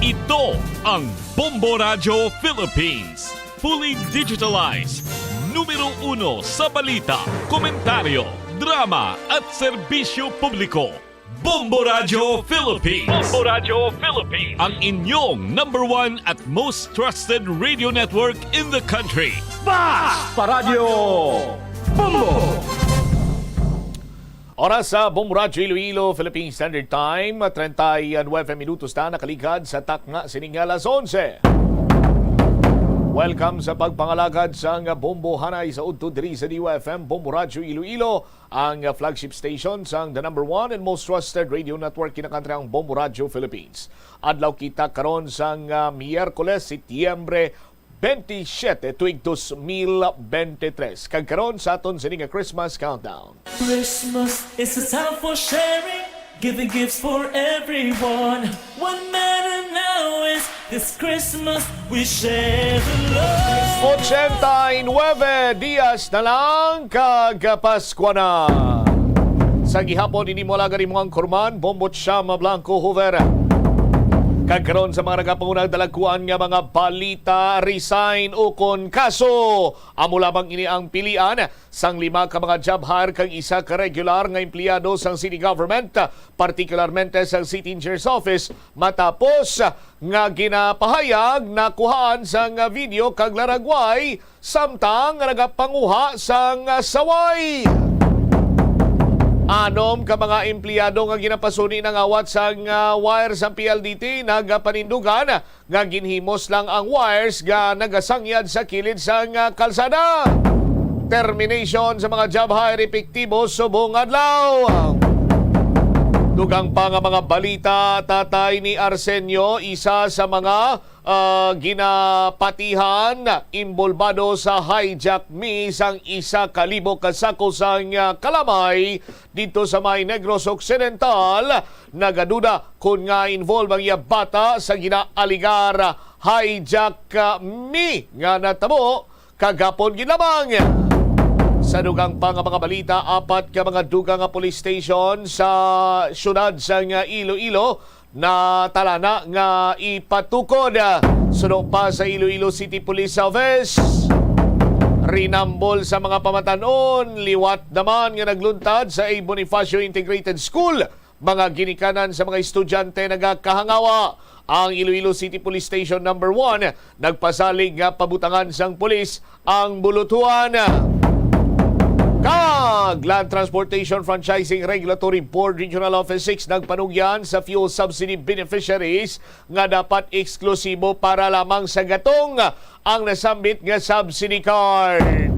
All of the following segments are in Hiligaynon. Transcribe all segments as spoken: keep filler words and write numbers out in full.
Ito ang Bombo Radyo Philippines. Fully digitalized. Numero uno sa balita, komentaryo, drama, at serbisyo publiko. Bombo Radyo Philippines. Bombo Radyo Philippines. Ang inyong number one at most trusted radio network in the country. Basta Radyo Bombo! Oras sa Bombo Radyo Iloilo, Philippine Standard Time, treinta y nueve minutos na nakaligad sa takna sining alas onse. Welcome sa pagpangalagad sang Bombo Hanay sa udto diri sa D Y F M, Bombo Radyo Iloilo, ang flagship station sang the number one and most trusted radio network kinakantrang Bombo Radyo Philippines. Adlaw kita karon sang, ah, Miyerkules, Setyembre twenty-seven, tuig dos mil bente tres. Kag karon sa aton sini nga Christmas countdown. Christmas is a time for sharing, giving gifts for everyone. What matter now is this Christmas we share the love. Ochenta y nueve dias na lang kag Paskwa na. Sa gihapon, ini mo alagad imo ang kurman, Bombot Siyam Blanco Hoover. Kag karon sa mga nagapangunang dalagkuan nga mga balita, resign ukon kaso. Amo lamang ini ang pilian sang lima ka mga job hire kag isa ka regular nga empleyado sang city government, partikularmente sang city engineer's office, matapos nga ginapahayag nakuhaan sang video kag laragway samtang nagapanguha sang saway. Anom ka mga empleyado nga ginapasuni nangawat sang, ah, wire sang P L D T nagapanindugan nga ginhimos lang ang wires nga nagasangyad sa kilid sang, ah, kalsada. Termination sa mga job hire epektibo subong adlaw. Dugang pa nga mga balita, tatay ni Arsenio, isa sa mga, ah, ginapatihan, inbolbado sa hijack mi sang isa ka libo ka sako sang, ah, kalamay didto sa may Negros Occidental. Nagaduda kon nga involved ang iya bata sa ginaaligar hijack, ah, mi nga natabo kagapon gid lamang. Sa dugang pa nga mga balita, apat ka mga dugang nga police station sa siyudad sang Iloilo natalana nga ipatukod. Suno pa sa Iloilo City Police Office, rinambol sa mga pamatan-on, liwat naman nga nagluntad sa A. Bonifacio Integrated School. Mga ginikanan sa mga estudyante nagakahangawa. Ang Iloilo City Police Station Number One nagpasalig nga pabutangan sang pulis ang bulutuhan. Kag Land Transportation Franchising Regulatory Board Regional Office Six nagpanugyan sa fuel subsidy beneficiaries nga dapat eksklusibo para lamang sa gatong ang nasambit nga subsidy card.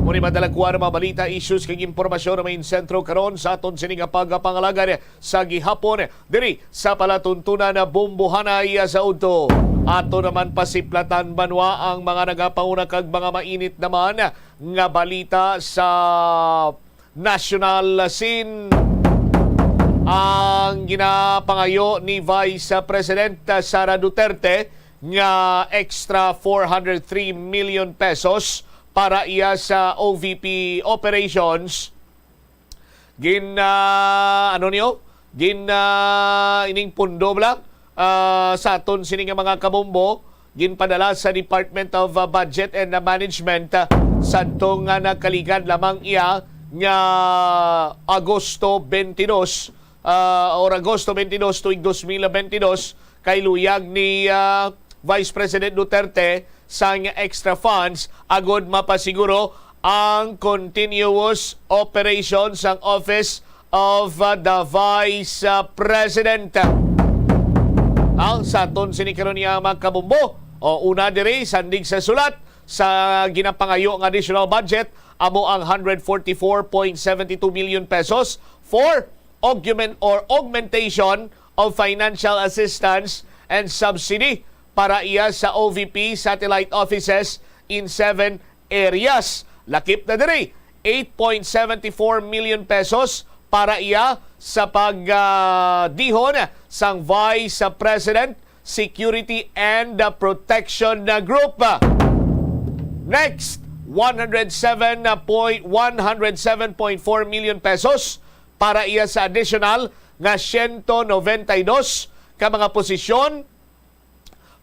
Mao ni madala kuha nga mga balita, issues kag impormasyon nga may insentro karon sa aton sini nga pagpangalagad sa gihapon diri sa palatuntunan na Bombo Hanay sa udto. Ato naman pasiplatan banwa ang mga nagapanguna kag mga mainit naman nga balita sa national scene. Ang ginapangayo ni Vice President Sara Duterte nga extra four hundred three million pesos para iya sa O V P operations. Gin, ah, ano niyo? Gin, ah, ining pundo bala, ah, sa aton sini nga mga kabombo, ginpadala sa Department of, ah, Budget and, ah, Management, ah, sadto nga nakaligad lamang iya nga Agosto twenty-two, ah, or Agosto twenty-two tuig dos mil bente dos, kay luyag ni, ah, Vice President Duterte sang extra funds agud mapasiguro ang continuous operation sang Office of, uh, the Vice, uh, President. Ang sa aton sini karon niya, mga kabombo, o una diri, sandig sa sulat sa ginapangayo nga additional budget, amo ang hundred forty-four point seventy two million pesos for augment or augmentation of financial assistance and subsidy para iya sa O V P satellite offices in seven areas. Lakip na diri, eight point seventy four million pesos para iya sa pag, ah, dihon sang Vice President Security and Protection Group. Next, one hundred seven point, one hundred seven point four million pesos para iya sa additional nga siyento nobenta y dos ka mga posisyon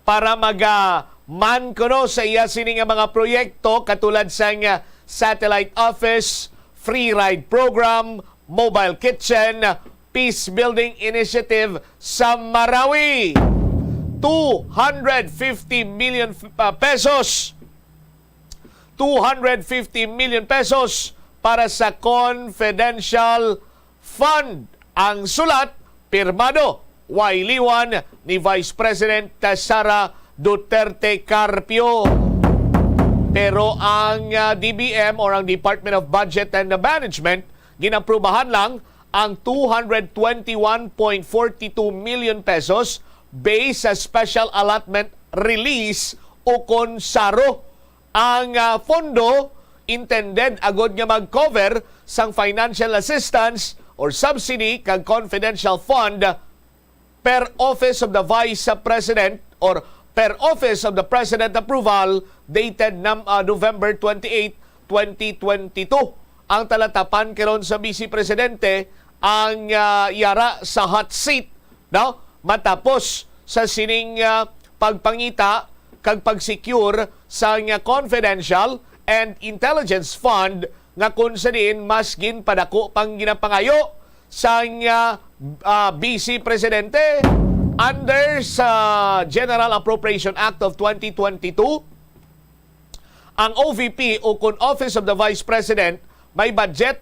para magaman kuno sa iya sini nga mga proyekto, katulad sang, ah, satellite office, free ride program, mobile kitchen, peace building initiative sa Marawi. Two hundred fifty million f-, ah, pesos. Two hundred fifty million pesos para sa confidential fund. Ang sulat, pirmado, way liwan, ni Vice President Sara Duterte Carpio. Pero ang, ah, D B M or ang Department of Budget and Management, ginaprubahan lang ang two hundred twenty-one point forty two million pesos based sa special allotment release, ukon saro. Ang, ah, pondo intended agud nga mag-cover sang financial assistance or subsidy kag confidential fund per Office of the Vice President or per Office of the President approval dated nam-, ah, November twenty-eight, twenty twenty-two. Ang talatapan karon sa Vice Presidente ang, ah, yara sa hot seat, no? Matapos sa sining, ah, pagpangita kag pag-secure sang, ah, confidential and intelligence fund nga kun sa diin mas ginpadako pang ginapangayo sang, ah, ah, Vice Presidente under sa General Appropriation Act of twenty twenty-two. Ang O V P o kun Office of the Vice President may budget,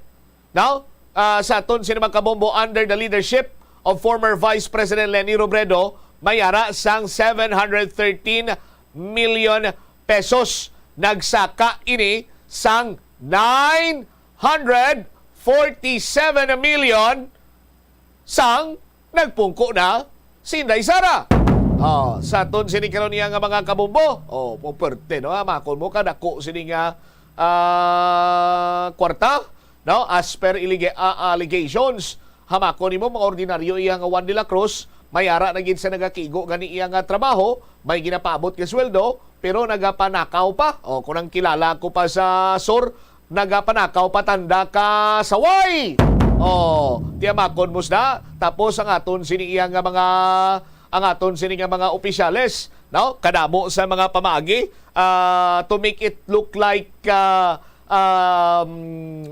no? Ah, sa aton sini mga kabombo, under the leadership of former Vice President Leni Robredo, may ara sang seven hundred thirteen million pesos. Nagsaka ini sang nine hundred forty-seven million sang nagpungko na si Inday Sara. Oh, sa aton sini karon niya nga mga kabombo. Oh, po perte, no? Hamakon mo kadako sini nga, ah, kwarta, no? As per ilige-, ah, allegations, hamakon nimo mga ordinaryo iya nga Juan de la Cruz, may ara na gid sa nagakigo gani iya nga trabaho, may ginapaabot nga sweldo, pero nagapanakaw pa. Oh, kung ang kilala ko pa sa sur, nagapanakaw pa tanda ka saway. Oh, tiyamakon mo sina. Tapos ang aton sini iya nga mga, ang aton sini nga mga opisyales, no? Kadamo sa mga pamaagi, ah, to make it look like, ah, um,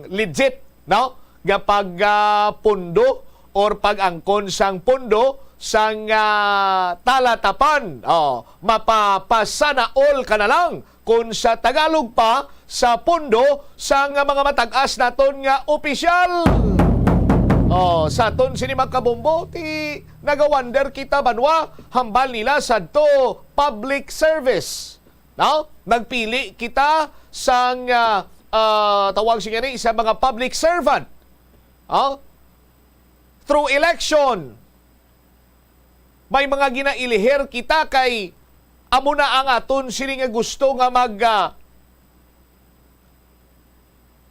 legit, no? Nga pag, ah, pundo or pag-angkon sang pundo sang, ah, talatapan. Oh, mapapasana all ka na lang. Kun sa Tagalog pa, sa pundo sang mga matag-as naton nga opisyal. Oh, sa aton sini mga kabombo, ti nagawander kita banwa, hambal nila sadto public service. No? Nagpili kita sang, ah, ah, tawag siya ni, sa mga public servant. Oh? Through election, may mga ginailihir kita kay amo na ang aton sini nga gusto nga mag, ah,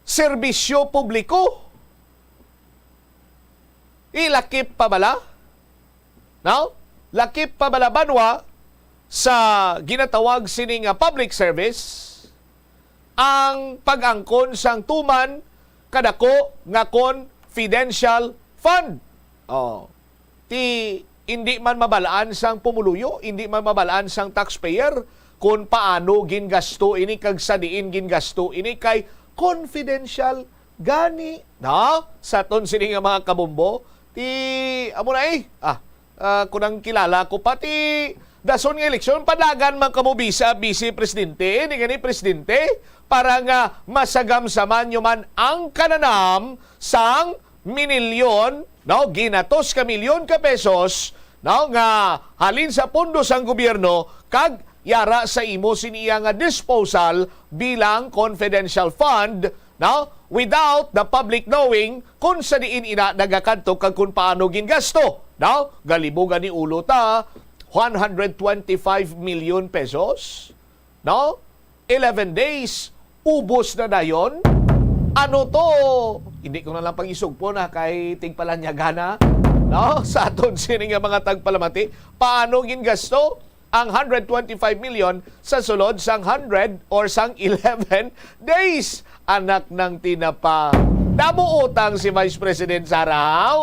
serbisyo publiko. Ilakip pa bala? No? Lakip pa bala banwa sa ginatawag sini nga public service ang pag-angkon sang tuman kadako nga confidential fund. Oh. Ti, hindi man mabalaan sang pumuluyo, hindi man mabalaan sang taxpayer kung paano gingasto ini kag sa diin gingasto ini kay confidential gani, no? Sa aton sini nga mga kabombo, ti, amo na eh. Ah, ah, kung ang kilala ko pa, ti, dason nga eleksyon, padagan man kamo bisa, Vice Presidente, ni gani Presidente, para nga masagamsaman nyo man ang kananam sang minilyon, no, ginatos ka milyon ka pesos, no, nga halin sa pondo sang gobyerno kag yara sa imo sini iya nga disposal bilang confidential fund, no, without the public knowing kung sa diin ina nagakadto kag kung paano gingasto, no? Galibo gani ulo ta, one hundred twenty-five million pesos, no? Eleven days, ubos na dayon. Ano to? Hindi ko na lang pag-isugpo na kay tigpalanyagana, no? Sa aton sini nga mga tagpalamati, paano gingasto ang hundred twenty-five million sa sulod sang hundred or sang eleven days? Anak ng tinapa. Damo utang si Vice President Sara, haw?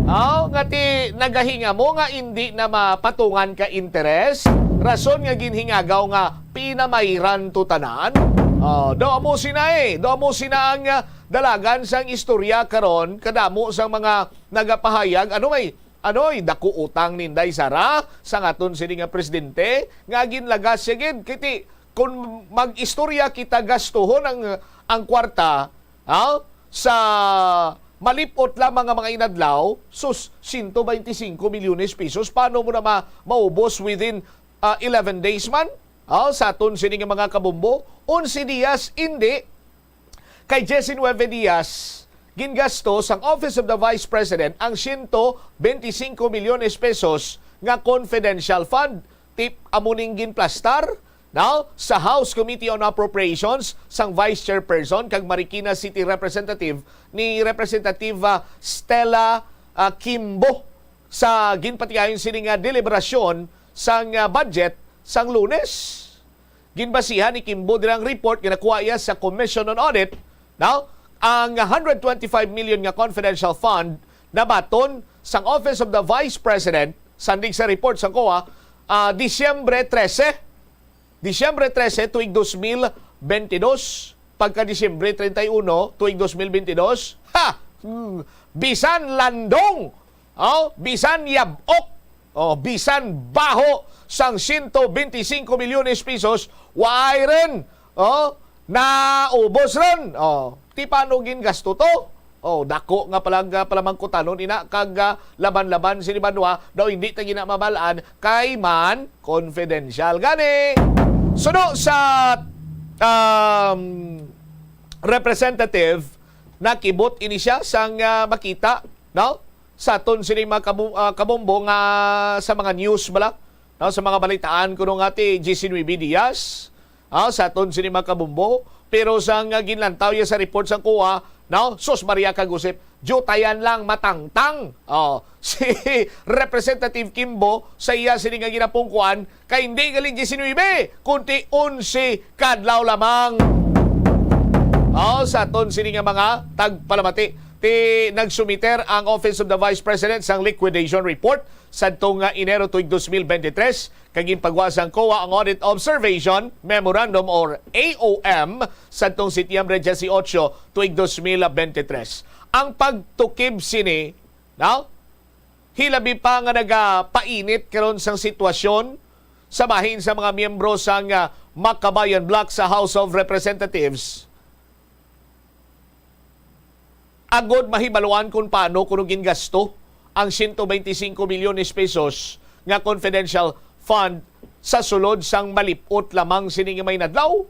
Oh, nga ti nagahingamo nga indi na mapatungan ka interes? rason nga ginhingagaw nga pinamayran to tanan? Oh, do mo sina eh. Do mo sina ang ah, dalagan sang istorya karon, kadamo sang mga nagapahayag. Ano may, ano ay dako utang ni Inday Sara sang aton sini nga presidente nga ginlagas siya gid? Kiti, kung mag-istorya kita, gastuhon ang, ang kwarta, ha? Sa malipot lamang nga mga inadlaw, sus, siyento beintisinko milyones pesos, paano mo na ma-, maubos within ah, eleven days man? Ha? Sa aton sini nga mga kabombo, onse dias, hindi. Kay diyesinuebe dias, gingasto sang Office of the Vice President ang siyento beintisinko milyones pesos nga confidential fund. Tip, amo ning ginplastar, no? Sa House Committee on Appropriations sang Vice Chairperson kag Marikina City Representative ni Representative ah, Stella ah, Kimbo sa ginpatigayon sini nga deliberasyon sang ah, budget sang Lunes. Ginbasihan ni Kimbo dira ang report nga nakuha iya sa Commission on Audit, no? Ang hundred twenty-five million nga confidential fund nabaton sang Office of the Vice President, sandig sa report sang COA, ah, Disyembre trese, Disyembre trese, tuig dos mil bentidós, pagka Disyembre treinta y uno, tuig dos mil bentidós, ha! Hmm, bisan landong, oh, bisan yab-ok, oh, bisan baho sang siyento beintisinko milyones pesos, waay rin, oh, naubos rin. Oh, ti paano gingasto to? Oh, dako nga palag-, palamangkutanon ina kag, ah, laban-laban sini banwa daw hindi ta gina mabal-an kay man confidential gani. Suno sa, um, representative, nakibot ini siya sang, ah, makita, no? Sa aton sini mga kabu-, ah, kabombo nga sa mga news bala, no? Sa mga balitaan kuno nga ti G C Nueve Diaz, ah, sa aton sini mga kabombo. Pero sang, ah, ginlantaw niya sa report sang COA, no? Sus Maria kag Josep, diutayan lang matangtang. Oh, si Representative Kimbo sa iya sini nga ginapungkuan kay hindi gali diecinuebe, kundi onse ka adlaw lamang. Oh, sa aton sini nga mga tagpalamati, ti nagsumiter ang Office of the Vice President sang liquidation report sadtong, ah, Enero tuig dos mil bente tres, kag ginpagwa sang COA ang Audit Observation Memorandum or A O M sadtong Setyembre dieciocho tuig dos mil bente tres. Ang pagtukib sini, no? Hilabi pa nga nagapainit karon sang sitwasyon sa bahin sa mga miyembro sang, ah, Makabayan Bloc sa House of Representatives, agod mahibaluan kung paano kuno gingasto ang siyento beintisinko milyones pesos nga confidential fund sa sulod sang malip-ot lamang sini nga mga inadlaw.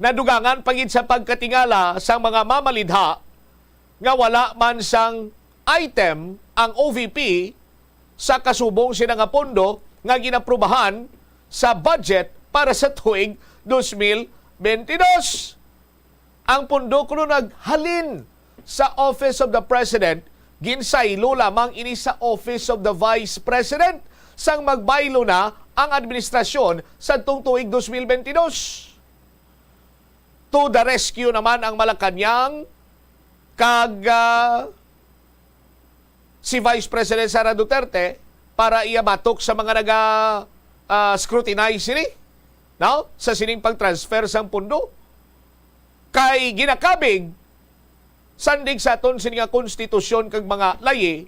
Nadugangan pa gid sa pagkatingala sang mga mamalidha nga wala man sang item ang O V P sa kasubong sina nga pondo nga ginaprubahan sa budget para sa tuig dos mil bentidós. Ang pondo kuno naghalin sa Office of the President, ginsaylo lamang ini sa Office of the Vice President sang magbaylo na ang administrasyon sadtong tuig dos mil bentidós. To the rescue naman ang Malacañang kag, ah, si Vice President Sara Duterte para iya batok sa mga naga, ah, scrutinize sini, no? Sa sining pag-transfer sang pondo. Kay ginakabig, sandig sa aton sini nga konstitusyon kag mga layi,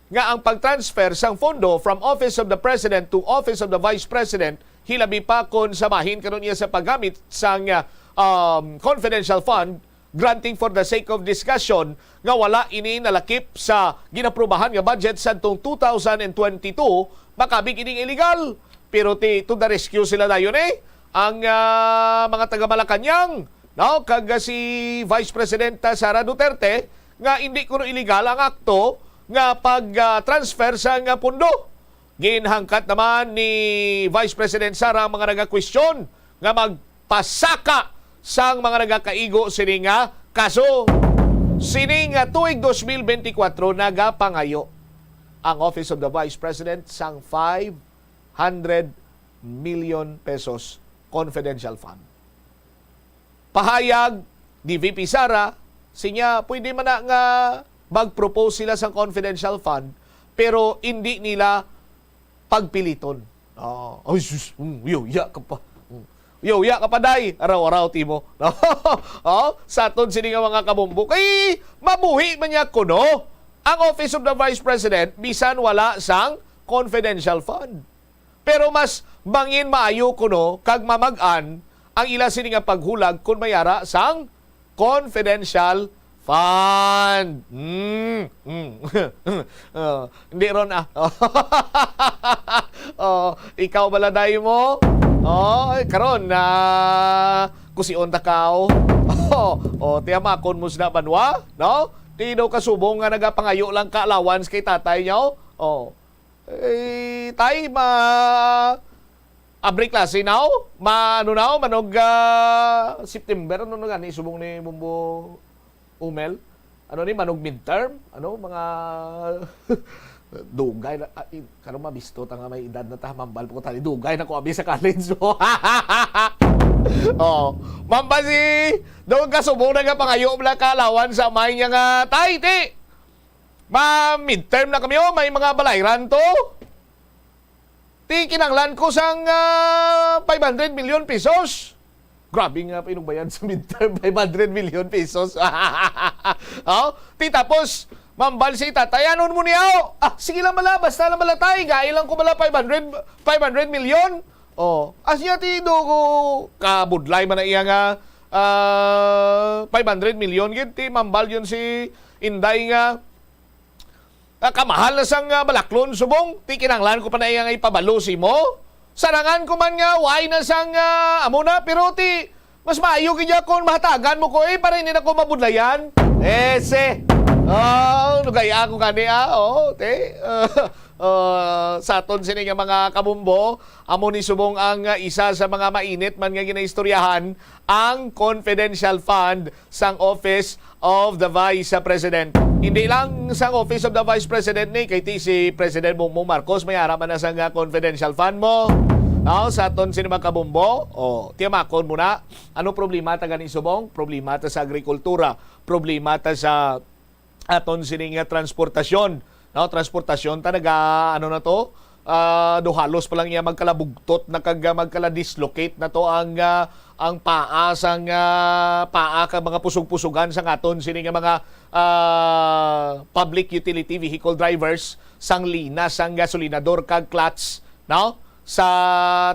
nga ang pag-transfer sang pondo from Office of the President to Office of the Vice President, hilabi pa kon sa bahin karon iya sa paggamit sang, ah, um, confidential fund, granting for the sake of discussion nga wala ini nalakip sa ginaprubahan nga budget sadtong two thousand and twenty-two, makabig ining illegal. Pero ti, to the rescue sila dayon eh. Ang, ah, mga taga Malacañang, no, kag, ah, si Vice Presidenta Sara Duterte nga hindi kuno illegal ang akto nga pag, ah, transfer sa nga pondo. Ginhangkat naman ni Vice President Sara ang mga nagakwestiyon nga magpasaka sang mga nagakaigo sini nga kaso. Sini nga tuig dos mil benti kwatro, nagapangayo ang Office of the Vice President sang five hundred million pesos confidential fund. Pahayag ni V P Sara, sinya, pwede man na nga mag-propose sila sang confidential fund, pero indi nila pagpiliton. Ah, ay, sus, mm, yuya ka pa. Mm. Yuya ka pa, day. Araw-araw, timo. Oh, sa aton sini nga mga kabombo. Kay mabuhi man niya kuno ang Office of the Vice President, bisan wala sang confidential fund. Pero mas bangin maayo kuno kag mamag-an ang ila sini nga paghulag kon may ara sang confidential fund. Mm, mm. Oh, hindi ron, ah. Oh, ikaw bala, day, mo? Oh, ay, karon na kusion ta kaw. Oh, oh, tiyamakon mo sina banwa, no? Ti daw kasubong nga nagapangayo lang ka allowance kay tatay niyo. Oh. Eh, tay, ma-, abri klase now? Ma-, ano now? Manog, ah, September? Ano na gani subong ni Bombo Umel? Ano ni? Manog midterm? Ano? Mga dugay na, ah, i-, karon mabisto ta nga may edad na ta, mambal po ko tani, dugay na ko abi sa college. Oh, mambal si, doon ka subong na nga pangayo bala ka allowance sa amay niya nga, tay, ti, ma-, midterm na kami, oh, may mga balayran to. Ti kinanglan ko sang, ah, five hundred million pesos. Grabe nga pinugbayan sa midterm, five hundred million pesos. Oh, ti tapos, mambal si tatay, "Ano mo niya, oh?" "Ah, sige lang bala, basta lang bala, tay. Gai lang ko bala five hundred, five hundred million." Oh, as niya ti do ko, kabudlay man na iya nga, ah, five hundred million gid, ti mambal yun si Inday nga, ah, kamahal na sang, ah, balaklon, subong, ti kinanglan ko pa na iya nga ipabalo si mo. Sarangan ko man nga, why na sang, ah, amo na, pero ti, mas maayo gid niya kung mahatagan mo ko, eh, para hindi na ko mabudlayan. Ese. Oh, nugaya ako gani, ah. Oh, ti. Ah, sa aton sini nga mga kabumbo, amo ni subong ang, ah, isa sa mga mainit man nga ginaistoryahan, ang confidential fund sang Office of the Vice President. Hindi lang sang Office of the Vice President ni, kay ti si President Bongbong Marcos may ara man na sang, ah, confidential fund mo. Now, sa aton sini mga kabumbo, oh, tiyamakon mo na. Ano problema ta gani subong? Problema ta sa agrikultura, problema ta sa aton sini nga transportasyon, no? Transportasyon ta naga, ano na to, ah, do halos pa lang niya magkalabugtot na kag, ah, magkala-dislocate na to ang, ah, ang paa sang, ah, paa ka mga pusog-pusugan sang aton sini nga mga, ah, public utility vehicle drivers, sang lina sang gasolinador kag clutch, no? Sa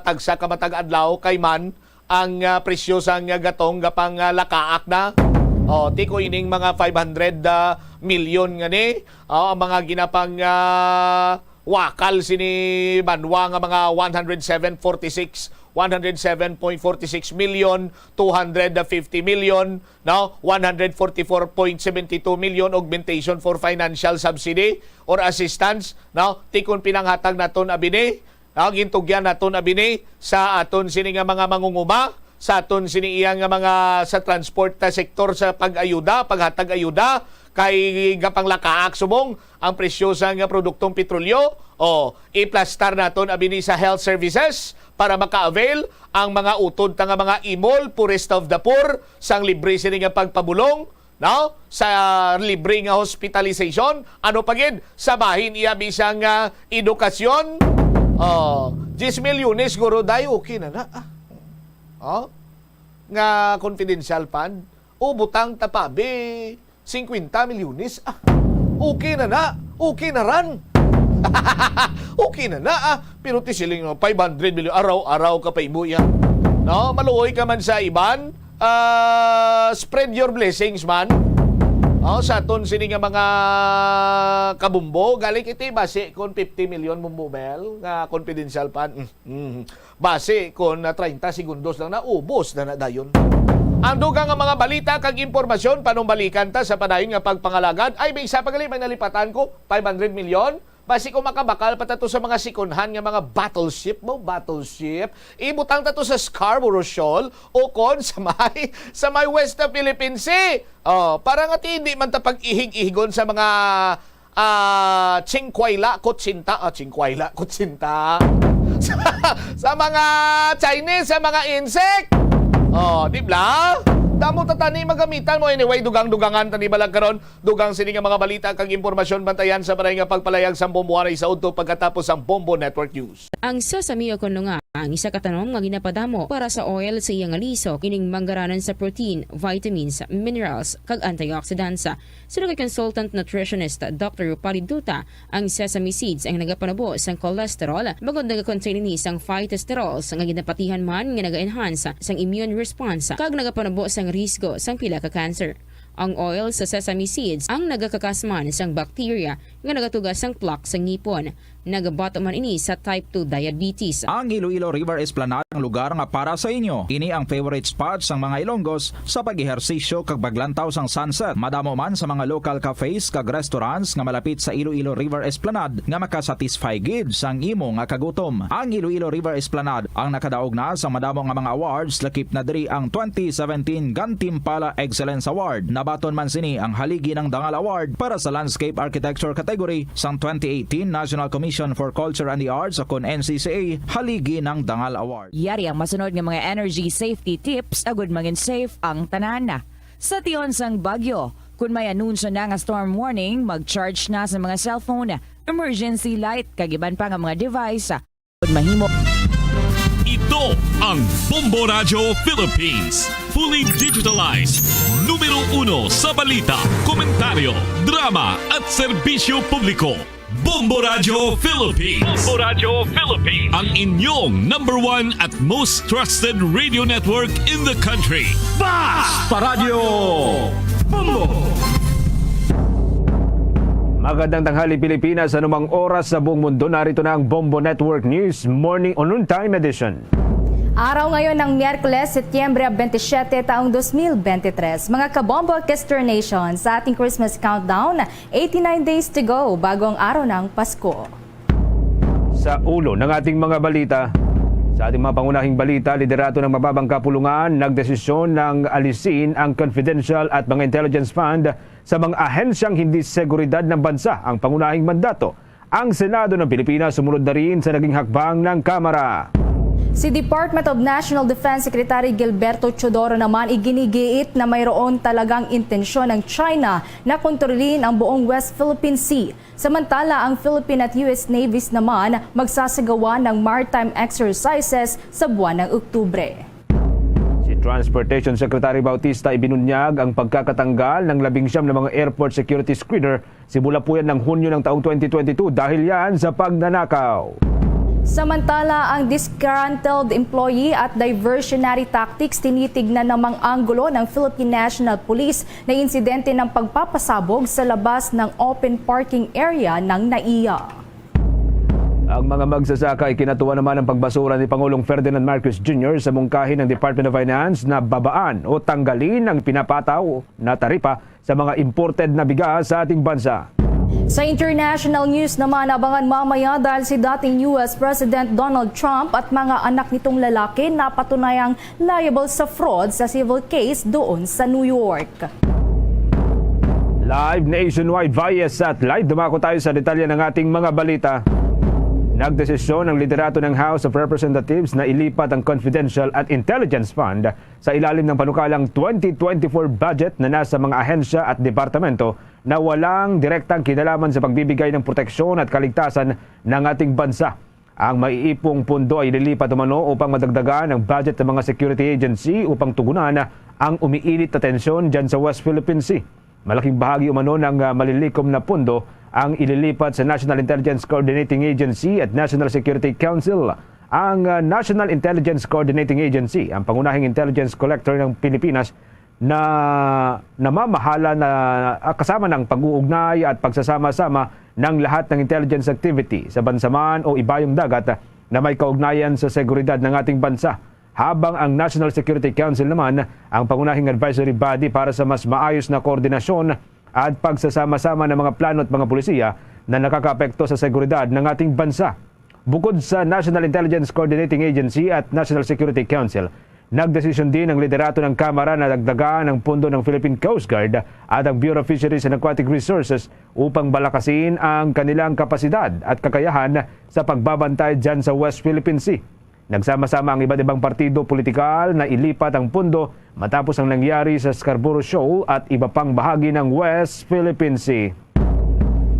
tagsa ka matag adlaw kay man ang, ah, presyo sang, ah, gatong gapang, ah, lakaak na. Oh, ti ko ining mga five hundred, ah, million nga ni, oh, ang mga ginapang, ah, wakal sini banwa nga mga one hundred seven forty-six, one hundred seven point forty-six million, two hundred fifty million, no? One hundred forty-four point seventy-two million augmentation for financial subsidy or assistance, no? Ti kon pinanghatag naton abini, no? Gintugyan naton abini sa aton sini nga mga mangunguma, sa aton sini iya nga mga sa transport, ah, sektor sa pag-ayuda, paghatag ayuda kay gapanglakaak subong ang presyo sa nga produktong petrolyo. O, iplastar naton abini sa health services para maka-avail ang mga utod ta nga mga imol, poorest of the poor, sang libre sini nga pagpabulong, no? Sa libre nga hospitalization, ano pa gid? Sa bahin iya bisan nga edukasyon. Oh, diyes milyones siguro, day, okay na na. Ah. Oh, nga confidential fund. O, butang ta pa, be, singkwenta milyones. Ah, okay na na. Okay na ran. Okay na na, ah. Pero ti siling, oh, five hundred million, araw-araw ka pa ibo yan. No? Maluoy ka man sa iban, ah, spread your blessings man. Oh, sa aton sini nga mga kabumbo, galing iti basi kon fifty million, Bumbo Bell, nga confidential fund. Mm, mm. Basi kon, ah, treinta segundos lang na, ubos na na dayon. Ang dugang nga mga balita kag impormasyon, panumbalikan ta sa padayon nga pagpangalagad. Ay, may isa pa gali, may nalipatan ko, five hundred million. Basi kung makabakal pa ta to sa mga sikunhan nga mga battleship mo, battleship, ibutang ta to sa Scarborough Shoal o kon sa may, sa may West na Philippine Sea. Oh, para nga ti hindi man ta pag-ihig-ihigon sa mga, ah, tsingkwayla, kutsinta, ah, tsingkwayla, kutsinta. Sa, sa mga Chinese, sa mga insect. Oh, di ba? Damo ta tani magamitan mo. Anyway, dugang-dugangan tani bala karon. Dugang sini nga mga balita kag impormasyon, bantayan sa balay nga pagpalayag sang Bombo Waray sa udto pagkatapos sang Bombo Network News. Ang sesame o kon lunga, ang isa ka tanom nga ginapadamo para sa oil sa iya nga lisok, ining manggaranan sa protein, vitamins, minerals, kag antioxidants. Suno kay consultant nutritionist Doctor Rupali Duta, ang sesame seeds ang nagapanubo sang cholesterol, bangod nagakontain ini sang phytosterols nga ginapatihan man nga naga-enhance sang immune response kag nagapanubo sang risgo sang pila ka cancer. Ang oil sa sesame seeds ang nagakakas man sang bacteria nga nagatuga sang plaque sa ngipon. Nagabato man ini sa type two diabetes. Ang Iloilo River Esplanade ang lugar nga para sa inyo. Ini ang favorite spot sang mga Ilonggos sa pag-ehersisyo kag paglantaw sang sunset. Madamo man sa mga local cafes kag restaurants nga malapit sa Iloilo River Esplanade nga makasatisfy gid sang imo nga kagutom. Ang Iloilo River Esplanade ang nakadaog na sa madamo nga mga awards, lakip na diri ang twenty seventeen Gantimpala Excellence Award. Nabaton man sini ang Haligi ng Dangal Award para sa Landscape Architecture category sang twenty eighteen National Commission for Culture and the Arts o kon N C C A Haligi ng Dangal Award. Yari ang masunod nga mga energy safety tips agud mangin safe ang tanan. Sa tion sang bagyo, kun may anunsyo na nga storm warning, mag-charge na sa mga cellphone, emergency light, kag iban pa nga mga device. Kun mahimo. Ito ang Bombo Radyo Philippines. Fully digitalized. Numero uno sa balita, komentaryo, drama, at serbisyo publiko. Bombo Radyo Philippines. Bombo Radyo Philippines. Ang inyong number one at most trusted radio network in the country. Basta Radyo Bombo! Magandang tanghali, Pilipinas. Anumang oras sa buong mundo, narito na ang Bombo Network News Morning o Noontime Edition. Araw ngayon ng Miyerkules, Setyembre twenty-seven, taong dos mil bente tres. Mga kabombo, Kester Nation, sa ating Christmas countdown, eighty-nine days to go bago ang araw ng Pasko. Sa ulo ng ating mga balita, sa ating mga pangunahing balita, liderato ng mababang kapulungan nagdesisyon ng alisin ang confidential at mga intelligence fund sa mga ahensyang hindi seguridad ng bansa. Ang pangunahing mandato, ang Senado ng Pilipinas sumunod na rin sa naging hakbang ng Kamara. Si Department of National Defense Secretary Gilberto Teodoro naman iginigiit na mayroon talagang intensyon ng China na kontrolin ang buong West Philippine Sea. Samantala, ang Philippine at U S Navies naman magsasagawa ng maritime exercises sa buwan ng Oktubre. Si Transportation Secretary Bautista ibinunyag ang pagkakatanggal ng labing siyam na mga airport security screener simula po yan ng Hunyo ng taong twenty twenty-two dahil yan sa pagnanakaw. Samantala, ang disgruntled employee at diversionary tactics tinitignan namang anggulo ng Philippine National Police na insidente ng pagpapasabog sa labas ng open parking area ng NAIA. Ang mga magsasaka ay kinatuwa naman ng pagbasura ni Pangulong Ferdinand Marcos Junior sa mungkahi ng Department of Finance na babaan o tanggalin ang pinapataw na taripa sa mga imported na bigas sa ating bansa. Sa international news naman, abangan mamaya dahil si dating U S President Donald Trump at mga anak nitong lalaki napatunayang liable sa fraud sa civil case doon sa New York. Live nationwide via satellite, dumako tayo sa detalye ng ating mga balita. Nagdesisyon ang liderato ng House of Representatives na ilipat ang confidential at intelligence fund sa ilalim ng panukalang twenty twenty-four budget na nasa mga ahensya at departamento na walang direktang kinalaman sa pagbibigay ng proteksyon at kaligtasan ng ating bansa. Ang maiipong pondo ay ililipat umano upang madagdagan ang budget ng mga security agency upang tugunan ang umiinit na tensyon dyan sa West Philippine Sea. Malaking bahagi umano ng, ah, malilikom na pondo ang ililipat sa National Intelligence Coordinating Agency at National Security Council. Ang, ah, National Intelligence Coordinating Agency, ang pangunahing intelligence collector ng Pilipinas na namamahala na, ah, kasama ng pag-uugnay at pagsasama-sama ng lahat ng intelligence activity sa bansa man o ibayong dagat na may kaugnayan sa seguridad ng ating bansa. Habang ang National Security Council naman ang pangunahing advisory body para sa mas maayos na koordinasyon at pagsasama-sama ng mga plano at mga polisiya na nakakaapekto sa seguridad ng ating bansa. Bukod sa National Intelligence Coordinating Agency at National Security Council, nagdesisyon din ang liderato ng Kamara na dagdagan ang pondo ng Philippine Coast Guard at ang Bureau of Fisheries and Aquatic Resources upang balakasin ang kanilang kapasidad at kakayahan sa pagbabantay dyan sa West Philippine Sea. Nagsama-sama ang iba't ibang partido politikal na ilipat ang pondo matapos ang nangyari sa Scarborough Shoal at iba pang bahagi ng West Philippine Sea.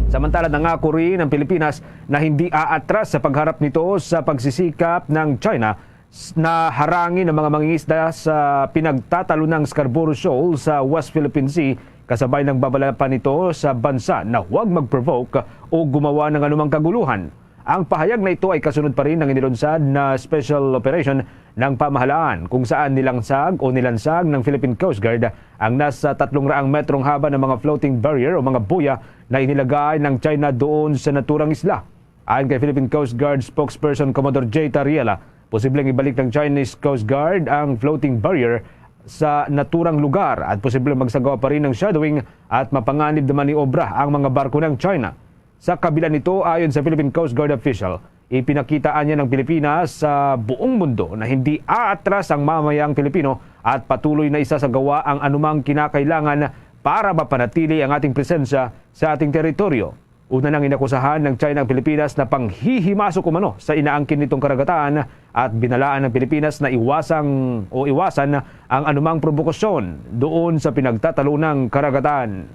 Samantala, nangako rin ang Pilipinas na hindi aatras sa pagharap nito sa pagsisikap ng China s-, na harangin ang mga mangingisda sa pinagtatalunang Scarborough Shoal sa West Philippine Sea, kasabay ng babala pa nito sa bansa na huwag mag-provoke o gumawa ng anumang kaguluhan. Ang pahayag na ito ay kasunod pa rin ng inilunsad na special operation ng pamahalaan, kung saan nilansag o nilansag ng Philippine Coast Guard ang nasa tatlong raang metrong haba ng mga floating barrier o mga buya na inilagay ng China doon sa naturang isla. Ayon kay Philippine Coast Guard spokesperson Commodore Jay Tariela, posibleng ibalik ng Chinese Coast Guard ang floating barrier sa naturang lugar at posibleng magsagawa pa rin ng shadowing at mapanganib na maniobra ang mga barko ng China. Sa kabila nito, ayon sa Philippine Coast Guard official, ipinakita niya ng Pilipinas sa buong mundo na hindi aatras ang mamayang Pilipino at patuloy na isasagawa ang anumang kinakailangan para mapanatili ang ating presensya sa ating teritoryo. Una nang inakusahan ng China ang Pilipinas na panghihimasok umano sa inaangkin nitong karagatan at binalaan ng Pilipinas na iwasang o iwasan ang anumang provokasyon doon sa pinagtatalunang karagatan.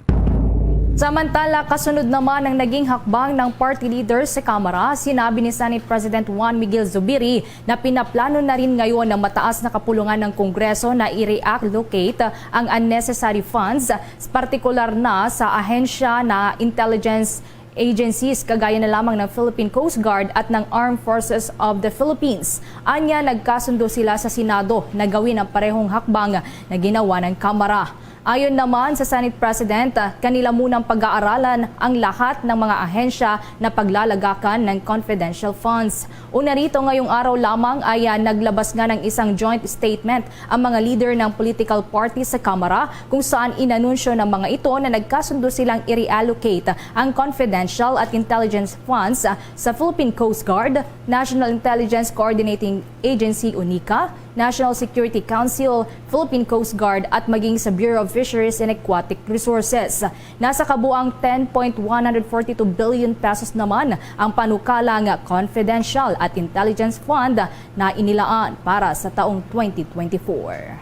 Samantala, kasunod naman ng naging hakbang ng party leader sa Kamara, sinabi ni Senate President Juan Miguel Zubiri na pinaplano na rin ngayon ng mataas na kapulungan ng Kongreso na i-reallocate ang unnecessary funds, partikular na sa ahensya na intelligence agencies kagaya na lamang ng Philippine Coast Guard at ng Armed Forces of the Philippines. Anya, nagkasundo sila sa Senado na gawin ang parehong hakbang na ginawa ng Kamara. Ayon naman sa Senate President, kanila munang pag-aaralan ang lahat ng mga ahensya na paglalagakan ng confidential funds. Una rito, ngayong araw lamang ay, ah, naglabas nga ng isang joint statement ang mga leader ng political party sa Kamara, kung saan inanunsyo ng mga ito na nagkasundo silang i-reallocate ang confidential at intelligence funds sa Philippine Coast Guard, National Intelligence Coordinating Agency o nika, National Security Council, Philippine Coast Guard at maging sa Bureau of Fisheries and Aquatic Resources. Nasa kabuang ten point one hundred forty two billion pesos naman ang panukalang confidential at intelligence fund na inilaan para sa taong twenty twenty-four.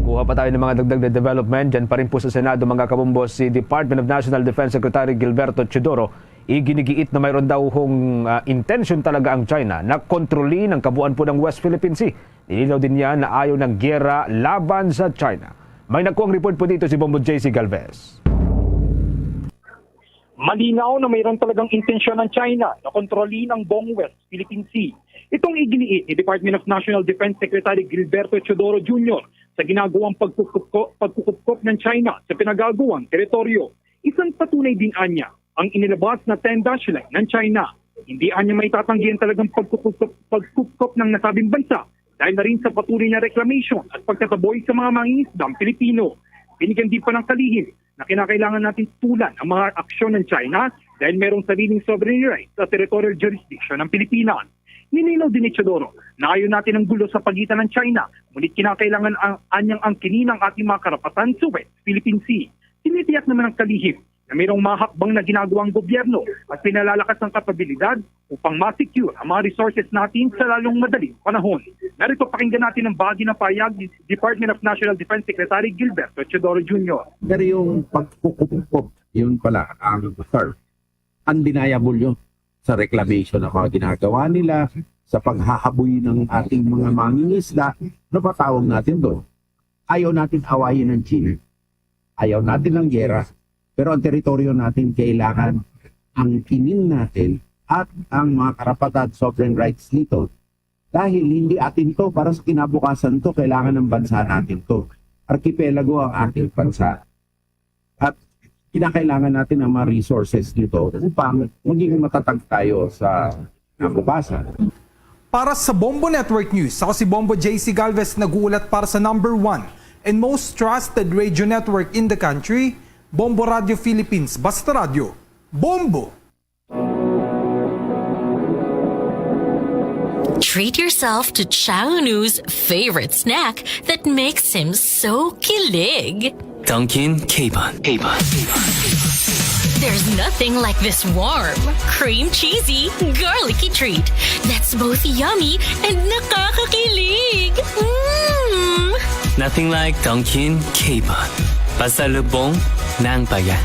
Kuha pa tayo ng mga dagdag na development. Diyan pa rin po sa Senado, mga kabombo, si Department of National Defense Secretary Gilberto Teodoro, iginigiit na mayroon daw hong, ah, intensyon talaga ang China na kontrolin ang kabuuan po ng West Philippine Sea. Nilinaw din niya na ayaw ng giyera laban sa China. May nakuhang report po dito si Bombo J C Galvez. Malinaw na mayroon talagang intensyon ng China na kontrolin ang buong West Philippine Sea. Itong iginiit ni Department of National Defense Secretary Gilberto Teodoro Junior sa ginagawang pagkukupko-, pagkukupkop ng China sa pinagagawang teritoryo. Isang patunay din anya ang inilabas na ten dash line ng China. Hindi anya maitatanggi ang talagang pagkukupkop, pagkukupkop ng nasabing bansa dahil na rin sa patuloy na reclamation at pagtataboy sa mga mangingisdang Pilipino. Binigyan din pa ng kalihim na kinakailangan natin tulan ang mga aksyon ng China dahil merong sariling sovereign rights at territorial jurisdiction ng Pilipinas. Nilinaw din ni Teodoro na ayaw natin ang gulo sa pagitan ng China, ngunit kinakailangan ang anyang angkinin ang ating mga karapatan sa West Philippine Sea. Tinitiyak naman ng kalihim na mayroong mahakbang na ginagawa ang gobyerno at pinalalakas ang kapabilidad upang ma-secure ang mga resources natin sa lalong madaling panahon. Narito, pakinggan natin ang bahagi ng pahayag ni Department of National Defense Secretary Gilberto Teodoro Junior. Pero yung pagkukupkop, yun pala ang term. Undeniable yun sa reclamation na mga ginagawa nila, sa paghahaboy ng ating mga mangingisda, napatawag natin doon. Ayaw natin awayin ang China. Ayaw natin ng giyera. Pero ang teritoryo natin kailangan angkinin natin at ang mga karapatan at sovereign rights nito. Dahil hindi atin to, para sa kinabukasan to, kailangan ng bansa natin to. Arkipelago ang ating bansa. At kinakailangan natin ang mga resources nito upang maging matatag tayo sa kinabukasan. Para sa Bombo Network News, ako si Bombo J C Galvez, nag-uulat para sa number one and most trusted radio network in the country, Bombo Radio Philippines. Basta Radyo, Bombo! Treat yourself to Chang Unu's favorite snack that makes him so kilig. Dunkin' K-Bun. K-Bun. There's nothing like this warm, cream cheesy, garlicky treat that's both yummy and nakakakilig. Mm! Nothing like Dunkin' K-Pop. Pasalubong ng bayan.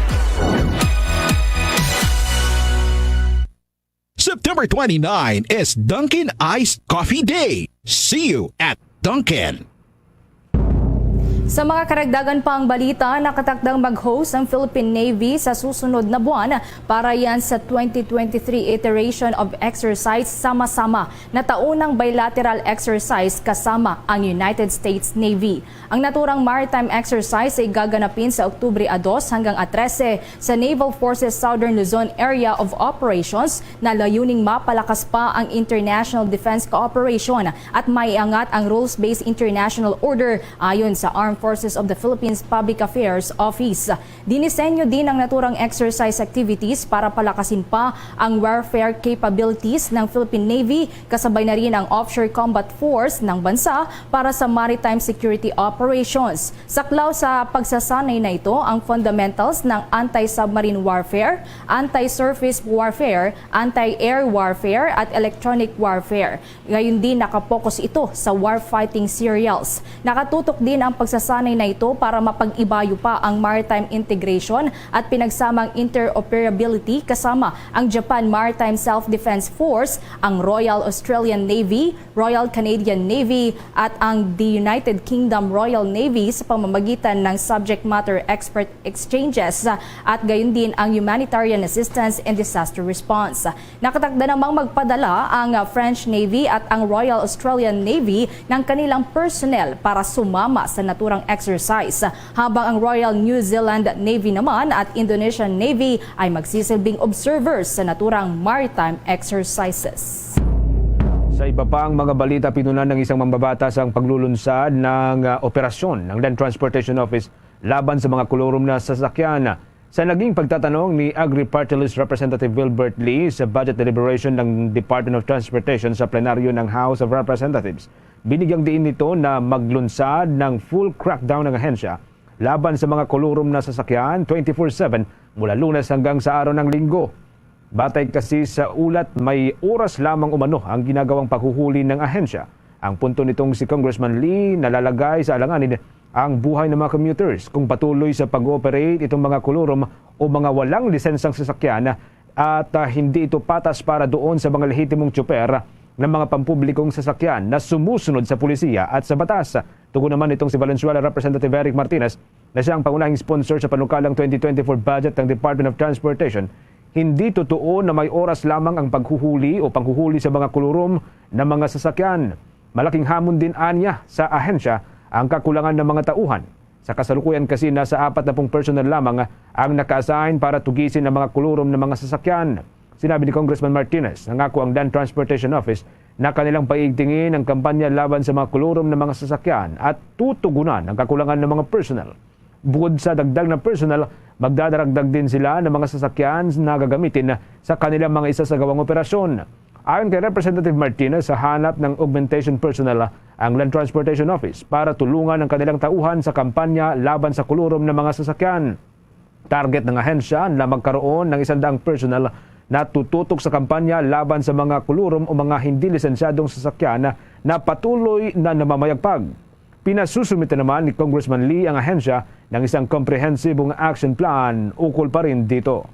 September twenty-nine is Dunkin' Iced Coffee Day. See you at Dunkin'. Sa mga karagdagan pang balita, nakatakdang mag-host ang Philippine Navy sa susunod na buwan para yan sa twenty twenty-three iteration of exercise sama-sama na taunang bilateral exercise kasama ang United States Navy. Ang naturang maritime exercise ay gaganapin sa Oktubre a dos hanggang a trese sa Naval Forces Southern Luzon Area of Operations na layuning mapalakas pa ang international defense cooperation at maiangat ang rules-based international order, ayon sa Armed Forces of the Philippines Public Affairs Office. Dinisenyo din ang naturang exercise activities para palakasin pa ang warfare capabilities ng Philippine Navy, kasabay na rin ang offshore combat force ng bansa para sa maritime security operations. Saklaw sa pagsasanay na ito ang fundamentals ng anti-submarine warfare, anti-surface warfare, anti-air warfare at electronic warfare. Gayon din, nakapokus ito sa warfighting serials. Nakatutok din ang pagsasanay na ito para mapag-ibayo pa ang maritime integration at pinagsamang interoperability kasama ang Japan Maritime Self-Defense Force, ang Royal Australian Navy, Royal Canadian Navy, at ang The United Kingdom Royal Navy sa pamamagitan ng subject matter expert exchanges at gayon din ang humanitarian assistance and disaster response. Nakatakda namang magpadala ang French Navy at ang Royal Australian Navy ng kanilang personnel para sumama sa naturang exercise, habang ang Royal New Zealand Navy naman at Indonesian Navy ay magsisilbing observers sa naturang maritime exercises. Sa iba pang mga balita, pinunan ng isang mambabatas ang paglulunsad ng ah, operasyon ng Land Transportation Office laban sa mga kolorum na sasakyan. Sa naging pagtatanong ni Agri Party List Representative Wilbert Lee sa budget deliberation ng Department of Transportation sa plenaryo ng House of Representatives, binigyang diin nito na maglunsad ng full crackdown ng ahensya laban sa mga kolorum na sasakyan twenty-four seven mula Lunes hanggang sa araw ng Linggo. Batay kasi sa ulat, may oras lamang umano ang ginagawang paghuhuli ng ahensya. Ang punto nitong si Congressman Lee nalalagay sa alanganin ang buhay ng mga commuters kung patuloy sa pag-ooperate itong mga kolorum o mga walang lisensang sasakyan at ah, hindi ito patas para doon sa mga lehitimong tsuper ng mga pampublikong sasakyan na sumusunod sa pulisiya at sa batas. Tugon naman itong si Valenzuela Representative Eric Martinez na siya ang pangunahing sponsor sa panukalang twenty twenty-four budget ng Department of Transportation. Hindi totoo na may oras lamang ang paghuhuli o panghuhuli sa mga kolorum na mga sasakyan. Malaking hamon din anya sa ahensya ang kakulangan ng mga tauhan. Sa kasalukuyan kasi, nasa apat na pung personnel lamang ang naka-assign para tugisin ang mga kolorum ng mga sasakyan. Sinabi ni Congressman Martinez, nangako ang Land Transportation Office na kanilang paigtingin ang kampanya laban sa mga kolorum ng mga sasakyan at tutugunan ang kakulangan ng mga personnel. Bukod sa dagdag na personnel, magdadaragdag din sila ng mga sasakyan na gagamitin sa kanilang mga isasagawang operasyon. Ayon kay Representative Martinez, sa hanap ng augmentation personnel ang Land Transportation Office para tulungan ang kanilang tauhan sa kampanya laban sa kulurom ng mga sasakyan. Target ng ahensya na magkaroon ng isandaang personnel na tututok sa kampanya laban sa mga kulurom o mga hindi lisensyadong sasakyan na patuloy na namamayagpag. Pinasusumitan naman ni Congressman Lee ang ahensya ng isang komprehensibong action plan ukol pa rin dito.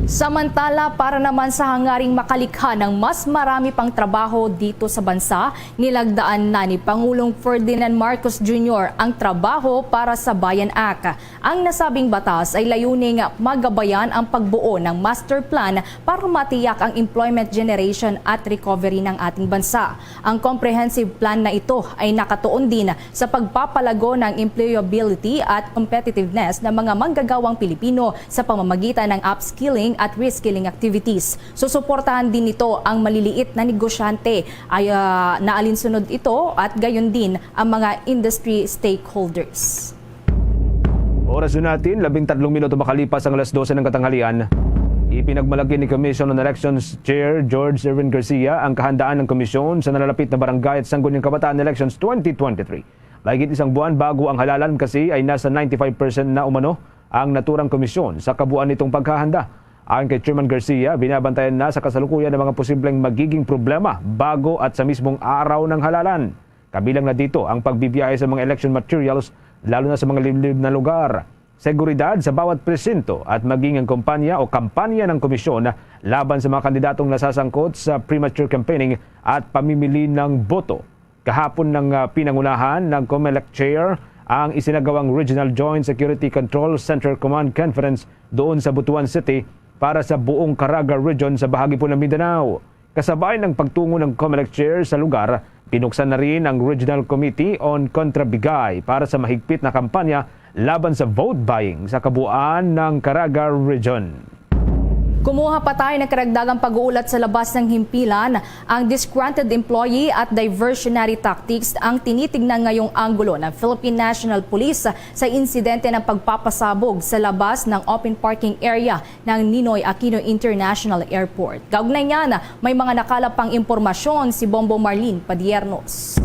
Samantala, para naman sa hangaring makalikha ng mas marami pang trabaho dito sa bansa, nilagdaan na ni Pangulong Ferdinand Marcos Junior ang Trabaho para sa Bayan Act. Ang nasabing batas ay layuning magabayan ang pagbuo ng master plan para matiyak ang employment generation at recovery ng ating bansa. Ang comprehensive plan na ito ay nakatuon din sa pagpapalago ng employability at competitiveness ng mga manggagawang Pilipino sa pamamagitan ng upskilling at reskilling activities. Susuportahan din nito ang maliliit na negosyante, ay, ah, na alinsunod ito, at gayon din ang mga industry stakeholders. Oras na natin, labing tatlong minuto makalipas ang alas dose ng katanghalian. Ipinagmalaki ni Commission on Elections Chair George Erwin Garcia ang kahandaan ng komisyon sa nalalapit na barangay at sangguniang kabataan elections twenty twenty-three. Mahigit isang buwan bago ang halalan kasi ay nasa ninety-five percent na umano ang naturang komisyon sa kabuuan nitong paghahanda. Ayon kay Chairman Garcia, binabantayan na sa kasalukuyan ang mga posibleng magiging problema bago at sa mismong araw ng halalan. Kabilang na dito ang pagbibiyahe sa mga election materials, lalo na sa mga liblib na lugar, seguridad sa bawat presinto, at maging ang kampanya o kampanya ng komisyon laban sa mga kandidatong nasasangkot sa premature campaigning at pamimili ng boto. Kahapon ng, ah, pinangunahan ng Comelec Chair ang isinagawang Regional Joint Security Control Center Command Conference doon sa Butuan City para sa buong Caraga Region sa bahagi po ng Mindanao. Kasabay ng pagtungo ng Comelec Chair sa lugar, binuksan na rin ang Regional Committee on Contrabigay para sa mahigpit na kampanya laban sa vote buying sa kabuuan ng Caraga Region. Kumuha pa tayo ng karagdagang pag-uulat sa labas ng himpilan. Ang disgruntled employee at diversionary tactics ang tinitignan ngayong anggulo ng Philippine National Police sa insidente ng pagpapasabog sa labas ng open parking area ng Ninoy Aquino International Airport. Kaugnay niyan, may mga nakalap pang impormasyon si Bombo Marlene Padiernos.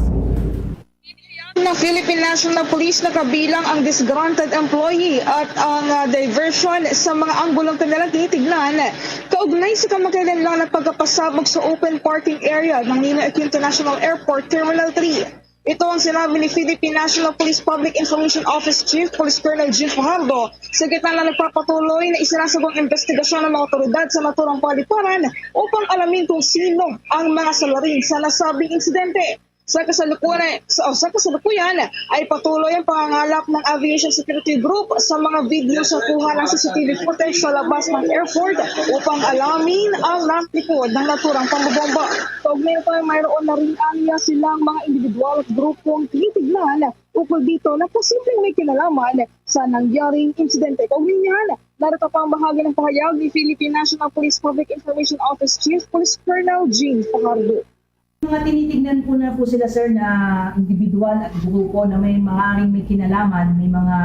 Ng Philippine National Police na kabilang ang disgruntled employee at ang, ah, diversion sa mga anggulong kanilang tinitignan kaugnay sa kamakailan lang na pagkapasabog sa open parking area ng Ninoy Aquino International Airport Terminal three. Ito ang sinabi ni Philippine National Police Public Information Office Chief Police Colonel Jim Fajardo sa gitna ng nagpapatuloy na isinasagawang investigasyon ng mga otoridad sa naturang paliparan upang alamin kung sino ang mga salarin sa nasabing insidente. Sa kasalukuyan, sa, sa kasalukuyan ay patuloy ang pangangalap ng Aviation Security Group sa mga video sa kuha ng C C T V footage sa labas ng airport upang alamin ang nasa likod ng naturang pambobomba. Kaugnay pa, mayroon na rin aniya silang mga individual at grupong tinitignan ukol dito na posibleng may kinalaman sa nangyaring insidente. Kaugnay niyan, narito pa ang bahagi ng pahayag ni Philippine National Police Public Information Office Chief Police Colonel Jean Fajardo. Mga tinitignan ko na po sila, sir, na individual at grupo na may maaaring may kinalaman, may mga,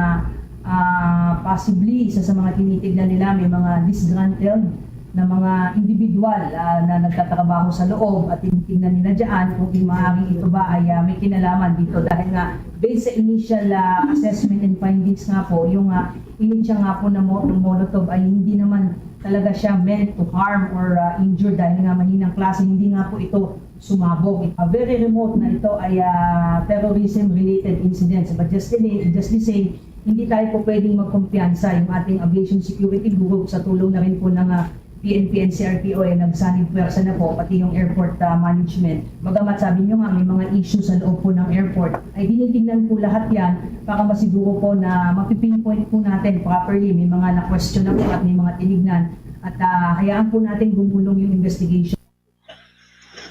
ah, possibly, isa sa mga tinitignan nila, may mga disgruntled na mga individual, ah, na nagtatrabaho sa loob at tinitignan nila dyan kung maaaring ito ba ay, ah, may kinalaman dito. Dahil nga, based sa initial, ah, assessment and findings nga po, yung, ah, init siya nga po na mo-, Molotov ay hindi naman talaga siya meant to harm or, ah, injure dahil nga mahinang klase, hindi nga po ito sumabog. A very remote na ito ay, ah, terrorism-related incidents. But just the, just the same, hindi tayo po pwedeng magkumpiyansa. Yung ating aviation security group sa tulong na rin po ng, ah, P N P and C R P O ay nagsanib pwersa na po, pati yung airport, ah, management. Bagamat sabi nyo nga may mga issue sa loob po ng airport, ay tinitingnan po lahat yan para masiguro po na mapipinpoint po natin properly. May mga na-question na po at may mga tinignan. At, ah, hayaan po natin gumulong yung investigation.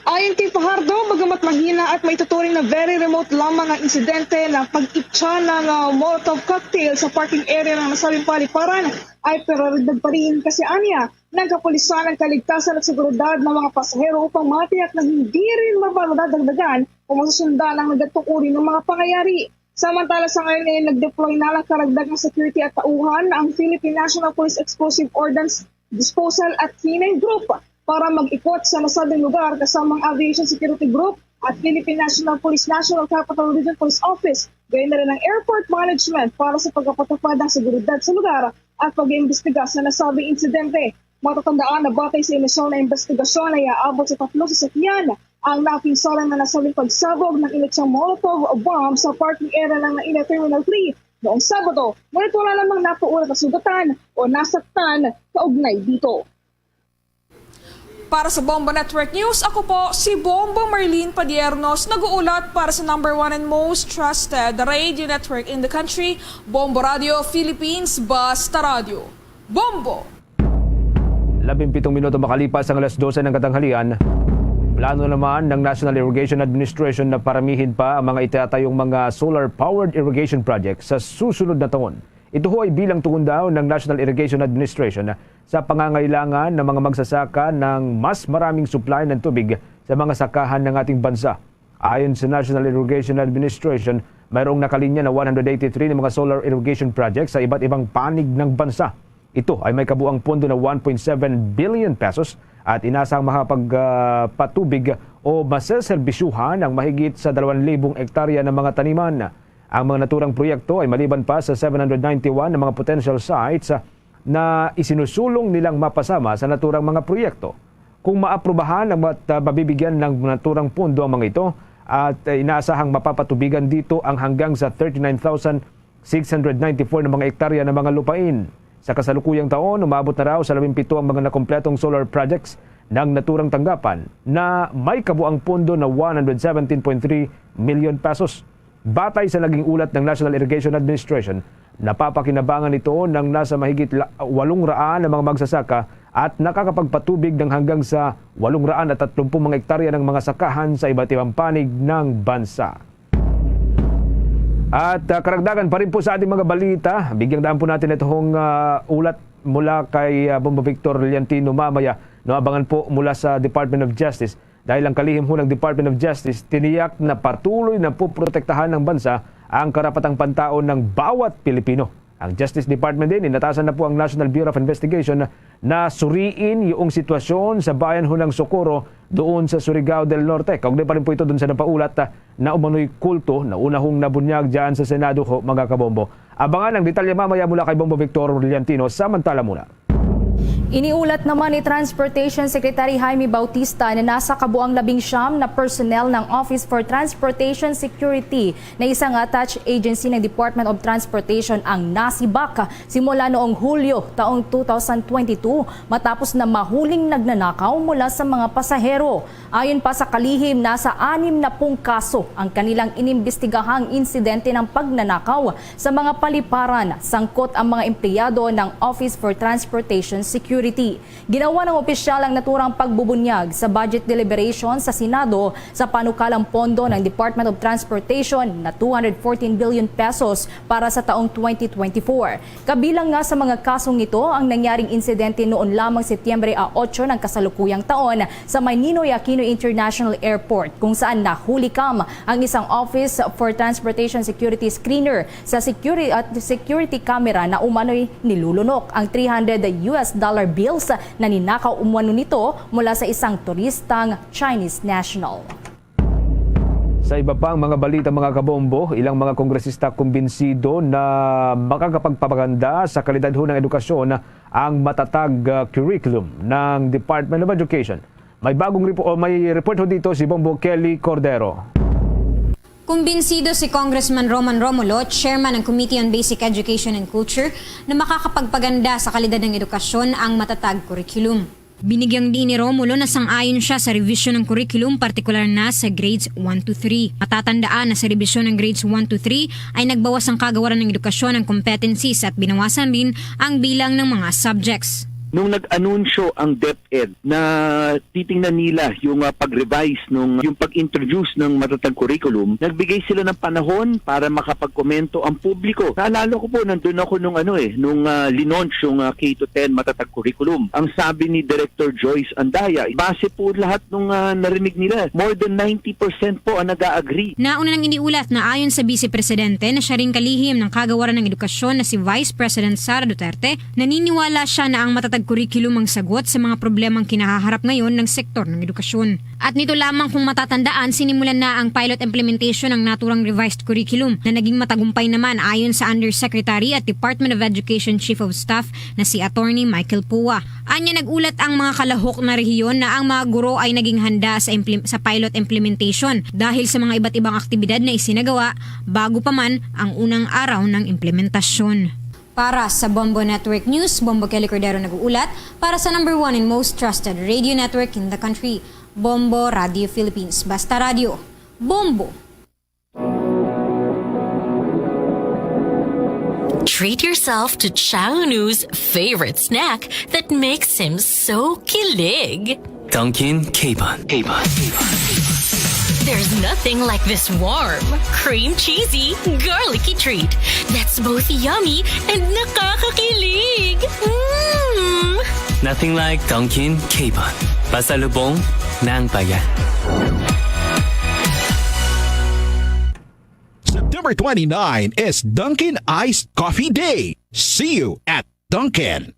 Ayon kay Fajardo, bagamat mahina at maituturing na very remote lamang ang insidente ng pag-itsa ng, ah, Molotov cocktail sa parking area ng nasabing paliparan, ay prioridad pa rin kasi anya ng kapulisan ang kaligtasan at seguridad ng mga pasahero upang matiyak na hindi rin madadagdagan o masusundan ang nagkatong uri ng mga pangyayari. Samantala, sa ngayon ay nag-deploy na lang karagdagang security at tauhan ang Philippine National Police Explosive Ordnance Disposal at K nine Group para mag-ikot sa nasabing lugar, kasama ang Aviation Security Group at Philippine National Police National Capital Region Police Office, gayon na rin ang airport management para sa pagpapatupad ng seguridad sa lugar at pag-iimbestiga sa nasabing insidente. Matatandaan na batay sa inisyal na investigasyon ay aabot sa tatlo sasakyan ang napinsala na nasabing pagsabog ng inisyang Molotov bomb sa parking area ng Naina Terminal three noong Sabado, ngunit wala namang napuulat na sugatan o nasaktan kaugnay dito. Para sa Bombo Network News, ako po si Bombo Marlene Padiernos, nag-uulat para sa number one and most trusted radio network in the country, Bombo Radio Philippines, Basta Radio. Bombo! Labing pitong minuto makalipas ang alas dose ng katanghalian, plano naman ng National Irrigation Administration na paramihin pa ang mga itatayong mga solar-powered irrigation project sa susunod na taon. Ito ho ay bilang tugon daw ng National Irrigation Administration sa pangangailangan ng mga magsasaka ng mas maraming supply ng tubig sa mga sakahan ng ating bansa. Ayon sa National Irrigation Administration, mayroong nakalinya na one hundred eighty-three na mga solar irrigation projects sa iba't ibang panig ng bansa. Ito ay may kabuang pondo na one point seven billion pesos at inasang makapagpatubig o maseserbisyuhan ang mahigit sa dalawang libong ektarya ng mga taniman. Ang mga naturang proyekto ay maliban pa sa seven hundred ninety-one na mga potential sites, ah, na isinusulong nilang mapasama sa naturang mga proyekto. Kung maaprubahan ang mat-, ah, mabibigyan ng naturang pondo ang mga ito at, ah, inaasahang mapapatubigan dito ang hanggang sa thirty-nine thousand six hundred ninety-four na mga ektarya ng mga lupain. Sa kasalukuyang taon, umabot na raw sa labing pito ang mga nakompletong solar projects ng naturang tanggapan na may kabuang pondo na one hundred seventeen point three million pesos. Batay sa naging ulat ng National Irrigation Administration, napapakinabangan ito ng nasa mahigit la-, walong raan na mga magsasaka at nakakapagpatubig ng hanggang sa walong raan at tatlumpung mga ektarya ng mga sakahan sa iba't ibang panig ng bansa. At, ah, karagdagan pa rin po sa ating mga balita, bigyang daan po natin itong, ah, ulat mula kay, ah, Bombo Victor Liantino mamaya. No, abangan po mula sa Department of Justice. Dahil ang kalihim ho ng Department of Justice, tiniyak na patuloy na puprotektahan ng bansa ang karapatang pantaon ng bawat Pilipino. Ang Justice Department din, inatasan na po ang National Bureau of Investigation na suriin yung sitwasyon sa bayan ho ng Socorro doon sa Surigao del Norte. Kaugnay pa rin po ito doon sa napaulat, ah, na umano'y kulto na una hong nabunyag dyan sa Senado ho, mga kabombo. Abangan ang detalye mamaya mula kay Bombo Victor Orleantino. Samantala muna. Iniulat naman ni Transportation Secretary Jaime Bautista na nasa kabuang labing siyam na personnel ng Office for Transportation Security na isang attached agency ng Department of Transportation ang nasibak simula noong Hulyo taong two thousand twenty-two, matapos na mahuling nagnanakaw mula sa mga pasahero. Ayon pa sa kalihim, nasa anim na pung kaso ang kanilang inimbestigahang insidente ng pagnanakaw sa mga paliparan, sangkot ang mga empleyado ng Office for Transportation Security. Ginawa ng opisyal ang naturang pagbubunyag sa budget deliberation sa Senado sa panukalang pondo ng Department of Transportation na two hundred fourteen billion pesos para sa taong twenty twenty-four. Kabilang nga sa mga kasong ito ang nangyaring insidente noon lamang Setyembre a otso ng kasalukuyang taon sa may Ninoy Aquino International Airport, kung saan nahuli kam ang isang Office for Transportation Security screener sa security at security camera na umano'y nilulunok ang three hundred U S dollar bills na ninakaw umano nito mula sa isang turistang Chinese national. Sa iba pang mga balita, mga kabombo, ilang mga kongresista kumbinsido na makakapagpaganda sa kalidad ho ng edukasyon ang matatag, ah, curriculum ng Department of Education. May bagong repo-, o may report ho dito si Bombo Kelly Cordero. Kumbinsido si Congressman Roman Romulo, chairman ng Committee on Basic Education and Culture, na makakapagpaganda sa kalidad ng edukasyon ang matatag curriculum. Binigyang diin ni Romulo na sang-ayon siya sa revision ng curriculum, partikular na sa grades one to three. Matatandaan na sa revision ng grades one to three ay nagbawas ang kagawaran ng edukasyon ng competencies at binawasan rin ang bilang ng mga subjects. Nung nag-anunsyo ang DepEd na titingnan nila yung, ah, pag-revise nung, yung pag-introduce ng matatag curriculum, nagbigay sila ng panahon para makapagkomento ang publiko. Naalala ko po, nandun ako nung ano eh, nung, ah, linunch yung, ah, K to ten matatag curriculum. Ang sabi ni Director Joyce Andaya, base po lahat nung, ah, narinig nila, more than ninety percent po ang nag-a-agree. Nauna nang iniulat na ayon sa Vice Presidente na siya ring kalihim ng kagawaran ng edukasyon na si Vice President Sara Duterte, naniniwala siya na ang matatag curriculum ang sagot sa mga problemang kinahaharap ngayon ng sektor ng edukasyon. At nito lamang kung matatandaan, sinimulan na ang pilot implementation ng naturang revised curriculum na naging matagumpay naman ayon sa Undersecretary at Department of Education Chief of Staff na si Attorney Michael Pua. Anya, nag-ulat ang mga kalahok na rehiyon na ang mga guro ay naging handa sa implim-, sa pilot implementation dahil sa mga iba't ibang aktibidad na isinagawa bago pa man ang unang araw ng implementasyon. Para sa Bombo Network News, Bombo Kelly Cordero nag-uulat para sa number one and most trusted radio network in the country, Bombo Radio Philippines. Basta radyo, Bombo! Treat yourself to Chaunu's favorite snack that makes him so kilig. Dunkin' Capon. Capon. There's nothing like this warm, cream cheesy, garlicky treat that's both yummy and nakakakilig. Mm! Nothing like Dunkin' Capon. Pasalubong ng bayan. September twenty-nine is Dunkin' Iced Coffee Day. See you at Dunkin'.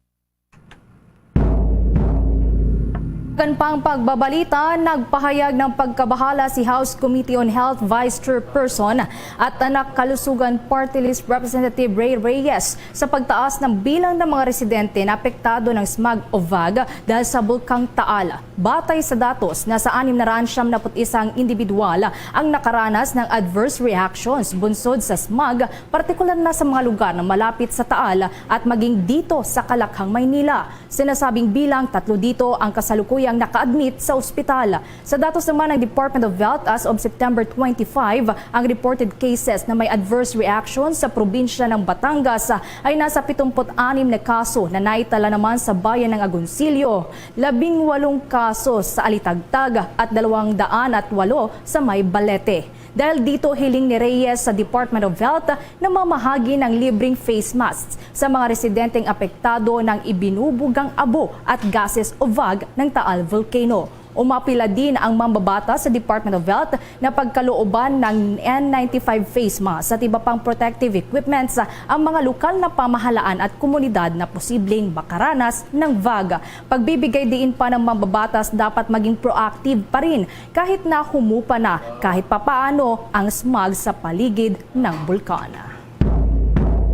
Kan pang pagbabalita, nagpahayag ng pagkabahala si House Committee on Health Vice Chairperson at Anak Kalusugan Party List Representative Rey Reyes sa pagtaas ng bilang ng mga residente na apektado ng smog o vag dahil sa Bulkang Taal. Batay sa datos, nasa anim na raan siyam na put isang individual ang nakaranas ng adverse reactions bunsod sa smog, partikular na sa mga lugar na malapit sa Taal at maging dito sa Kalakhang, Maynila. Sa nasabing bilang, tatlo dito ang kasalukuyang naka-admit sa ospital. Sa datos naman ng Department of Health, as of September twenty-five, ang reported cases na may adverse reaction sa probinsya ng Batangas ay nasa pitumput anim na kaso na naitala naman sa bayan ng Agoncillo, labing walong kaso sa Alitagtag at dalawang daan at walo sa may Balete. Dahil dito, hiling ni Reyes sa Department of Health na mamahagi ng libreng face masks sa mga residenteng apektado ng ibinubugang abo at gases o vag ng Taal Volcano. Umapila din ang mambabata sa Department of Health na pagkalooban ng N ninety-five face mask at iba pang protective equipments ang mga lokal na pamahalaan at komunidad na posibleng makaranas ng vag. Pagbibigay diin pa ng mambabatas, dapat maging proactive pa rin kahit na humupa na kahit papaano ang smog sa paligid ng bulkan.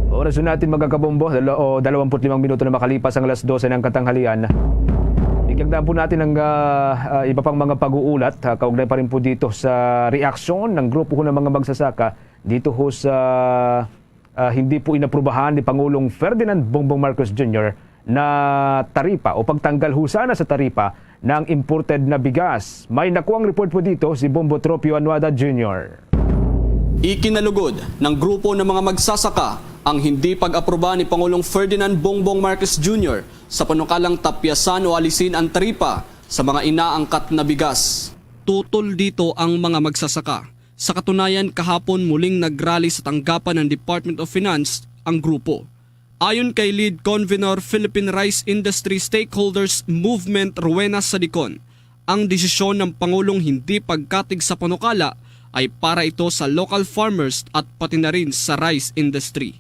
Oras na natin, mga kabombo, dala- o dalawampu't limang minuto na makalipas ang alas dose ng katanghalian. Ikagdaan po natin ang ah, ah, iba pang mga pag-uulat, ah, kaugnay pa rin po dito sa reaksyon ng grupo ho ng mga magsasaka dito ho sa ah, hindi po inaprubahan ni Pangulong Ferdinand Bongbong Marcos Junior na taripa o pagtanggal ho sana sa taripa ng imported na bigas. May nakuang report po dito si Bombo Tropio Anuada Junior. Ikinalugod ng grupo ng mga magsasaka ang hindi pag-aproba ni Pangulong Ferdinand Bongbong Marcos Junior sa panukalang tapyasan o alisin ang taripa sa mga inaangkat na bigas. Tutol dito ang mga magsasaka. Sa katunayan, kahapon muling nagrally sa tanggapan ng Department of Finance ang grupo. Ayon kay Lead Convenor Philippine Rice Industry Stakeholders Movement Rowena Sadicon, ang desisyon ng Pangulong hindi pagkatig sa panukala ay para ito sa local farmers at pati na rin sa rice industry.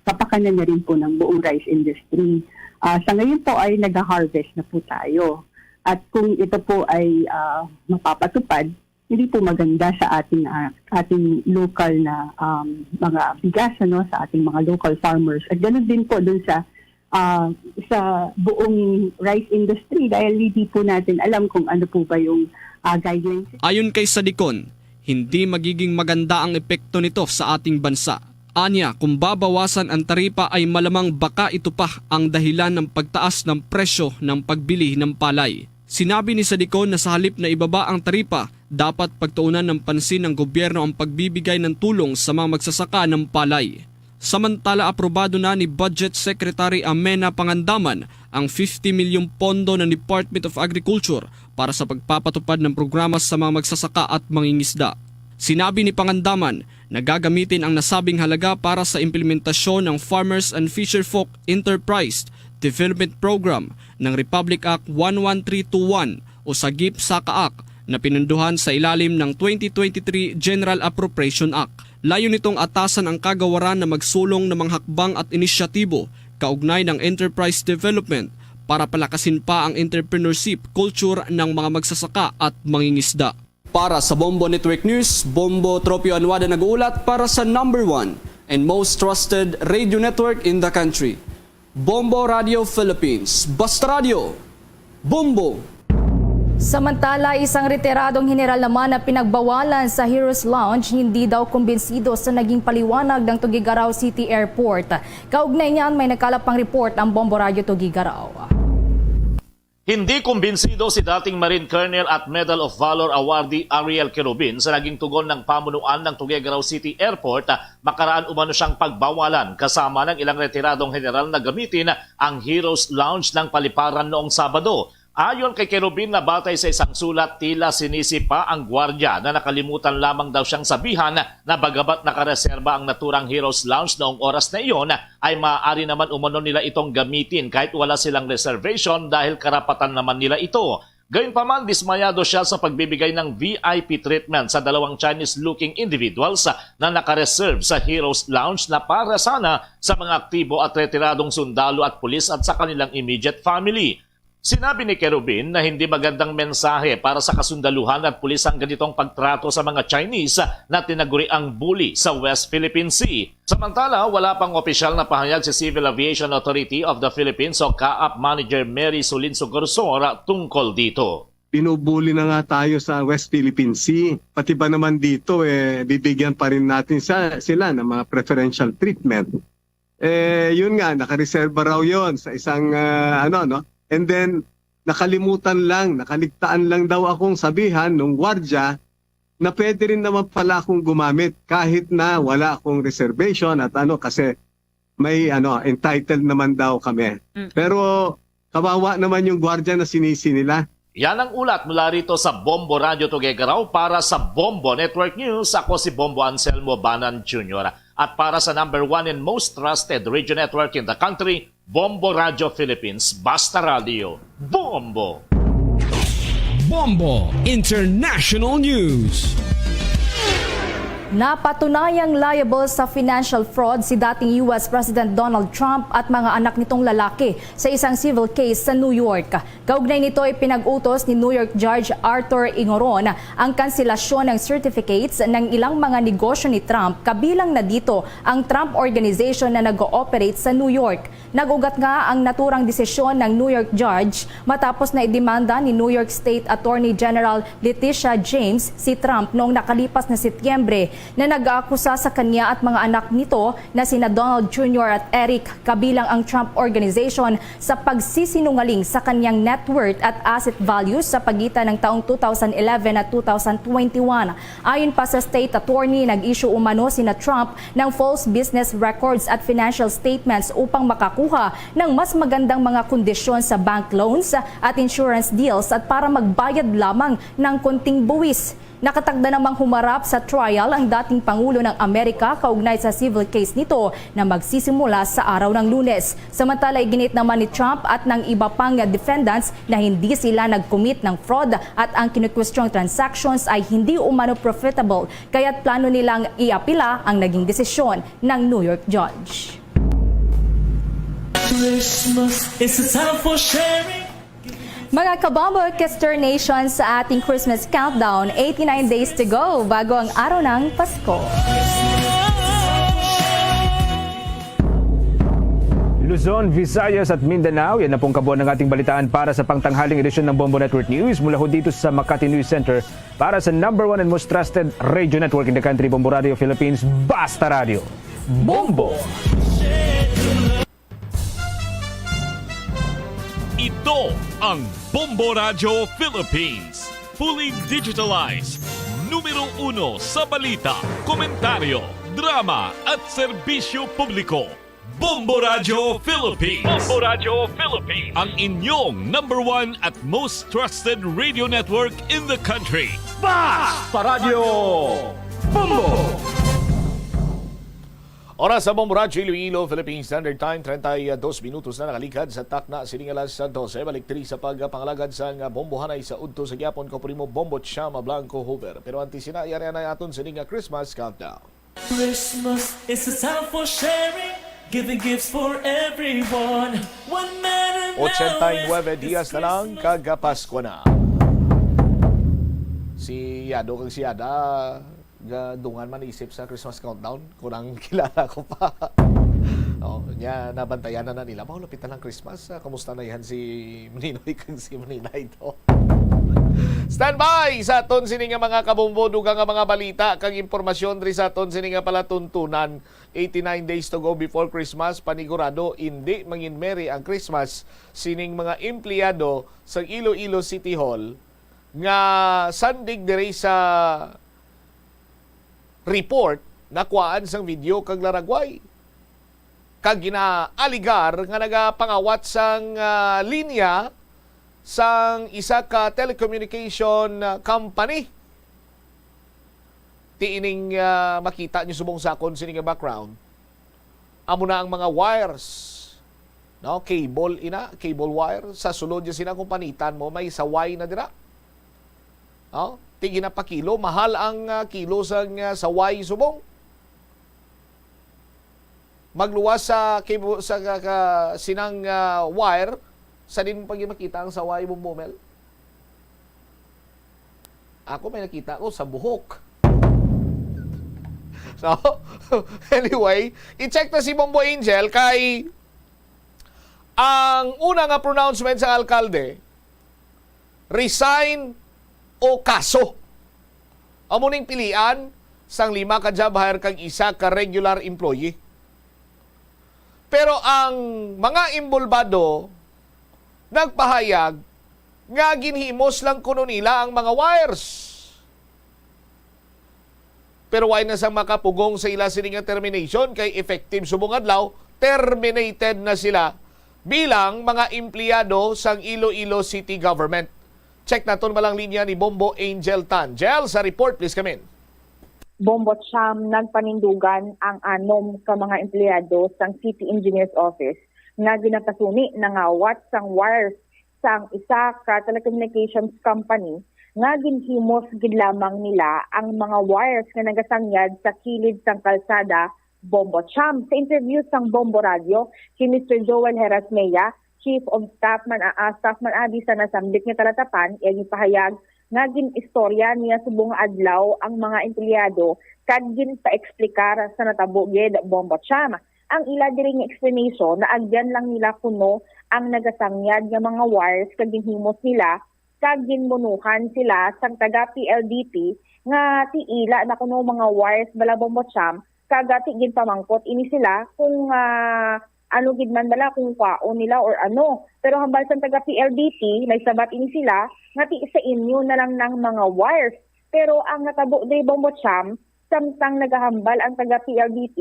Kapakanan na rin po ng buong rice industry. Ah, sa ngayon po ay nag-harvest na po tayo. At kung ito po ay ah, mapapatupad, hindi po maganda sa ating ah, ating local na um, mga bigas, ano, sa ating mga local farmers. At ganoon din po dun sa ah, sa buong rice industry dahil hindi po natin alam kung ano po ba yung ah, guidelines. Ayon kay Sadicon, hindi magiging maganda ang epekto nito sa ating bansa. Anya, kung babawasan ang taripa ay malamang baka ito pa ang dahilan ng pagtaas ng presyo ng pagbili ng palay. Sinabi ni Sadicon na sa halip na ibaba ang taripa, dapat pagtuunan ng pansin ng gobyerno ang pagbibigay ng tulong sa mga magsasaka ng palay. Samantala, aprobado na ni Budget Secretary Amena Pangandaman ang fifty milyong pondo ng Department of Agriculture para sa pagpapatupad ng programa sa mga magsasaka at mangingisda. Sinabi ni Pangandaman na gagamitin ang nasabing halaga para sa implementasyon ng Farmers and Fisherfolk Enterprise Development Program ng Republic Act one one three two one o sa GIP-SACA Act na pinundohan sa ilalim ng twenty twenty-three General Appropriation Act. Layo nitong atasan ang kagawaran na magsulong ng mga hakbang at inisyatibo kaugnay ng enterprise development para palakasin pa ang entrepreneurship culture ng mga magsasaka at mangingisda. Para sa Bombo Network News, Bombo Tropio Anuada nag-uulat para sa number one and most trusted radio network in the country, Bombo Radio Philippines. Basta Radio, Bombo! Samantala, isang retiradong general naman na pinagbawalan sa Heroes Lounge hindi daw kumbinsido sa naging paliwanag ng Tuguegarao City Airport. Kaugnay niyan, may nagkalap pang report ang Bombo Radio Tuguegarao. Hindi kumbinsido si dating Marine Colonel at Medal of Valor awardee Ariel Querubin sa naging tugon ng pamunuan ng Tuguegarao City Airport makaraan umano siyang pagbawalan kasama ng ilang retiradong general na gamitin ang Heroes Lounge ng paliparan noong Sabado. Ayon kay Querubin, na batay sa isang sulat, tila sinisi pa ang gwardiya na nakalimutan lamang daw siyang sabihan na bagamat nakareserba ang naturang Heroes Lounge noong oras na iyon, ay maaari naman umano nila itong gamitin kahit wala silang reservation dahil karapatan naman nila ito. Gayunpaman, dismayado siya sa pagbibigay ng V I P treatment sa dalawang Chinese-looking individuals na nakareserve sa Heroes Lounge na para sana sa mga aktibo at retiradong sundalo at pulis at sa kanilang immediate family. Sinabi ni Kerubin na hindi magandang mensahe para sa kasundaluhan at pulis ang ganitong pagtrato sa mga Chinese na tinaguriang bully sa West Philippine Sea. Samantala, wala pang opisyal na pahayag si Civil Aviation Authority of the Philippines o CAAP Manager Mary Sulin Sugorsor tungkol dito. Binubuli na nga tayo sa West Philippine Sea. Pati ba naman dito, eh, bibigyan pa rin natin sa, sila ng mga preferential treatment. Eh, yun nga, nakareserba raw yon sa isang, ah, ano, no? And then, nakalimutan lang, nakaligtaan lang daw akong sabihan nung gwardiya na pwede rin naman pala akong gumamit kahit na wala akong reservation at ano, kasi may ano, entitled naman daw kami. Mm. Pero kawawa naman yung gwardiya na sinisi nila. Yan ang ulat mula rito sa Bombo Radio Tuguegarao para sa Bombo Network News. Ako si Bombo Anselmo Banan Junior. At para sa number one and most trusted radio network in the country, Bombo Radio Philippines, Basta Radio, Bombo! Bombo International News. Napatunayang liable sa financial fraud si dating U S President Donald Trump at mga anak nitong lalaki sa isang civil case sa New York. Kaugnay nito, ipinag-utos ni New York Judge Arthur Ingoron ang kanselasyon ng certificates ng ilang mga negosyo ni Trump, kabilang na dito ang Trump Organization na nag-ooperate sa New York. Nag-ugat nga ang naturang desisyon ng New York Judge matapos na idemanda ni New York State Attorney General Letitia James si Trump noong nakalipas na Setyembre na nag-aakusa sa kanya at mga anak nito na sina Donald Junior at Eric, kabilang ang Trump Organization, sa pagsisinungaling sa kanyang net worth at asset values sa pagitan ng taong two thousand eleven at two thousand twenty-one. Ayon pa sa state attorney, nag-issue umano sina Trump ng false business records at financial statements upang makakuha ng mas magandang mga kondisyon sa bank loans at insurance deals at para magbayad lamang ng konting buwis. Nakatagda namang humarap sa trial ang dating Pangulo ng Amerika kaugnay sa civil case nito na magsisimula sa araw ng Lunes. Samantala, iginit naman ni Trump at ng iba pang defendants na hindi sila nag-commit ng fraud at ang kinikwestyong transactions ay hindi umano profitable, kaya't plano nilang iapila ang naging desisyon ng New York judge. Christmas is a time for sharing. Mga kabombo, Kester Nation, sa ating Christmas countdown, eighty-nine days to go bago ang araw ng Pasko. Luzon, Visayas at Mindanao, yan na pong kabuuan ng ating balitaan para sa pangtanghaling edisyon ng Bombo Network News mula ho dito sa Makati News Center para sa number one and most trusted radio network in the country, Bombo Radio Philippines, Basta Radio. Bombo! Ito ang Bombo Radyo Philippines. Fully digitalized. Numero uno sa balita, komentaryo, drama at serbisyo publiko. Bombo Radyo Philippines. Bombo Radyo Philippines. Ang inyong number one at most trusted radio network in the country. Basta Radyo Bombo! Oras sa Bombo Radyo Iloilo, Philippine Standard Time, treinta y dos minutos na nakalikad sa takna sining alas dose, balik diri sa pagpangalagad sang bombohanay sa udto sa gyapon ko primo Bombo Chama Blanco Hoover. Pero antes sina, yari anay aton sini nga Christmas countdown. Christmas is a time for sharing, giving gifts for everyone. One man an hour. Ochenta y nueve dias na lang, kagapasko na. Si Yado kag si Yada, ga-, dungan man isip sa Christmas countdown, kung ang kilala ko pa. Oh, nya, nabantayan na, na nila. Mao, lapit na lang Christmas. Ah, kumusta na yan si Maninoy kag si Maninay to? Standby sa aton sini nga mga kabombo, dugang nga mga balita kag impormasyon diri sa aton sini nga palatuntunan. Eighty-nine days to go before Christmas, panigurado indi mangin merry ang Christmas sining mga empleyado sa Iloilo City Hall nga sandig diri sa report nakuhaan sang video kag laragway kag ginaaligar nga nagapangawat sang, ah, linya sang isa ka telecommunication, ah, company. Ti ining, ah, makita niyo subong sa akon sini nga background, amo na ang mga wires, no? Cable ina, cable wire. Sa sulod niya sina, kung panitan mo, may saway na dira. No? Ti ginapakilo, mahal ang, ah, kilo sang, ah, saway subong. Magluwas sa cable, sa ka, ka, sinang, ah, wire, Sa din mo pag makita ang saway, Bombo Mel? Ako may nakita ko sa buhok. So, anyway, i-check na si Bombo Angel kay ang una nga pronouncement sa alkalde, resign o kaso. Amo ning pilian sang lima ka job hire kag isa ka regular employee. Pero ang mga imbolbado nagpahayag nga ginhimos lang kuno nila ang mga wires. Pero wala na sang makapugong sa ila sini nga termination kay effective subong adlaw, terminated na sila bilang mga empleyado sang Iloilo City Government. Check naton malang linya ni Bombo Angel Tan. Jel, sa report, please come in. Bombo Cham, nagpanindugan ang anom ka mga empleyado sang City Engineer's Office nga ginapasuni nangawat sang wires sang isa ka telecommunications company nga ginhimos gid lamang nila ang mga wires nga nagasangyad sa kilid sang kalsada, Bombo Cham. Sa interview sang Bombo Radio kay Mister Joel Herasmea, Chief of Staff man, ah, Staff man abi sa nasambit nga talatapan, iya gipahayag nga gin-istorya niya subong nga adlaw ang mga empleyado kag ginpa-explicar sa natabo gid, Bombo Cham. Ang ila diri nga explanation, naagyan lang nila kuno ang nagasangyad nga mga wires kag ginhimos nila kag ginbunuhan sila sang taga P L D T nga ti ila na kuno mga wires bala, Bombo Cham, kag ti ginpamangkot ini sila kung, ah, ano gid man bala kung kwaon nila or ano. Pero hambal sang taga P L D T, may sabat ini sila nga ti sa inyo na lang nang mga wires. Pero ang natabo diri, Bombo Cham, samtang nagahambal ang taga P L D T,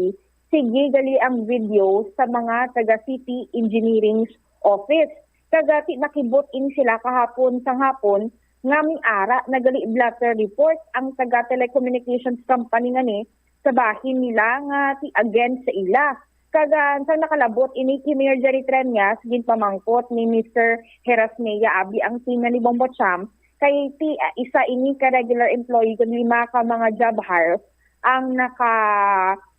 sige gali ang video sa mga taga City Engineering's Office. Kag ti nakibot ini sila kahapon sang hapon nga may ara na gali blotter report ang taga telecommunications company ngani sa bahin nila nga ti against sa ila. Kag, ah, sang nakalabot ini kay Mayor Jerry Treñas, ginpamangkot ni Mister Herasmea abi ang team nga ni Bombo Cham kay ti, ah, isa ini ka regular employee kag lima ka mga job hires ang naka,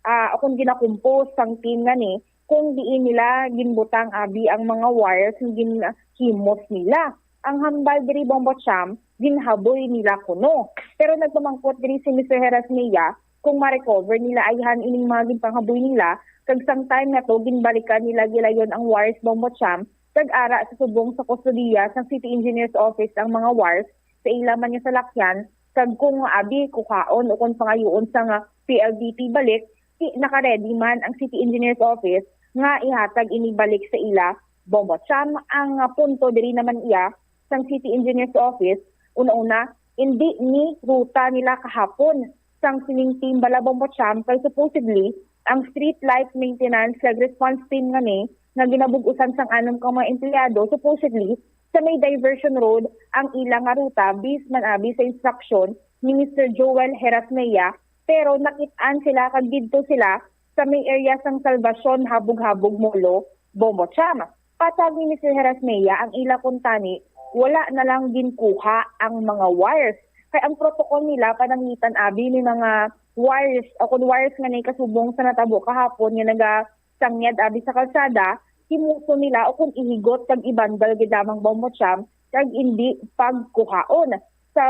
ah, kung ginakumpos sang team ngani kung diin nila ginbutang abi ang mga wires nga ginhimos nila. Ang hambal diri, Bombo Cham, ginhaboy nila kuno. Pero nagpamangkot diri si Mister Herasmea kung ma-recover nila ayhan ining mga ginpanghaboy nila, kag sang time na to ginbalikan nila gilayon ang wires, Bombo Cham, kag ara sa subong sa kustodiya sang City Engineer's Office ang mga wires sa ila man nga salakyan, kag kung abi kuhaon o kung pangayuon sang P L D T balik, ti naka-ready man ang City Engineer's Office nga ihatag ini balik sa ila, Bombo Cham. Ang, ah, punto diri naman iya sang City Engineer's Office, una-una, indi ni ruta nila kahapon sang sining team bala, Bombo Cham, kay supposedly ang street light maintenance kag response team ngani nga ginabug-usan sang anom ka mga empleyado, supposedly sa may diversion road ang ila nga ruta, based man abi sa instruction ni Mister Joel Herasmea, pero nakit-an sila kag didto sila sa may area sang Salvacion, Habog-Habog, Molo, Bombo Cham. Patag ni Mister Herasmea, ang ila kuntani wala na lang ginkuha ang mga wires. Kay ang protocol nila pananglitan abi ni mga wires o kun wires nga nakasubong sa natabo kahapon nga nagasangyad abi sa kalsada, himuson nila o kun ihigot kag ibandal gid lamang, Bombo Cham, kag indi pagkuhaon. Sa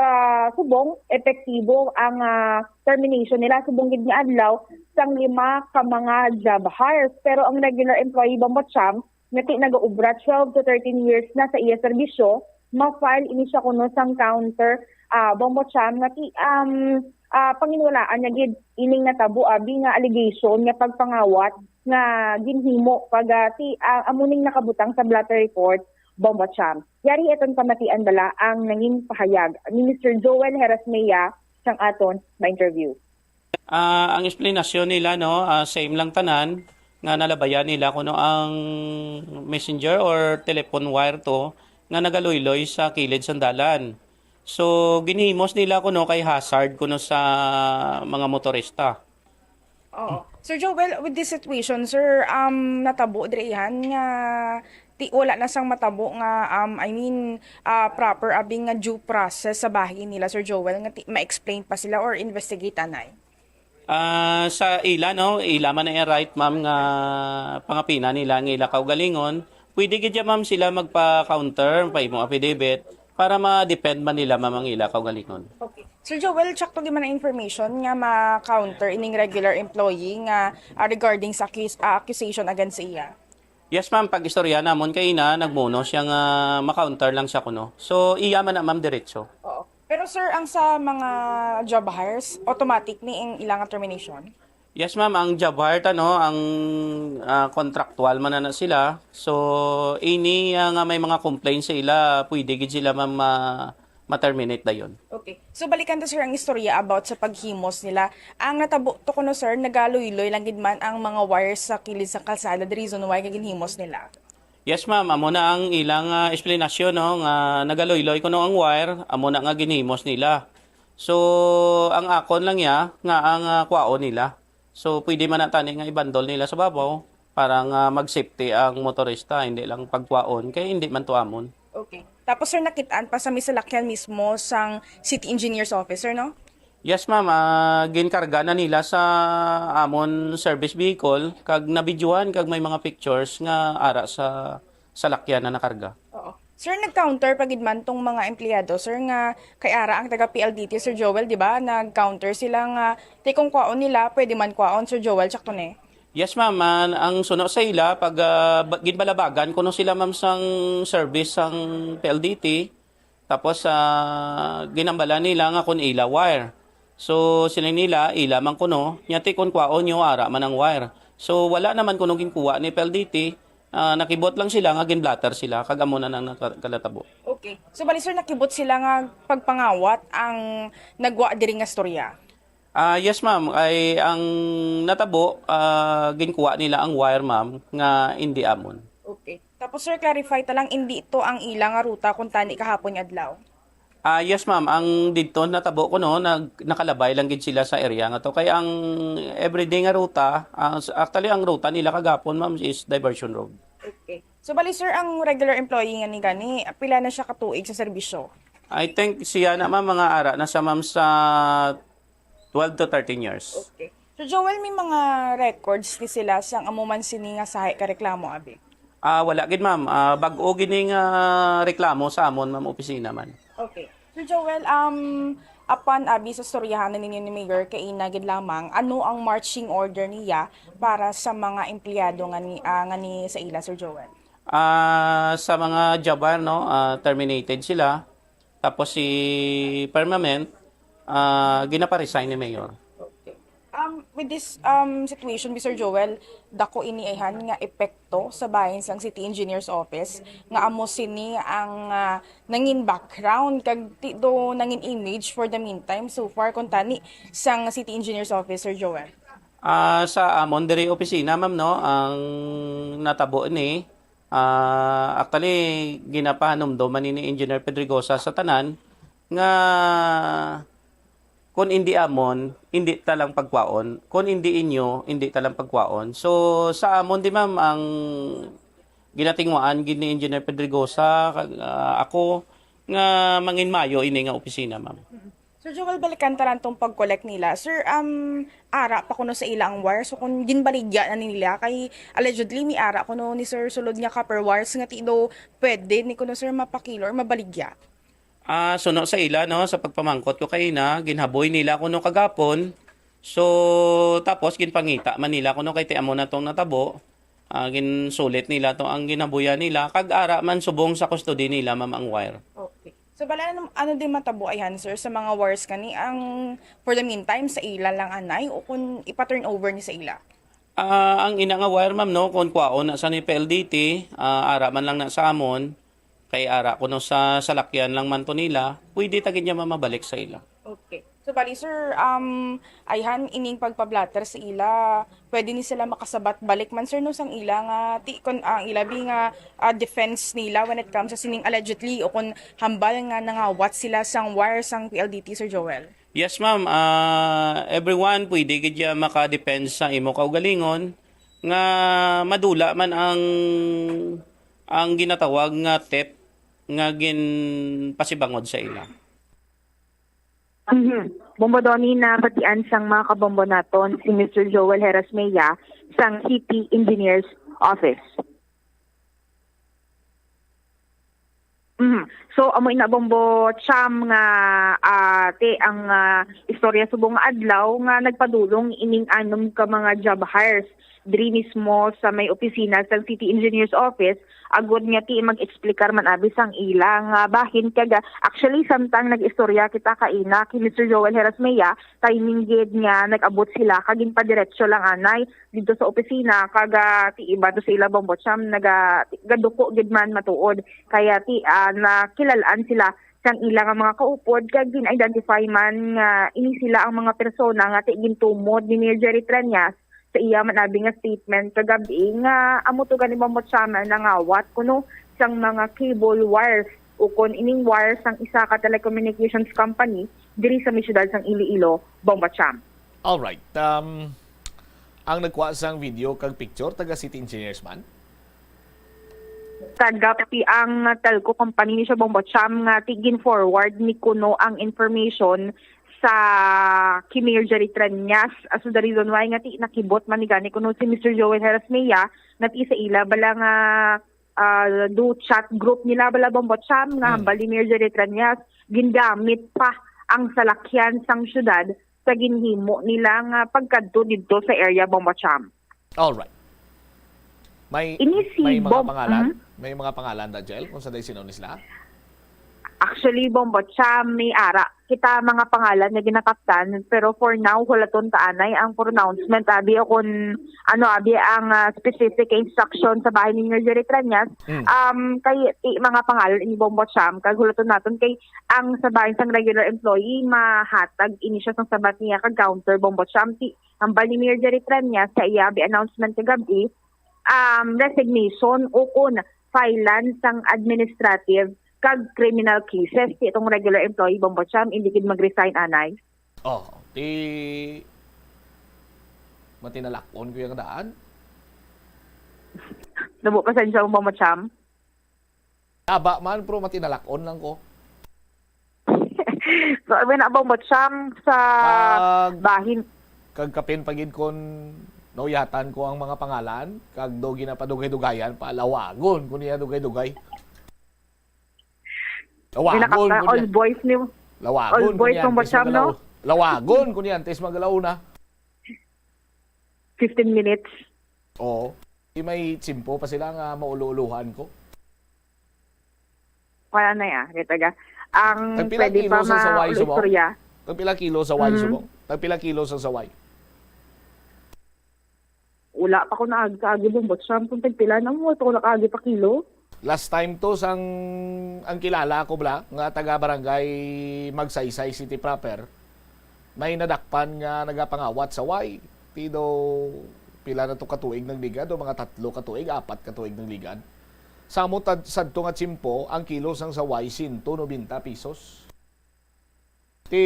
subong, epektibo ang, ah, termination nila subong gid nga adlaw sang lima ka mga job hires. Pero ang regular employee, Bombo Cham, nga ti nagaobra twelve to thirteen years na sa iya serbisyo, ma-file ini siya kuno sang counter, ah, Bombo Cham, nga ti, um, ah, panginwalaan niya gid ining natabo abi nga allegation nga pagpangawat nga ginhimo pag, ah, ti, ah, amo ning nakabutang sa blotter report, Bombo Cham. Yari aton pamatian bala ang nangin pahayag ni Mister Joel Herasmea sang aton ma-interview. Ah, ang explanation nila, no, ah, same lang tanan, nga nalabayan nila kuno ang messenger or telephone wire to nga nagaluyloy sa kilid sang dalan. So, ginhimos nila kuno kay hazard kuno sa mga motorista. Oo. Sir Joel, with this situation, sir, um, natabo diri ihan nga ti wala na sang matabo nga, um, I mean, ah, proper abi nga due process sa bahin nila, Sir Joel, nga ti ma-explain pa sila or investigate anay? Ah, sa ila, no, ila man ang right, ma'am, nga pangapina nila ang ila kaugalingon, Pwede gid ya, ma'am, sila magpa-counter, pa-imo affidavit para ma-defend man nila, ma'am, ang ila kaugalingon. Okay. Sir Joel, check to di man ang information nga ma-counter ining regular employee nga, ah, regarding sa accus-, ah, accusation against sa iya. Yes, ma'am, pag istorya namon kay ina nagmuno siya nga ma-counter lang siya kuno. So iya man na, ma'am, diretso. Oo. Pero sir, ang sa mga job hires, automatic ni ang ilang termination? Yes, ma'am, ang job hire ta, no, ang, ah, contractual man na, na sila. So ini, ah, nga may mga complaints sa ila, pwede gid sila, ma'am, ma- ma-terminate dayon. Okay. So balikan ta, sir, ang istorya about sa paghimos nila. Ang natabo to kuno, sir, nagaluyloy lang gid man ang mga wires sa kilid sa kalsada, the reason why nga ginhimos nila. Yes, ma'am, amo na ang ilang, ah, explanation, no, nga nagaluyloy kuno ang wire, amo na nga ginhimos nila. So ang akon lang ya nga ang, ah, kwaon nila. So pwede man na tani nga ibandol nila sa babaw para nga mag-safety ang motorista, hindi lang pagkwaon kay hindi man to amon. Okay. Tapos, sir, nakit-an pa sa may salakyan mismo sang city engineer's office, sir, no? Yes, ma'am. Ah, ginkarga na nila sa amon service vehicle kag nabidyohan kag may mga pictures nga ara sa salakyan na nakarga. Oo. Sir, nag-counter pa gid man tong mga empleyado, sir, nga kay ara ang taga P L D T, Sir Joel, di ba? Nag-counter sila nga, ti kung kwaon nila, pwede man kwaon, Sir Joel, tsakto ni? Yes, ma'am. Ah, ang suno sa ila, pag, ah, ba- ginbalabagan kuno sila, ma'am, sang service sang P L D T, tapos, ah, ginambala nila nga kun ila wire. So sila nila, ila man kuno, nya ti kun kwaon nyo, ara man ang wire. So wala naman kuno ginkuha ni P L D T, ah, nakibot lang sila nga ginblatter sila, kag amo na nang naka- kalatabo. Okay. So bali, sir, nakibot sila nga pagpangawat ang nagwa diri nga storya? Ah, yes, ma'am. Ay ang natabo, ah, ginkuha nila ang wire, ma'am, nga indi amon. Okay. Tapos, sir, clarify ta lang, indi ito ang ila nga ruta kung tani kahapon nga adlaw? Ah, yes, ma'am. Ang didto natabo kuno, nag- nakalabay lang gid sila sa area nga to. Kay ang everyday nga ruta, ah, s- actually ang ruta nila kagapon, ma'am, is diversion road. Okay. So bali, sir, ang regular employee nga ni gani, pila na siya katuig sa serbisyo? I think siya na, ma'am, mga ara na siya, ma'am, sa twelve to thirteen years. Okay. So Joel, may mga records ni sila sang amo man sini nga sahi ka reklamo, abi? Ah, wala gid, ma'am. Ah, bag-o gid ning, ah, reklamo sa amon, ma'am, opisina man. Okay. So Joel, um, apan abi sa storyahan na ninyo ni Mayor, kay ina gid lamang, ano ang marching order niya para sa mga empleyado nga ni, ah, nga ni sa ila, Sir Joel? Ah, sa mga job hire, no, ah, terminated sila. Tapos si permanent, ah, ginapa-resign ni Mayor. Okay. Um, with this, um, situation, Mister Joel, dako ini ayhan nga epekto sa bahin sang City Engineer's Office, nga amo sini ang, ah, nangin background kag ti do nangin image for the meantime so far, kung tani, sang City Engineer's Office, Sir Joel? Ah, sa amon diri opisina, ma'am, no, ang natabo ni, ah, actually, ginapahanumdom man ni Engineer Pedregosa sa tanan nga kun indi amon, indi ta lang pagkwaon. Kun indi inyo, indi ta lang pagkwaon. So, sa amon di, ma'am, ang ginatingwaan gid ni Engineer Pedregosa, kag, ah, ako, nga manginmayo ini nga opisina, ma'am. Sir Joel, balikan ta lang tong pag-collect nila. Sir, um, ara pa kuno sa ila ang wire. So, kung ginbaligya na nila, kay allegedly, may ara kuno ni Sir sulod nga copper wires nga ti do pwede ni kuno, sir, mapakilo or mabaligya. Ah, suno sa ila, no, sa pagpamangkot ko kay ina, ginhaboy nila kuno kagapon. So, tapos ginpangita man nila kuno kay ti amo na tong natabo. Ah, ginsulit nila to ang ginhabuyan nila, kag ara man subong sa custody nila, ma'am, ang wire. Okay. So, bala, ano, ano din matabo ayhan, sir, sa mga wires kani ang, for the meantime, sa ila lang anay o kung ipa-turn over ni sa ila? Ah, ang ina nga wire, ma'am, no, kung kwaon na sa ni P L D T, ah, ara man lang na sa amon, kay ara kuno sa salakyan lang man to nila, pwede ta gid niya mamabalik sa ila. Okay. So, bali, sir, um, ayhan ining pagpablatter sa ila, pwede ni sila makasabat balik man, sir, no, sang ila nga, ti, kon, ang ila bi nga, ah, defense nila when it comes sa sining allegedly o kung hambal nga nangawat sila sang wire sang P L D T, Sir Joel? Yes, ma'am. Ah, everyone pwede gid ya maka-defense sa imo kaugalingon nga madula man ang, ang ginatawag nga theft nga ginpasibangod sa ila. Mhm. Bombo Donnie, nabatian sang mga kabombo naton si Mister Joel Herasmea sang City Engineers Office. Mhm. So, amo ina, Bombo Cham, nga, ah, ti ang, ah, istorya subong nga adlaw nga nagpadulong ining anom ka mga job hires diri mismo sa may opisina sang City Engineers Office, agud nga ti mag-explicar man abi sang ila nga bahin. Kag, ah, actually, samtang nag-istorya kita kaina kay Mister Joel Herasmea, timing gid nga nag-abot sila kag ginpadiretso lang anay didto sa opisina, kag, ah, ti iba to sa ila, Bombo Cham, naga-, gaduko gid man matuod. Kaya ti, ah, nakilal-an sila sang ila nga mga kaupod, kag gin-identify man nga ini sila ang mga persona nga ti gintumod ni Mayor Jerry Treñas sa iya man abi nga statement kagab-i, nga amo to gani, Bombo Cham, nangawat kuno sang mga cable wires ukon ining wire sang isa ka telecommunications company diri sa may siyudad sang Iloilo, Bombo Cham. Alright. Um, ang nagkuha sang video kag picture, taga City Engineers man? Kagab-i ang telco company ni siya, Bombo Cham, nga ti gin-forward ni kuno ang information sa kay Mayor Jerry Treñas. Ah, so the reason why nga ti nakibot man ni gani kuno si Mister Joel Herasmea, nga ti sa ila bala nga, ah, do chat group nila bala, Bombo Cham, nga Hmm. hambal ni Mayor Jerry Treñas, gingamit pa ang salakyan sang syudad sa ginhimo nila nga pagkadto didto sa area, Bombo Cham. Alright. May Ini si may mga Bob, pangalan? Mhm. May mga pangalan, Dajel, kung sa day sino ni sila? Actually, Bombo Cham, may ara kita mga pangalan nga ginakaptan, pero for now, hulaton ta anay ang pronouncement, abi, o kung ano, abi, ang, ah, specific instruction sa bahin ni Mayor Jerry Treñas. Mm. Um, kay ti mga pangalan ini, Bombo Cham, kag hulaton naton kay ang sa bahin sang regular employee, mahatag ini siya sang sabat niya kag counter, Bombo Cham. Ti hambal ni Mayor Jerry Treñas sa iya abi announcement kagab-i, um, resignation o kun filean sang administrative kag criminal cases ti itong regular employee, Bombo Cham, indi gid mag-resign anay. Oh, ti matinalak-on ko yung daan. Nabo, pasensya mo, Bombo Cham. Aba man, pero matinalak-on lang ko. So, I mean, Bombo Cham, sa Kag, bahin. Kag kapin pa gid kon nauyatan ko ang mga pangalan, kag do ginapadugay-dugayan pa, lawagon ko niya dugay-dugay. Lawagon Ginakapta, ko all niya. Boys ni Lawagon all ko Boys niya from antes Bacham, magalaw-, no? Lawagon ko niya antes magalaw na. Fifteen minutes. Oo. Di may tsimpo pa sila nga mauluhan ko. Wala na ya, kita ga. Ang Tagpila pwede kilo pa sa saway, ma-, Subong? istorya. Tagpila kilo saway, Mhm. Subong? Tagpila kilo sa saway? Wala pa ko naagi-agi, Bombo Cham, kung tagpila na mo, wala pa ko nakaagi pa kilo. Last time to, sang ang kilala ko bala, nga taga barangay Magsaysay City proper, may nadakpan nga nagapangawat saway. Ti daw pila na to katuig nagligad, o mga tatlo katuig, apat katuig nagligad. Sa amo tad-, sadto nga tiyempo, ang kilo sang saway, siyento nobenta pesos. Ti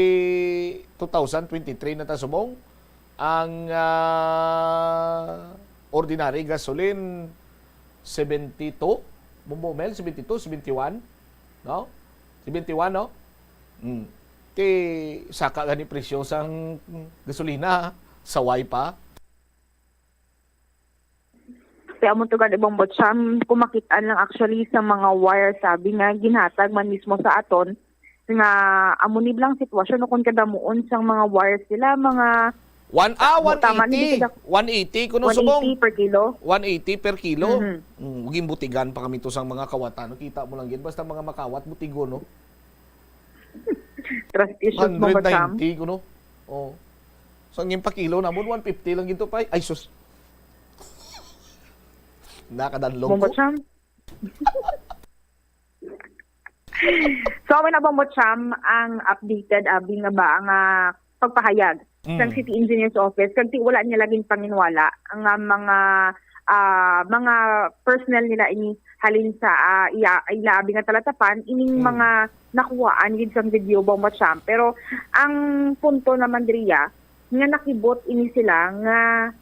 two thousand twenty-three na ta, Subong, ang, ah, ordinary gasoline, seventy-two, Bombo Mel, seventy-two, seventy-one, no? Seventy-one, no? Mm. Ti saka gani presyo sang gasolina, saway pa. Kaya amo to gani, Bombo Cham, kung makit-an lang actually sa mga wire, sabi nga ginhatag man mismo sa aton nga amo ni blang sitwasyon, o kung kadamuon sang mga wires nila, mga One, ah, Tama, hindi one eighty. kita One eighty kuno, one eighty Subong. per kilo. One eighty per kilo. Mhm. Mm, uging butigan pa kami to sang mga kawatan. Kita mo lang gid, basta mga makawat, butigon, no? Trust issues, Bombo Cham. Hundred ninety kuno. Oh. So, ang pa kilo namon, one fifty lang gid to, pay. Ay, sus. Nakadanlog Bombo ko. Cham. So, amo na, Bombo Cham, ang updated, abi, nga ba, nga pagpahayag Mm. sa City Engineers Office, kag ti wala nila ginpanginwala nga mga, ah, mga personnel nila ini halin sa, ah, iya, ila, abi, nga talatapan, ining Mm. mga nakuhaan gid sang video, Bombo Cham. Pero ang punto naman diriya, nga nakibot ini sila nga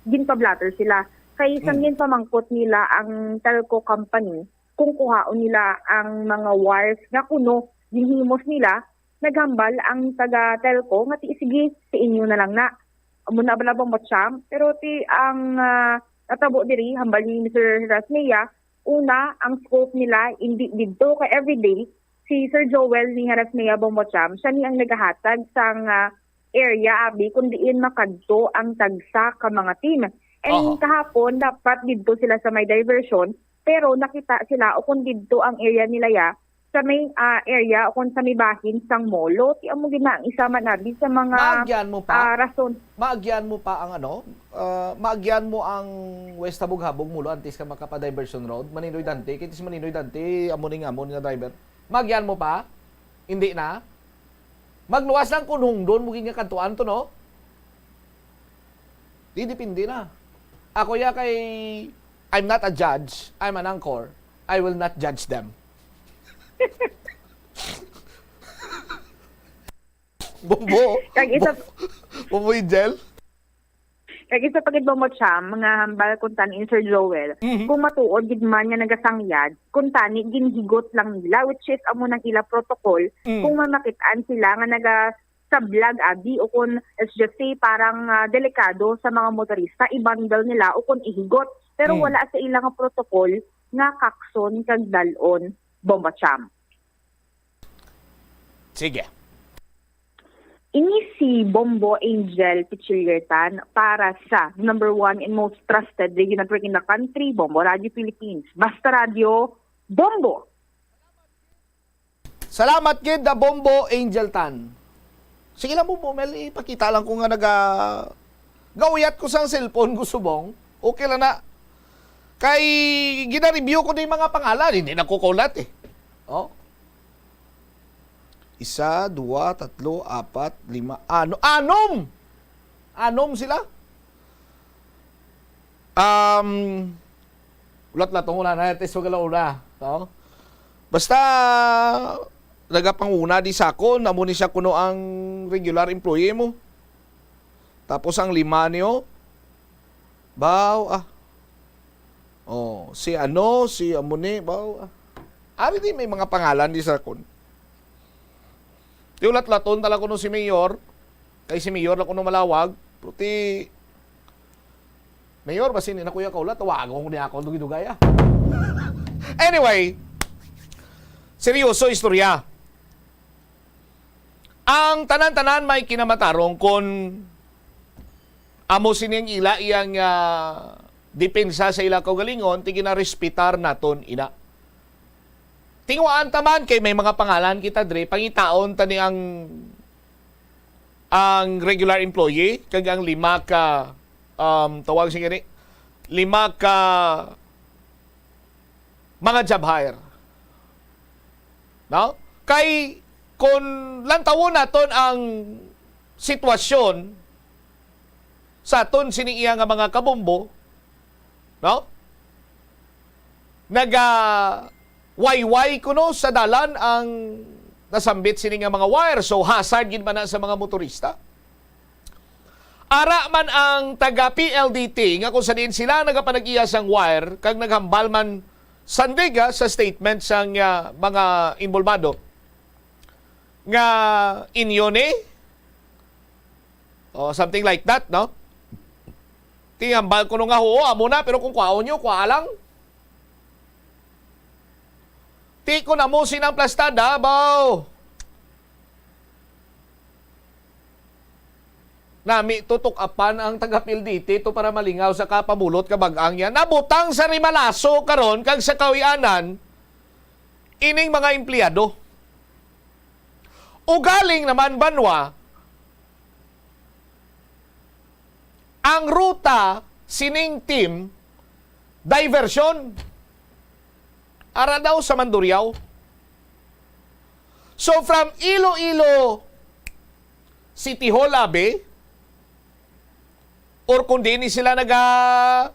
ginpa-blotter sila. Kay sang Mm. ginpamangkot nila ang telco company kung kuhaon nila ang mga wires nga kuno ginhimos nila, naghambal ang taga telco nga ti sige, sa inyo na lang na. Amo na bala, Bombo Cham, pero ti ang, ah, natabo diri, hambal ni Mister Rasmia, una, ang scope nila indi didto kay everyday si Sir Joel ni Harasmea Bombocham, siya ni ang nagahatag sang, ah, area, abi, kung diin makadto ang tagsa ka mga team. And Aha. kahapon, dapat didto sila sa may diversion, pero nakita sila o kung didto ang area nila ya, sa may, ah, area o kung sa may bahin sang Molo. Ti amo gid na ang isa man, abi, sa mga, Maagyan mo pa? ah, rason. Maagyan mo pa ang ano? Ah, maagyan mo ang West Habog-Habog, Molo, antes ka makapa-diversion road? Maninoy Dante, kay si Maninoy Dante, amo ning amo nga driver. Maagyan mo pa? Hindi na? Magluwas lang kung hungdon mo gid nga kadtuan to, no? Di, depende na. Ako ya kay, I'm not a judge, I'm an anchor. I will not judge them. Bombo. Kag isa Bombo Angel? Kag isa pa gid, Bombo Cham, nga hambal kuntani ni Sir Joel, Mhm. kung matuod gid man nga nagasangyad, kuntani ginhigot lang nila, which is amo nang ila protocol, Mm. kung mamakit-an sila nga nagasablag, abi, o kung, let's just say, parang, ah, delikado sa mga motorista, i-bundle nila o kung ihigot. Pero Mm. wala sa ila nga protocol nga kakson kag dal-on, Bombo Cham. Sige. Ini si Bombo Angel Pichiliertan para sa number one and most trusted radio network in the country, Bombo Radio Philippines. Basta Radio, Bombo! Salamat gid, da Bombo Angel Tan. Sige lang, Bombo Mel, ipakita lang ko nga naga-, gauyat ko sang cellphone ko subong. Okay lang na. Kay gina-review ko na yung mga pangalan, hindi na ko kaulat eh. Oh. Isa, dua, tatlo, apat, lima, ano, anom! Anom sila. Um, ulat-ulat, wala na, ito is wala una. No? Basta, nagapanguna di sa akon, amo ni siya kuno ang regular employee mo. Tapos ang lima niyo, baw, ah. Oh, si ano, si amo ni, baw, ah. Ari di may mga pangalan di sa akon. Di ulat-laton talaga kuno si Mayor. Kay si Mayor lang kuno malawag. Pero ti, Mayor, basi ni na kuya kaulat, tawagon ko niya ako, dugay-dugay, ah. Anyway, seryoso istorya. Ang tanan-tanan may kinamatarong kon amo sini ang ila iyang, ah, depensa sa ila kaugalingon, ti ginarespetar naton ina. Tinguhaan ta man kay may mga pangalan kita dre, pangitaon ta ni ang, ang regular employee kag ang lima ka, um, tawag siya gani, lima ka mga job hire. No? Kay kung lantawon naton ang sitwasyon sa aton sini iya nga mga kabombo, no? Naga wayway kuno sa dalan ang nasambit sini nga mga wire. So, hazard gid man na sa mga motorista. Ara man ang taga P L D T nga kung sa diin sila nagapanag-iya sang wire kag naghambal man sandiga sa statement sang, ah, mga involvado nga inyo ni o something like that, no? Ti hambal kuno nga, "Huo, amo na, pero kung kwaon nyo, kwaa lang." Ti kung amo sinang plastada, baw. Nami tutok apan ang taga P L D T to para malingaw sa kapamulot ka bag-ang yan. Nabutang sa Rimalaso karon kag sa Kawianan ining mga empleyado. Ugaling naman banwa, ang ruta sining team, diversion. Ara daw sa Mandurriao. So, from Iloilo City Hall, abi, or kung di ni sila naga-,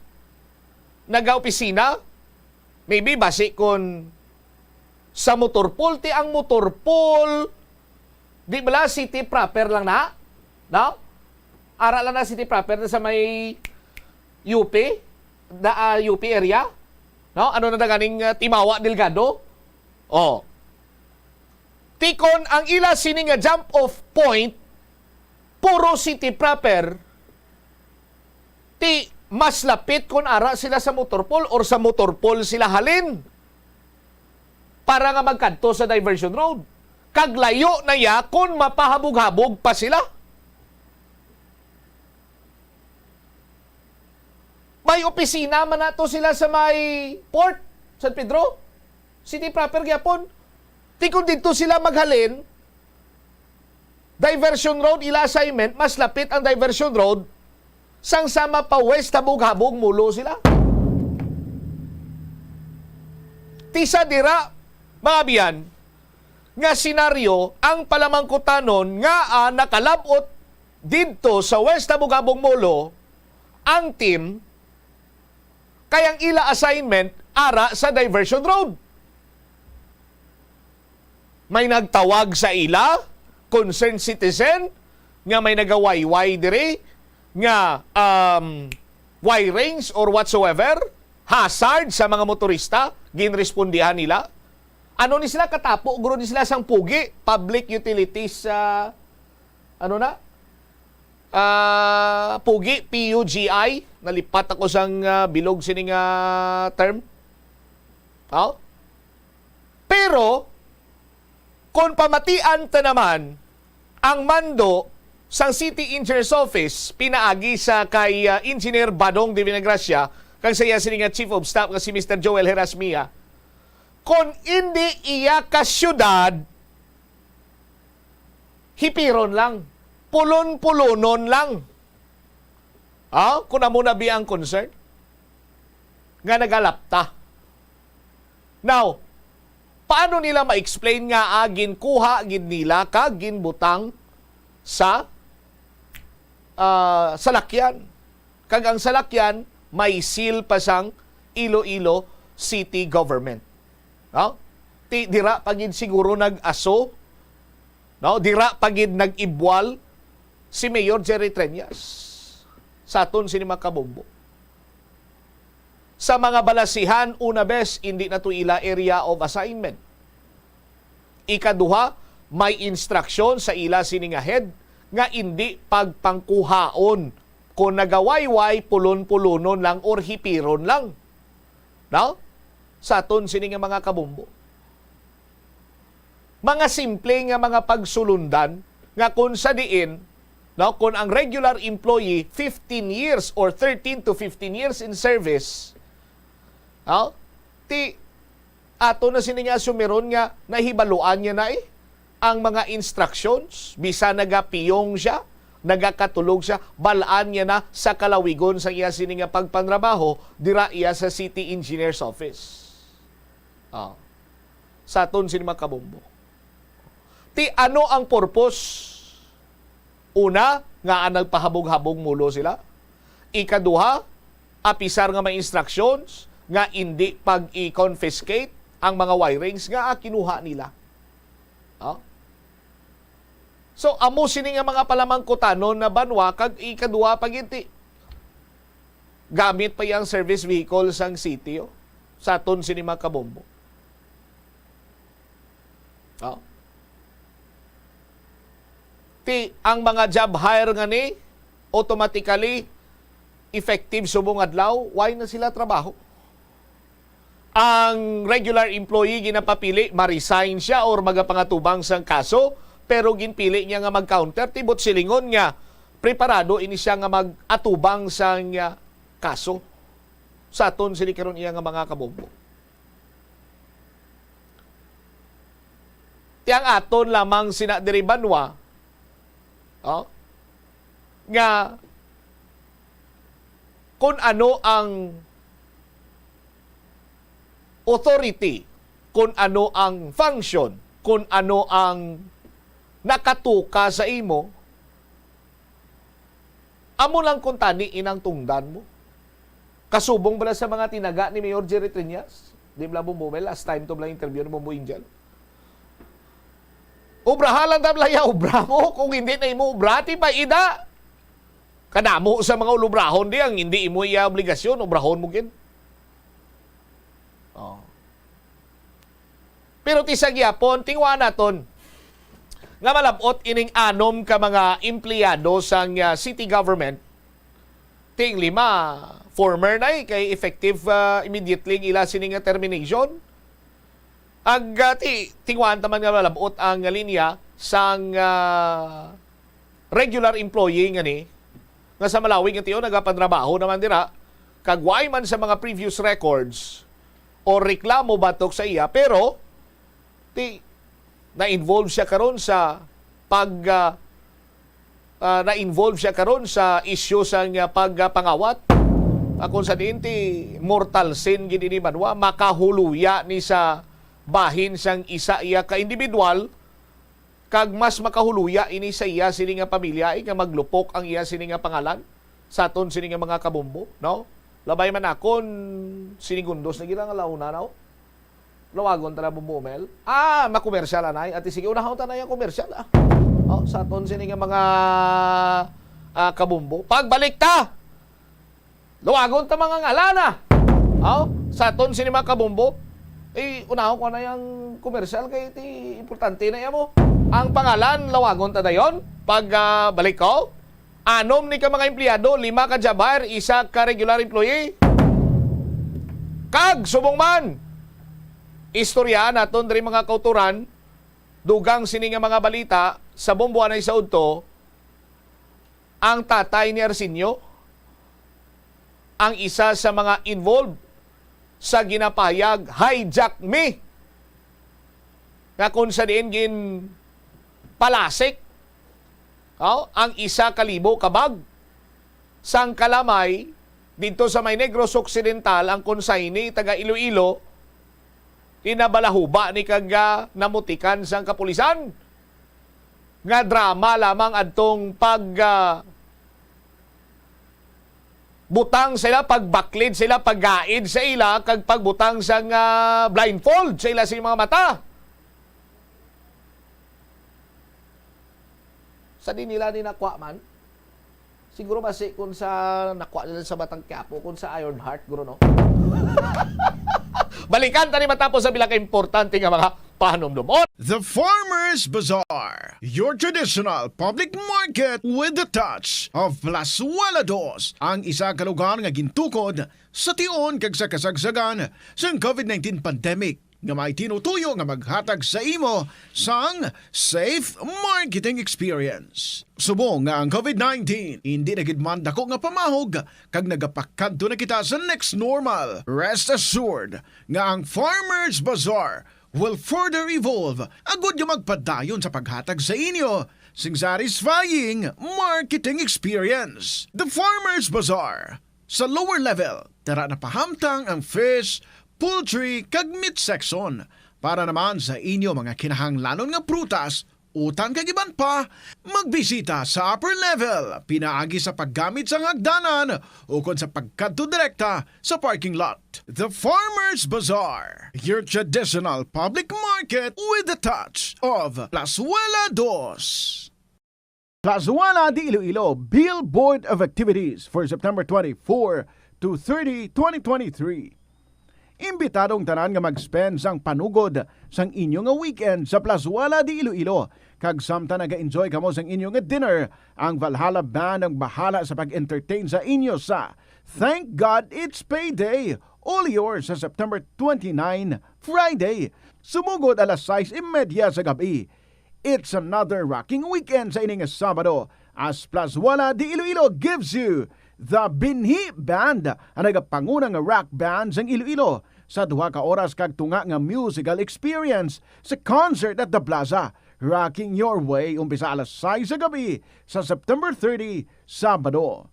naga-opisina, maybe basi kung sa motor pool, ti ang motor pool, di bala city proper lang na? No? Ara lang na city proper na sa may U P, na, ah, U P area? No? Ano na ganing, ah, Timawa Delgado? Oh. Ti kon ang ila sini nga jump off point, puro city proper, ti mas lapit kon ara sila sa motor pool or sa motor pool sila halin. para nga magkadto sa diversion road. Kag layo na ya kung mapahabog-habog pa sila. May opisina man nato sila sa may port, San Pedro. City proper gyapon. Ti kung didto sila maghalin, diversion road ila assignment, mas lapit ang diversion road sang sama pa west, habog-habog mulo sila. Ti sa dira, mga abyan, nga senaryo ang palamangkutanon nga, ah, nakalab-ot didto sa west, habog-habog mulo ang team, kay ang ila assignment ara sa diversion road. May nagtawag sa ila, concerned citizen, nga may nagawayway diri, nga, um, wirings or whatsoever, hazard sa mga motorista, ginrespondihan nila. Ano ni sila katapo, guro ni sila sang pugi, public utilities, ah, ano na? Ah, pugi, P U G I. Nalipat ako sang, ah, bilog sini nga term. Aw? Pero, kung pamatian ta naman, ang mando sang City Engineer's Office, pinaagi sa kay, ah, Engineer Badong de Vinagracia, kag sa iya sini nga Chief of Staff nga si Mister Joel Herasmia, kung indi iya ka syudad, hipiron lang, pulon-pulonon lang. Ah, kung amo na bi ang concern nga nagalapta. Now, paano nila ma-explain nga, ah, ginkuha gid nila kag ginbutang sa, ah, salakyan? Kag ang salakyan may seal pa sang Iloilo City Government. No? Ti, dira pa gid siguro nag-aso, no? Dira pa gid nag-ibwal si Mayor Jerry Treñas sa aton sini mga kabombo. Sa mga balasihan, una bes, indi na to ila area of assignment. Ikaduha, may instruction sa ila sini nga head nga indi pagpangkuhaon kon nagawayway, pulon-pulonon lang or hipiron lang. No? Sa aton sini nga mga kabombo. Mga simple nga mga pagsulundan nga kung sa diin, no, kung ang regular employee fifteen years or thirteen to fifteen years in service, no, ti ato na sini nga asumiron nga nahibaluan niya na, eh, ang mga instructions, bisan nagapiyong siya, nagakatulog siya, bal-an niya na sa kalawigon sa iya sini nga pagpanrabaho dira iya sa city engineer's office. Oh. Sa aton sini mga kabombo. Ti ano ang purpose? Una, nga nagpahabog-habog mulo sila. Ikaduha, apisar nga may instructions nga indi pag-i-confiscate ang mga wirings nga, ah, kinuha nila. Oh? So, amo sini nga mga palamangkutanon na banwa, kag ikaduha pa gid ti gamit pa yang service vehicle sang city, oh, sa aton sini mga kabombo. Oh. Ti, ang mga job hire nga ni, automatically effective subong adlaw, why na sila trabaho? Ang regular employee ginapapili, ma-resign siya or magapangatubang sang kaso, pero ginpili niya nga mag-counter, tibot silingon nga preparado ini siya nga mag-atubang sang, ah, kaso sa aton sini karon iya nga mga kabombo. Ti ang aton lamang sina diri banwa, oh, nga kung ano ang authority, kung ano ang function, kung ano ang nakatuka sa imo, amo lang kung tani inang tungdan mo. Kasubong bala sa mga tinaga ni Mayor Jerry Treñas? Di bala mo, last time to bala interview ni Bombo Angel. Obrahan lang ta bala ya obra mo. Kung hindi na imo obra, ti pa ida. Kadamo sa mga ulubrahon di ang hindi imo iya obligasyon, obrahon mo gid. Oh. Pero ti sa gihapon, tingwa naton nga malab-ot ining anom ka mga empleyado sang, ah, city government. Ting lima, former na, eh, kay effective, ah, immediately ang ila sini nga termination. Ag, ah, ti-, tinguhaan ta man nga malab-ot ang linya sang, ah, regular employee nga ni, nga sa malawig nga tion nagapanrabaho naman dira, kag way man sa mga previous records o reklamo batok sa iya, pero ti-, na-involve siya karon sa pag, ah, ah, na-involve siya karon sa isyu sang, ah, pagpangawat. Ah, kung sa diin ti mortal sin gid ini, banwa, makahuluya ni sa bahin sang isa iya ka individual, kag mas makahuluya ini sa iya sini nga pamilya, eh, nga maglupok ang iya sini nga pangalan sa aton sini nga mga kabombo, no? Labay man akon, sinigundos na gid ang alauna, no? Lawagon ta na, Bombo Mel. Ah, makomersyal, anay. Ati, sige, unahon ta na yung komersyal, ah. Oh, sa aton sini nga mga, ah, kabombo. Pagbalik ta! Lawagon ta mga ngalana. Oh, sa aton sini mga kabombo. Eh, unahon ko na yung komersyal kay ti importante na iya mo. Ang pangalan, lawagon ta dayon. Pag, ah, balik ko, anom ni ka mga empleyado, lima ka job hire, isa ka regular employee. Kag subong man, istorya naton diri, mga kauturan, dugang sini nga mga balita sa Bombo Anay sa Udto, ang tatay ni Arsenio, ang isa sa mga involved sa ginapahayag, "Hijack me," nga kung sa diin ginpalasik, oh, ang isa ka libo ka bag sang kalamay didto sa may Negros Occidental, ang consignee taga Iloilo, ginabalahuba ni kag, ah, namutikan sang kapulisan nga drama lamang adtong pag, ah, butang sa ila, pagbaklid sa ila, paggaid sa ila, kag pagbutang sang, ah, blindfold sa ila sa mga mata. Sa di nila ni nakwa man, siguro basi kung sa nakwa nila sa Batang Quiapo, kung sa Iron Heart, guro, no? Balikan ta ni matapos sa pila ka importante nga mga panumdum. The Farmers Bazaar, your traditional public market with the touch of Plazuela Dos, ang isa ka lugar nga gintukod sa tion kag sa kasagsagan sang covid nineteen pandemic, nga may tinutuyo nga maghatag sa imo sang safe marketing experience. Subong nga ang covid nineteen indi na gid man dako nga pamahog kag nagapakadto na kita sa next normal, rest assured nga ang Farmers Bazaar will further evolve agud nga magpadayon sa paghatag sa inyo sing satisfying marketing experience. The Farmers Bazaar, sa lower level, tara na pahamtang ang fish, poultry, kag meat section para naman sa inyo mga kinahanglanon nga prutas, utan kag iban pa. Magbisita sa upper level pinaagi sa paggamit sang hagdanan ukon sa pagkadto direkta sa parking lot. The Farmers Bazaar, your traditional public market with the touch of Plazuela Dos. Plazuela de Iloilo, Billboard of Activities for September twenty-four to thirty, twenty twenty-three. Imbitado ang tanan nga mag-spend sang panugod sang inyo nga weekend sa Plazuela de Iloilo, kag samtang naga-enjoy kamo sang inyo nga dinner, ang Valhalla Band ang bahala sa pag-entertain sa inyo sa Thank God It's Payday, all yours sa September twenty-nine, Friday, sumugod alas sais y media sa gab-i. It's another rocking weekend sa ini nga Sabado, as Plazuela de Iloilo gives you the Binhi Band, ang nagapanguna nga rock band sang Iloilo, sa duha ka oras kag tunga nga musical experience sa Concert at the Plaza, Rocking Your Way, umpisa alas sais sa gab-i sa September thirty, Sabado.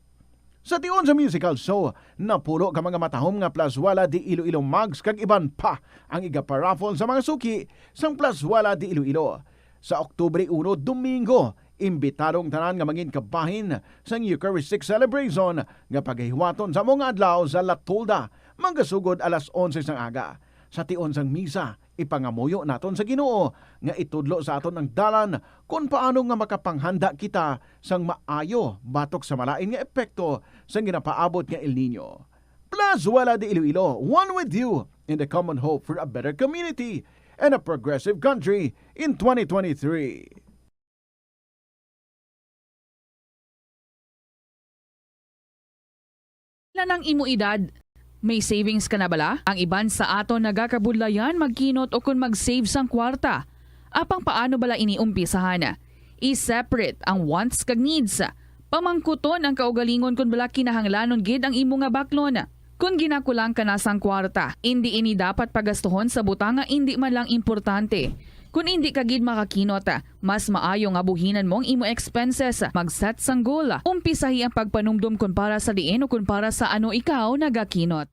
Sa tion sa musical show, napulo ka mga matahom nga Plazuela de Iloilo mugs kag iban pa ang igaparaffle sa mga suki sang Plazuela de Iloilo. Sa Oktubre uno, Domingo, imbitado ang tanan nga mangin kabahin sang Eucharistic Celebration nga pagahiwaton sa amo nga adlaw sa La Tolda, magasugod alas onse sang aga. Sa tion sang misa, ipangamuyo naton sa Ginoo nga itudlo sa aton ang dalan kon paano nga makapanghanda kita sang maayo batok sa malain nga epekto sang ginapaabot nga El Niño. Plazuela de Iloilo, one with you in the common hope for a better community and a progressive country in twenty twenty-three. Pila nang imo edad? May savings ka na bala? Ang iban sa aton nagakabudlayan magkinot o kon mag-save sang kwarta. Apang paano bala ini umpisahan? I-separate ang wants kag needs. Pamangkuton ang kaugalingon kon bala kinahanglanon gid ang imo nga baklon. Kon ginakulang ka na sang kwarta, indi ini dapat pagastuhon sa butang nga indi man lang importante. Kon indi ka gid makakinot, mas maayo nga buhinan mo ang imo expenses. Mag-set sang goal. Umpisahi ang pagpanumdom kon para sa diin o kon para sa ano ikaw nagakinot.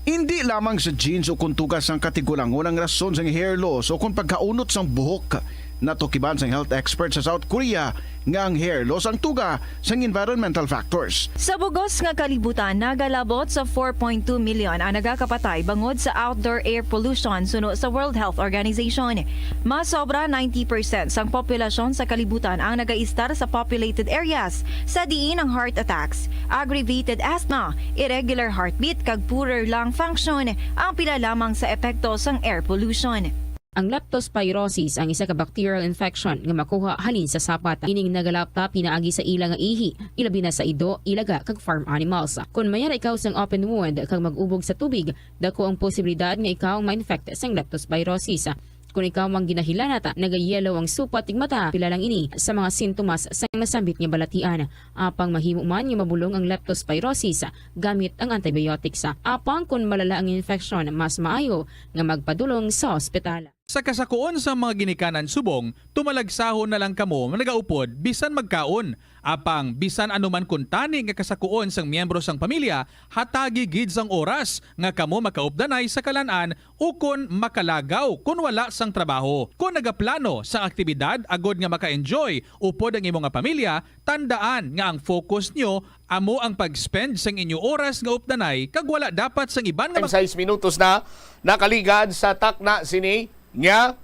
Indi lamang sa genes o kon tuga sang katigulangon ang rason sang hair loss o kon pagkaunot sang buhok. Natukiban sang health expert sa South Korea nga ang hair loss ang tuga sang environmental factors. Sa bugos nga kalibutan, nagalabot sa four point two million ang nagakapatay bangod sa outdoor air pollution, suno sa World Health Organization. Mas sobra ninety percent sang populasyon sa kalibutan ang nagaistar sa populated areas, sa diin ang heart attacks, aggravated asthma, irregular heartbeat, kag poorer lung function ang pila lamang sa epekto sang air pollution. Ang leptospirosis ang isa ka bacterial infection nga makuha halin sa sapat. Ining nagalapta pinaagi sa ila nga ihi, ilabi na sa ido, ilaga, kag farm animals. Kon mayara ikaw sang open wound kag mag-ubog sa tubig, dako ang posibilidad nga ikaw ma-infect sang leptospirosis. Kon ikaw mang ginahilanat, nagayelo ang supat tig mata, pila lang ini sa mga sintomas sang nasambit nga balatian. Apang mahimo man nga mabulong ang leptospirosis gamit ang antibiotics. Apang kon malala ang infeksyon, mas maayo nga magpadulong sa ospital. Sa kasakuon sang mga ginikanan subong, tumalagsahon na lang kamo nagaupod bisan magkaon. Apang bisan ano man kuntani nga kasakuon sang miyembro sang pamilya, hatagi gid sang oras nga kamo makaupdanay sa kalan-an ukon makalagaw kon wala sang trabaho. Kon nagaplano sang aktibidad agod nga maka-enjoy upod ang imo nga pamilya, tandaan nga ang focus nyo amo ang pag-spend sang inyo oras nga updanay kag wala dapat sang iban nga Time, sais minutos na nakaligad sa takna sini nga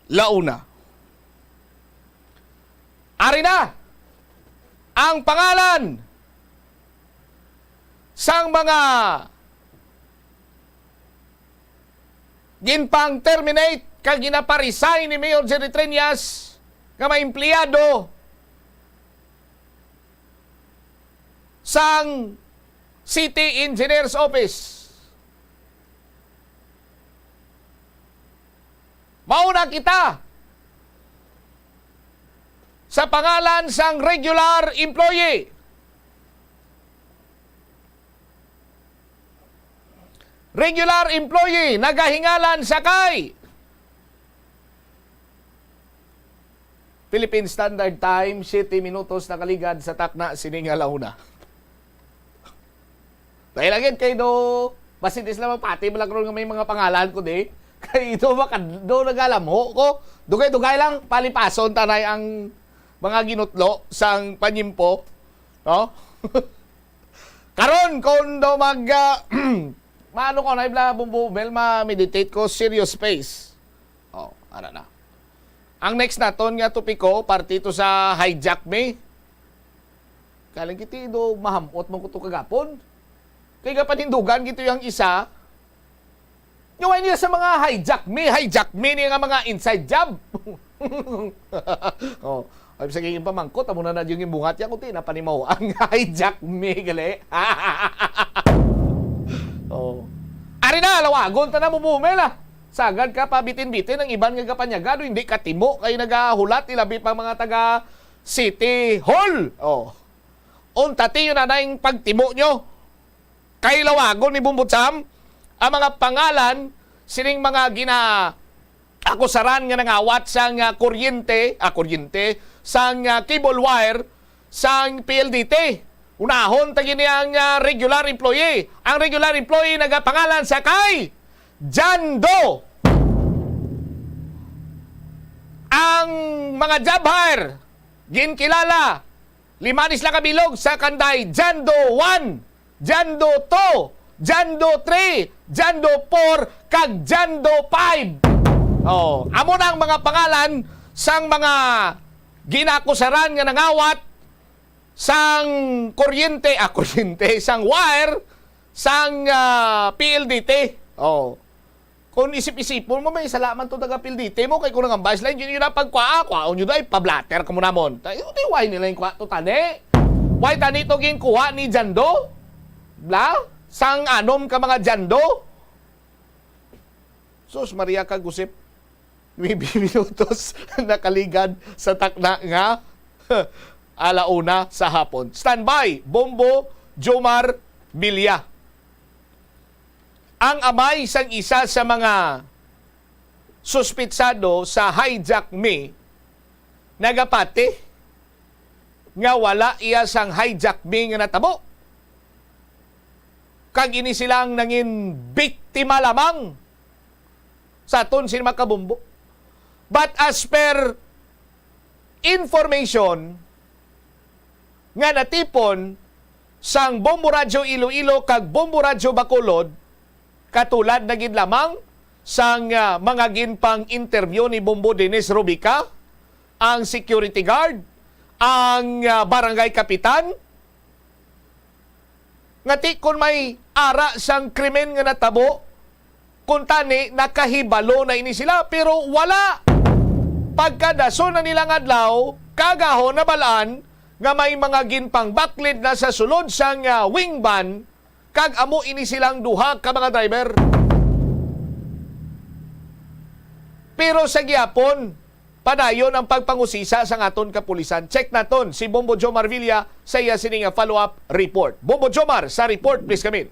launa. Ari na ang pangalan sang mga ginpang-terminate kag ginapa-resign ni Mayor Jerry Treñas nga mga empleyado sang City Engineer's Office. Mauna kita sa pangalan sang regular employee. Regular employee, nagahingalan sa kay Philippine Standard Time, siyete minutos nakaligad sa takna sini nga launa. Dahil agad kay do, basi di sila mapati, malagro nga may mga pangalan ko di. Kay do, makad-, do nagalamho ko. Dugay-dugay lang, palipason tanay ang mga ginutlo sang panyimpo. No? Karon, kung do mag, ah, maano ko, na ibla, Bumbo Mel, ma-meditate ko, serious face. Oh, ara na. Ang next naton nga topiko, parte ito sa hijack me. Kalang kiti do, mahamot man ko to kagapon. Kay gapanindugan gito yung isa. Yung niya sa mga hijack me, hijack me niya nga mga inside job. Oh, ay sa kayong pamangkot, amo na na yung imbungat ya, kundi napanimaw ang hijack me, gali. Oh. Ari na, lawagon ta na, Bumbo Mel, ah. Sagad ka pa bitin-bitin ang iban nga gapanyaga, no, hindi katimo kay nagahulat, ilabi pa mga taga City Hall. Oh. Unta ti yun na yung pagtimo nyo. Kay lawagon ni Bumbot Sam ang mga pangalan sining mga gina-akusaran nga nangawat sang, ah, kuryente, ah, kuryente, sang, ah, cable wire sang P L D T. Unahon ta gini ang, ah, regular employee. Ang regular employee nagapangalan sa kay Jando. Ang mga job hire, ginkilala, lima ni sila kabilog sa kanday Jando one, Jando two, Jando three, Jando four, kag Jando five. Oh, amo na ang mga pangalan sang mga ginakusaran nga nangawat sang kuryente, ah, kuryente, sang wire, sang, ah, P L D T. Oh. Kung isip-isipon mo, may sala man to taga P L D T mo, kay kung nangambay sila, yun, yun ang pagkuha, kuhaon nyo daw, pablatter ka mo namon. Tayo, tayo, why nila yung kuha to, tani? Why tani to ginkuha ni Jando? Bla? Sang anom ka mga jando? Sus, Maria ka, Gusip. Nuebe minutos nakaligad sa takna nga ala una sa hapon. Standby, Bombo Jomar Villa. Ang amay sang isa sa mga suspitsado sa hijack me nagapati nga wala iya sang hijack me nga natabo. Kag ini sila ang nangin biktima lamang sa aton sini, mga kabombo. But as per information nga natipon sang Bombo Radyo Iloilo kag Bombo Radyo Bacolod, katulad na gid lamang sang, ah, mga ginpang-interview ni Bombo Dennis Rubica, ang security guard, ang, ah, barangay kapitan, nga ti kon may ara sang krimen nga natabo, kuntani nakahibalo na ini sila, pero wala. Pagkadason na nila nga adlaw, kagahon nabal-an nga may mga ginpangbaklid na sa sulod sang, ah, wing van, kag amo ini silang duha ka mga driver. Pero sa gihapon, padayon ang pagpangusisa sang aton kapulisan. Check naton si Bombo Jomar Villa sa iya sini nga follow-up report. Bombo Jomar, sa report, please, come in.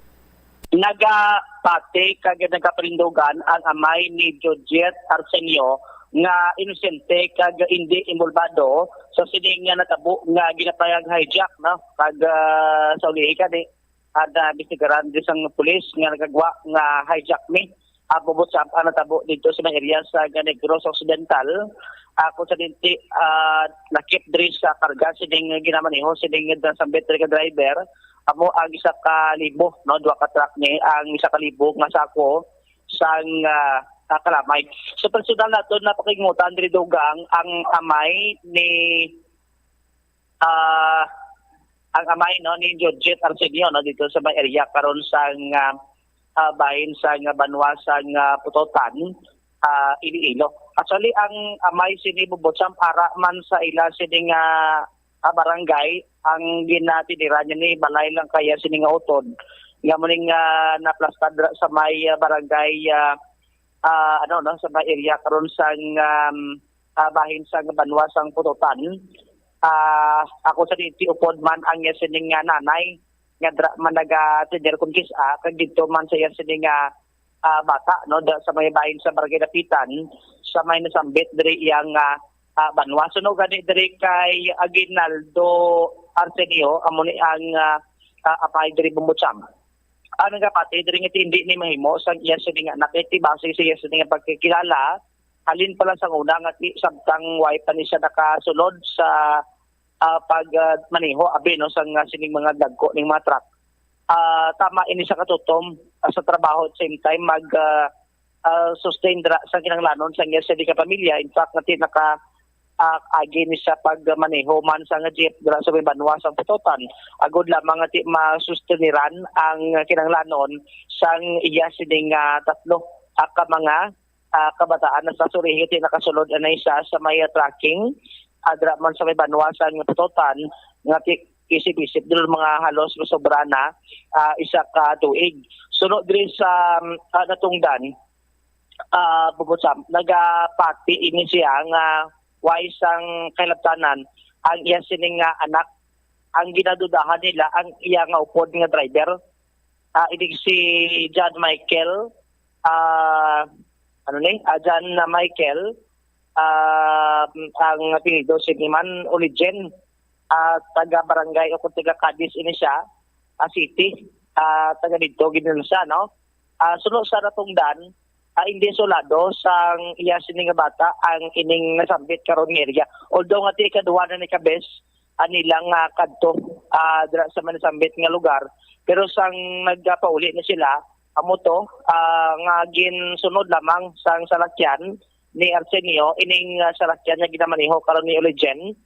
Nagapati kag nagaparindugan ang amay ni Georgette Arsenio nga inosente kag indi involbado sa sini nga natabo nga ginapahayag hijack, no? Kag, ah, sa ulihi kani, ah, naimbestigaran diri sang pulis nga nagagwa nga hijack me. Ah, Bombo Champ, ang natabo dito sa may area sa Negros Occidental. Ah, kung sa dinti, ah, lakip diri sa karga sining ginamaneho sining nasambit diri ka driver, amo ang isa ka libo, no, duha ka truck ni ang isa ka libo nga sako sang, ah, ah, kalamay. So, personal nato na pakingutan diri, Dugang, ang amay ni, ah, ang amay, no, ni Georgette Arsenio, no, dito sa may area karon sang, ah, ah, bahin sang banwa sang, ah, Pototan, ah, Iloilo. Actually, ang amay sini, Bombo Champ, ara man sa ila sini nga, ah, barangay, ang ginatiniran niya ni balay lang kaya sini nga utod. Nga mo ning, ah, naplastad ra sa may, ah, barangay, ah, ah, ano, no, sa may area karon sang, um, ah, bahin sang banwa sang Pototan. Ah, ako sa dinti upod man ang iya sining nga nanay nga dra man nagatender kon kis-a, kag didto man sa iya sining nga, ah, bata, no, da, sa may bahin sa Barangay Dapitan, sa may nasambit diri iyang, ah, ah, banwa. Suno gani diri kay Aguinaldo Arsenio, amo ni ang, ah, ah, apay diri, Bombo Champ. Ang nagapati diri nga hindi ni mahimo sang iya sini nga anak, kay ti base sa iya sini nga pagkakilala, halin pa lang sang una nga ti, samtang way pa ni siya nakasulod sa, ah, pag, ah, maneho, abi, no, sang, ah, sining mga dagko ning mga truck. Ah, tama ini sa katutom, ah, sa trabaho, at same time mag, ah, ah, sustain dira sa kinahanglanon sang iya sini ka pamilya. In fact, nga ti naka, ah, agi ni sa pagmaneho man sang jeep dira sa may banwa sang Pototan, agod lamang nga ti masustiniran ang kinahanglanon sang iya sining, ah, tatlo, ah, ka mga, ah, kabataan. Sa surihi ti nakasulod na isa sa may, ah, trucking, ah, dira man sa may banwa sang Pototan, nga ti isip-isip diri mga halos masobra na, ah, isa ka tuig. Suno diri sa, ah, natungdan, ah, Bombo Champ, nagapati ini siya nga way sang kahilabtanan ang iya sining nga anak. Ang ginadudahan nila ang iya nga upod nga driver. Ah, inig si John Michael, ah, ano ni? Ah, John Michael, ah, ang apelyido sini man, Oligen, ah, taga barangay o kung taga Cadiz ini siya, ah, City, ah, taga didto gid siya, no? Ah, suno sa natungdan, ah, hindi sulado sang iya sini nga bata ang ining nasambit karon nga area. Although nga ti ikaduha na ni ka beses, ah, nila nga kadto, ah, dira sa may nasambit nga lugar, pero sang nagpauli na sila, amo to, ah, nga ginsunod lamang sang salakyan ni Arsenio, ining, ah, salakyan nga ginamaneho karon ni Oligen,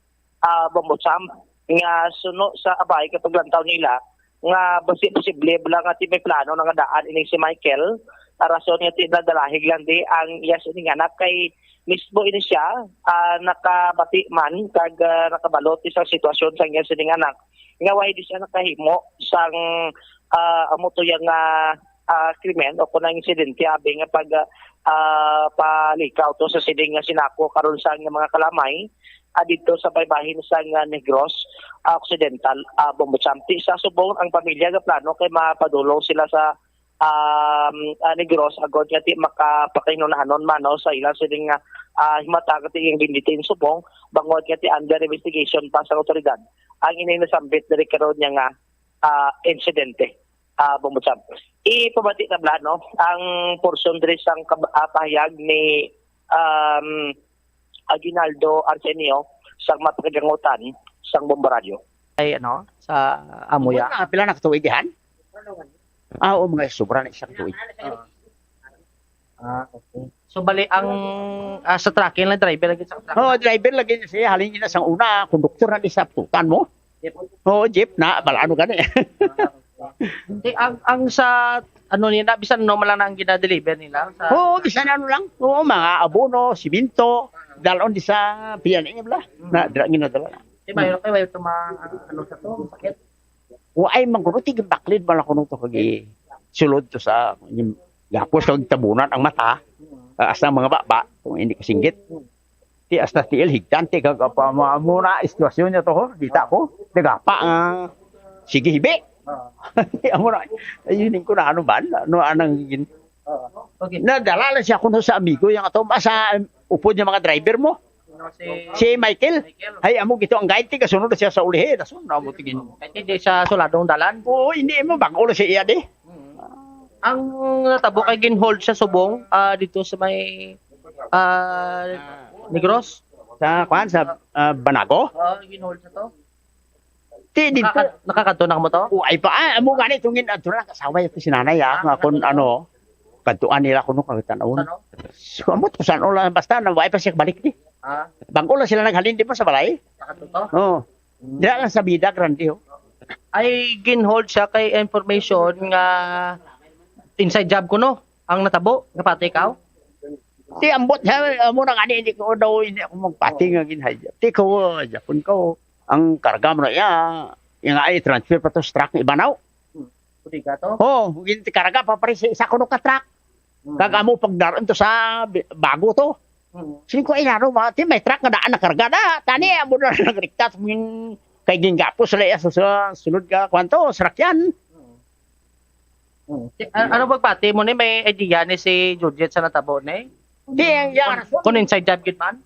ah, Bombo Champ, nga suno sa abay kay paglantaw nila nga basi posible bala nga ti may plano na nga daan ini si Michael, ah, rason nga ti nadalahig lang di ang iya sining anak kay mismo ini siya, ah, nakabati man kag, ah, nakabalo ti sa sitwasyon sang iya sining anak, nga why di siya nakahimo sang, ah, amo to yang, ah, ah, krimen o kon ang insidente abi nga pag, ah, ah, palikaw to sa sining nga sinako karon sa mga kalamay, ah, didto sa baybahin sa nga Negros, ah, Occidental, ah, Bombo Champ. Ti sa subong ang pamilya nga plano kay mapadulong sila sa um, ah, Negros agod nga ti makapakahinunanon man, no, sa ila sining nga, ah, himata nga ti iyang ginliti in subong, bangod nga ti under investigation pa sa awtoridad ang ining nasambit diri karon niya nga, ah, insidente, ah, Bombo Champ. Ipabati na bala, no, ang portion diri sang kab-, ah, pahayag ni, um, Aguinaldo Arsenio sang mapakagangutan sang Bombo Radio. Ay, ano, sa amo ya. Pila na, pila na ka tuig dihan? Ah, oo, mga sobra na isang tuig. Ah, okay. So, bali, ang, ah, sa trucking lang, driver lagi sa truck? Oo, driver lagi na siya. Halin niya na sang una, konduktor na di sa tutan mo. Jeep? Oo, jeep na. Bala, ano gani? Ah, okay. Di, ang, ang sa, ano nila, bisan ano man lang ang gina-deliver nila? Sa Oo, bisan ano lang. Oo, mga abono, siminto, dalon di sa P N A bla. Na, Mm. dira ginadala. Di ba, yun, kaya ito ma-, ano sa to, sakit? Waay man kuno, ti gibaklid man ako nung to kag sulod to sa, yung, gapos kag tabunan ang mata, ah, asa ang mga baba, kung hindi kasinggit. Ti hasta tiil higtan, ti kag apa, mo, mo na, sitwasyon niya to, ho, kita ko, nagapa nga, sige, hibi. Ah. Ti amo na, ayun ko na, ano ba, ano, anang gin-, Ah, okay. Nadala lang siya kuno sa amigo, yung ato, sa upod niya mga driver mo. Sino si Si Michael. Michael? Ay, amo gito ang guide, ti kasunod na siya sa ulihi, dason na mo tingin. Kay di siya suladong dalan. Oo, hindi mo, bago lang siya iya, di. Mm. Ang natabo kay ginhold siya subong, ah, dito sa may, ah, Negros. Sa, kuan, sa, ah, Banago? Oo, ginhold siya to. Ti, dito. Nakaka-, nakakadto na mo to? O, ay pa, ah, amo gani, itong gin-, adto lang, kasaway ako si nanay, ah, Ah, nga kung nakakadto. ano, kadtuan nila kuno kag tan-awon. Ano? So, ambot ko saan lang, basta na, wala pa siya balik di. Ah. Bangko lang sila naghalin di mo sa balay. Nakadto to? Oo. Mm. Diyan lang sa Bida Grande, oh. Ay, ginhold siya kay information nga inside job ko, no? Ang natabo, kapatay ka? Ti, ambot siya, amo na gani, hindi ko daw, hindi ako magpati nga ginhadya. Ti ko, Japon ko, ang karga mo na iya, yung ay transfer pa to sa truck, iba na. Hmm. Bodega to? Oh, ginti karga pa pare sa isa kuno ka truck. Hmm. Kag amo pagdaron to sa bi-, bago to. Hmm. Sing ko, "Ay, ano ba? Ti, may truck nga daan na karga na. Tani, amo na nagrekta. Min-, kay gingapos sila iya sa, sa sulod ka, kwanto, sarakyan." Hmm. Hmm. Ti, a-, ano ba pati mo ni? May idea ni si Juliet sa natabo ni? Di, ang iya nga rason. Kung inside job gid man?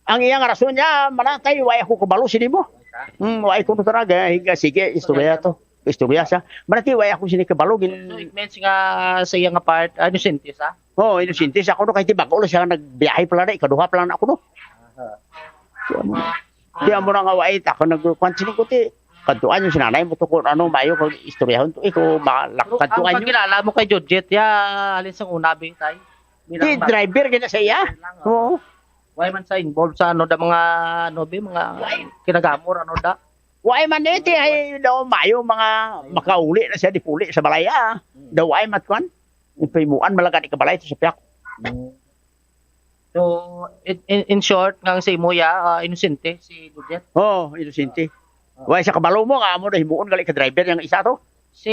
Ang iya nga rason niya, manatay, wa ako kabalo sini mo. Hmm, wa ko talaga, higa, sige, istorya to. Istorya siya. Manatay, wa ako sini kabalo, gin- So, it means nga sa iya nga part, ah, inosente siya? Oo, inosente siya. Ako no, kay ti bago lang siya nagbiyahe pala na, ikaduha pala na ako no. Aha. Kaya mo, kaya mo na nga, wa, eh, ako nagkuhan sini ko, ti, kadtuan yung sinanay mo to kung ano, mayo kag istoryahon to, eh, kung ma-, Pero ang kadtuan yung pagkilala mo kay Jojit, ya, halin sang una, bing, tay? Bilang Ti, ba-, driver gina sa iya. Driver lang, oh. Oo. Why man sa involved sa ano da mga, ano, bi, mga Why? Kinagamor, ano da? Why man eh, ti, ay daw mayo mga Ayun. Makauli na siya, di puli sa balay, ah. Hmm. Daw ay matkuan. Yung pimuan, malagad ikabalay to sa piyak. Hmm. So, in, in, in short, nga ang sa imo, ya, ah, inosente si Jojit? Oo, inosente. Ah. Why sa kabalo mo, nga amo na himuon gali ka driver yung isa to? Si,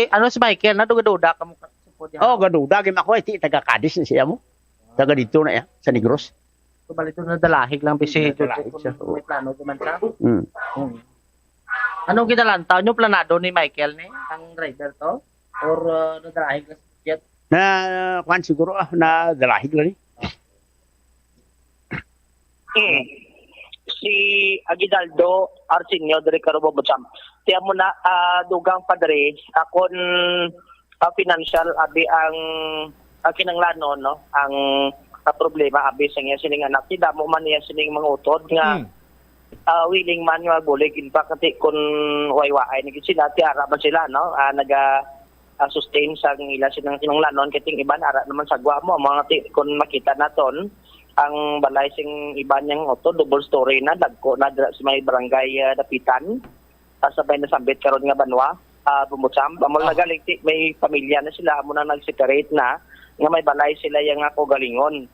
ano, si Michael, naduga-duda ka mo ka-, sa pwede Oh, ha? Gaduda, gim ako, eh, ti, taga Cadiz na siya mo. Taga dito na, ya, sa Negros. So, bali to nadalahig lang, bisi, Nadalahig Jojit, siya, kung oo. May plano naman siya. Mm. Hmm. Anong ginalantaw nyo? Planado ni Michael ni? Ang driver to? Or, uh, nadalahig lang si Jojit? Na, kuwan siguro, ah, nadalahig lang eh. Hmm. Si Aguinaldo Arsenio diri ka Robo Butcham. Tiyan mo na, ah, dugang padre, akon, ah, financial, abi ang, ah, kinanglanon, no? Ang, ah, problema, abi sa niya sining anak, ti damo man niya sining mga utod nga, Hmm. ah, willing man nga magbulig. In fact, ti kun way-waay na gid sila, ti ara man sila, no? Ah, naga, ah, sustain sang ila sining kinanglanon, kay ting iban ara naman sa gwa mo, mga ti, kun makita naton, ang balay sing iban niyang utod, double story na, dagko na dira sa may barangay, ah, Dapitan, ah, sa may nasambit karon nga banwa, ah, Bumutsam. Amo na Ah. galing ti, may pamilya na sila, amo na nag-separate na, nga may balay sila yang nga kaugalingon.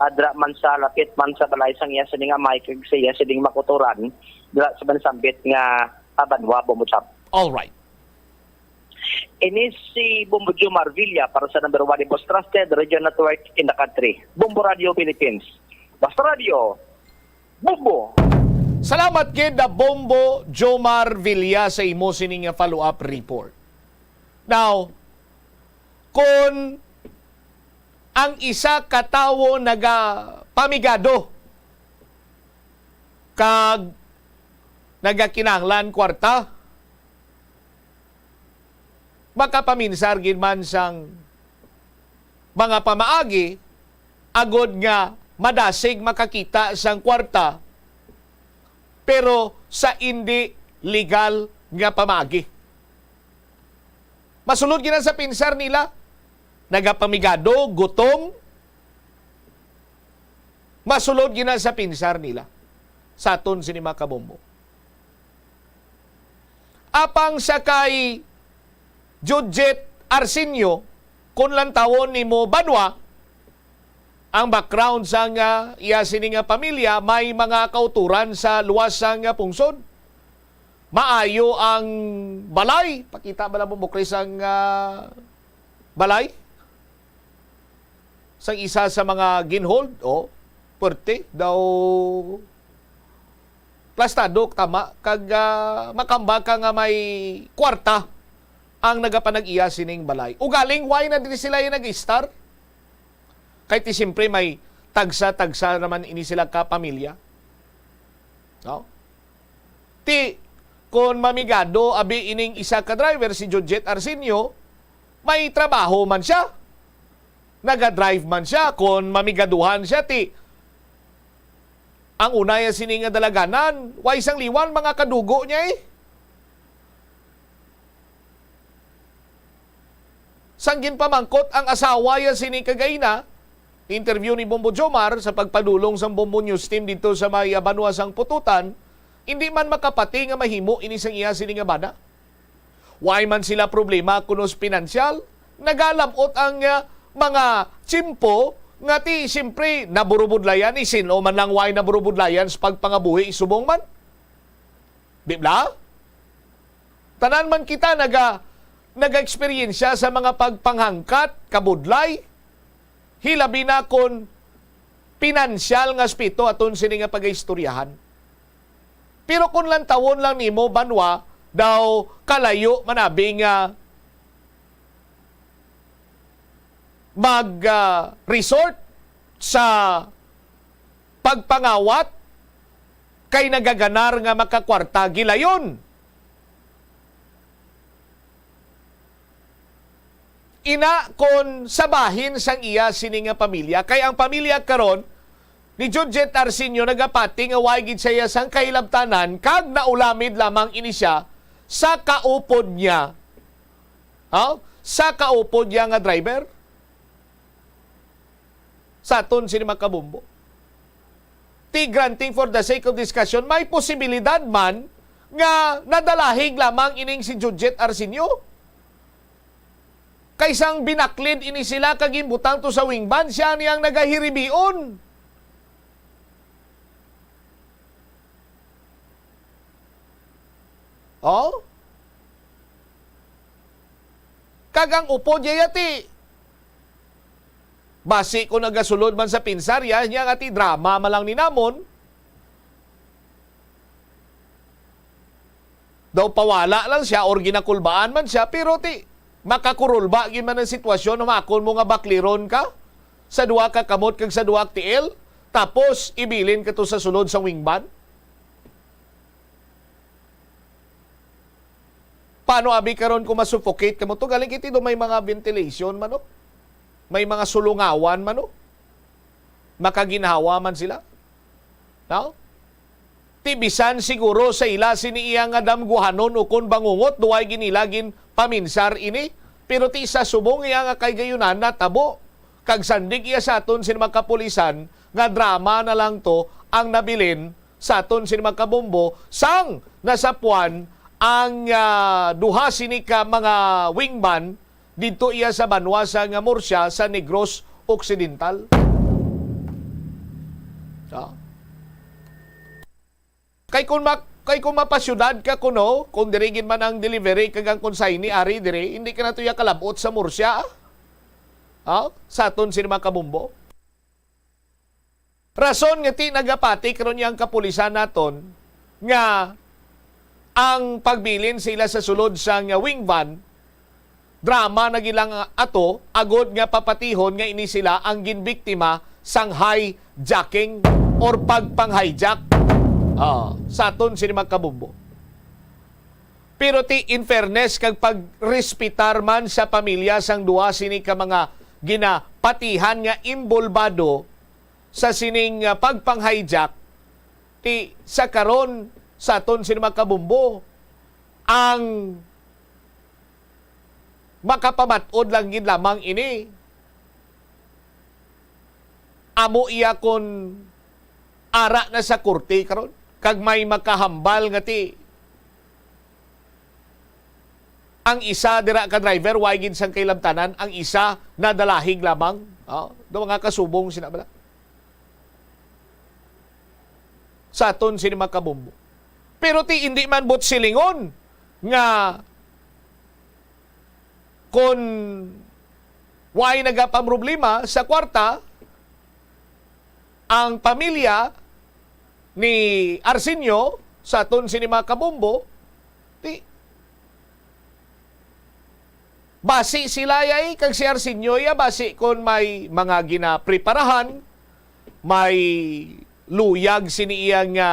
ah, dira man sa lapit man sa balay sang iya sining amay kag sa iya sining mga kauturan, dira sa mansambit nga, ah, banwa, Bombo Chab. All right. Ini si Bombo Jomar Villa para sa number one and most trusted radio network in the country, Bombo Radio Philippines. Basta Radio, Bombo! Salamat gid na Bombo Jomar Villa sa imo sini nga follow-up report. Now, kung ang isa ka tawo nagapamigado kag nagakinahanglan kwarta, makapaminsar gid man sang mga pamaagi agod nga madasig makakita sang kwarta, pero sa indi legal nga pamaagi. Masulod gid na sa pinsar nila, nagapamigado, gutom. Masulod gid na sa pinsar nila sa aton sini, mga kabombo. Apang sa kay Judget Arsenio, kung lantawon nimo, banwa, ang background sang, ah, iya sini nga pamilya, may mga kauturan sa luwas sang, ah, pungsod. Maayo ang balay. Pakita ba lang mo, Chris, ang, ah, balay? Sang isa sa mga ginhold, oh, perte daw, plastado, tama, kag, ah, makamba ka nga may kwarta ang nagapanag-iya sining balay. Ugaling, why na diri sila yung nag-star? Kay ti siyempre may tagsa-tagsa naman ini sila ka pamilya. No? Ti, kon mamigado abi ining isa ka driver, si Judget Arsenio, may trabaho man siya. Naga-drive man siya. Kon mamigaduhan siya, ti, ang una ya sini nga dalaganan, way sang liwan, mga kadugo niya eh. Sang ginpamangkot ang asawa ya sini kagayna, interview ni Bombo Jomar sa pagpadulong sang Bombo News Team didto sa may, ah, banwa sang Pututan, indi man makapati nga mahimo ini sang iya sini nga bana. Way man sila problema kuno sa pinansyal, nagalab-ot ang, ah, mga tiyempo nga ti siyempre naburubudlayan, eh, sin-o man lang way naburubudlayan sa pagpangabuhi subong man. Di bala? Tanan man kita naga-, naga-eksperyensya sa mga pagpanghangkat, kabudlay, hilabi na kon pinansyal nga aspeto aton sini nga pagaistoryahan. Pero kung lantawon lang nimo, banwa, daw kalayo man abi nga mag, ah, resort sa pagpangawat kay nagaganar nga makakwarta gilayon. Ina kon sa bahin sang iya sini nga pamilya, kay ang pamilya karon ni Judget Arsenio nagapati nga way gid siya sang kahilabtanan kag naulamid lamang ini siya sa kaupod niya. Ha? Sa kaupod niya nga driver. Sa aton sini, mga kabombo. Ti granting for the sake of discussion, may posibilidad man nga nadalahig lamang ining si Judget Arsenio. Kay sang binaklid ini sila kag ginbutang to sa wing van, siya niyang nagahiribion. Oh? Kag ang upod niya ti, basi ko nagasulod man sa pinsar ya, niya nga ti drama man lang ni namon. Daw pawala lang siya or ginakulbaan man siya, pero ti, makakurulba gid man ang sitwasyon, humakon mo nga bakliron ka sa duha ka kamot kag sa duha ka tiil, tapos ibilin ka to sa sulod sa wing van. Paano abi karon kung masuffocate kamo to? Galing kiti do may mga ventilation man, no? May mga sulungawan man, no? Makaginhawa man sila. No? Ti bisan siguro sa ila sini iya nga damguhanon ukon bangungot, duway ginila gin paminsar ini. Pero ti sa subong iya nga kahigayonan natabo. Kag sandig iya sa aton sini mga kapulisan nga drama na lang to ang nabilin sa aton sini mga kabombo, sang nasapuan ang, ah, duha sini ka mga wingman didto iya sa banwa sa nga Murcia sa Negros Occidental. No? Kay kung ma-, kay kung mapasyudad ka kuno, kung diri gid man ang delivery kag ang consignee ari diri, hindi ka na tuya kalabot sa Murcia, ah? Ah? Sa aton sini mga kabumbo. Rason nga ti nagapati karon yang kapulisan naton nga ang pagbilin sila sa sulod sang wing van, drama na gid lang ato, agod nga papatihon nga ini sila ang ginbiktima sang hijacking or pagpang-hijack. Ah, sa aton sini mga kabumbo. Pero ti, in fairness kag pagrespetar man sa pamilya sang duha sini ka mga ginapatihan nga imbolbado sa sining, ah, pagpang-hijack, ti sa karon sa aton sini mga kabumbo, ang makapamat-od lang gid lamang ini. Amo iya kon ara na sa korte karon, kag may makahambal nga ti ang isa dira ka driver, way gid sang kailabtanan, ang isa nadalahig lamang. Oh, do mga kasubong sina bala. Sa aton sini mga kabumbo. Pero ti hindi man buot silingon nga kon way nagapamroblema sa kwarta ang pamilya ni Arsenio sa aton sini mga kabumbo, ti basi sila yay kag si Arsenio ya, basi kon may mga ginapreparahan, may luyag sini iya nga,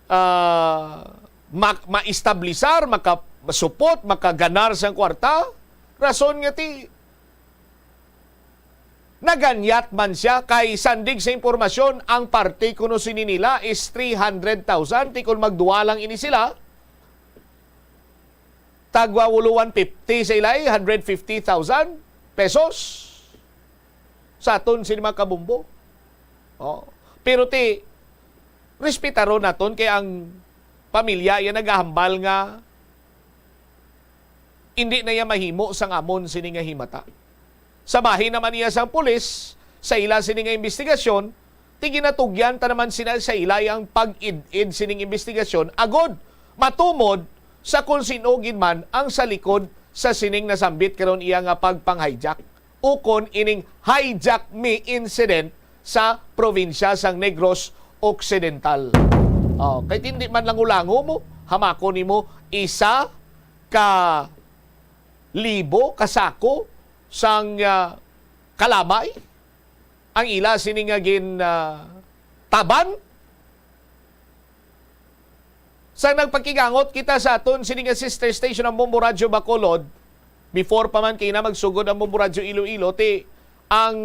ah, ma-, maestablisar, maka-, masupot, makaganar sang kwarta. Rason nga ti naganyat man siya, kay sandig sa impormasyon, ang parte kuno sini nila is three hundred thousand. Ti kon magduwa lang ini sila, tagwa ulo one fifty sa ilay, hundred fifty thousand pesos sa aton sini mga kabumbo. Oh. Pero ti, respetaron naton kay ang pamilya iya nagahambal nga hindi na iya mahimo sang amon sini nga himata. Sa bahin naman niya sang pulis, sa ila sini nga imbestigasyon, ti ginatugyan ta naman sila sa ila ang pag-id-id sining imbestigasyon agod matumod sa kon sin-o gid man ang sa likod sa sining nasambit karon iya nga pagpang-hijack ukon ining hijack me incident sa probinsya sang Negros Occidental. Oh, kay ti hindi man lang ulango mo, hamako nimo isa ka libo ka sako sang, ah, kalamay ang ila sini nga gin, ah, taban. Sa nagpakigangot kita sa aton sini nga sister station, ang Bombo Radyo Bacolod, before pa man kay na magsugod ang Bombo Radyo Iloilo, ti ang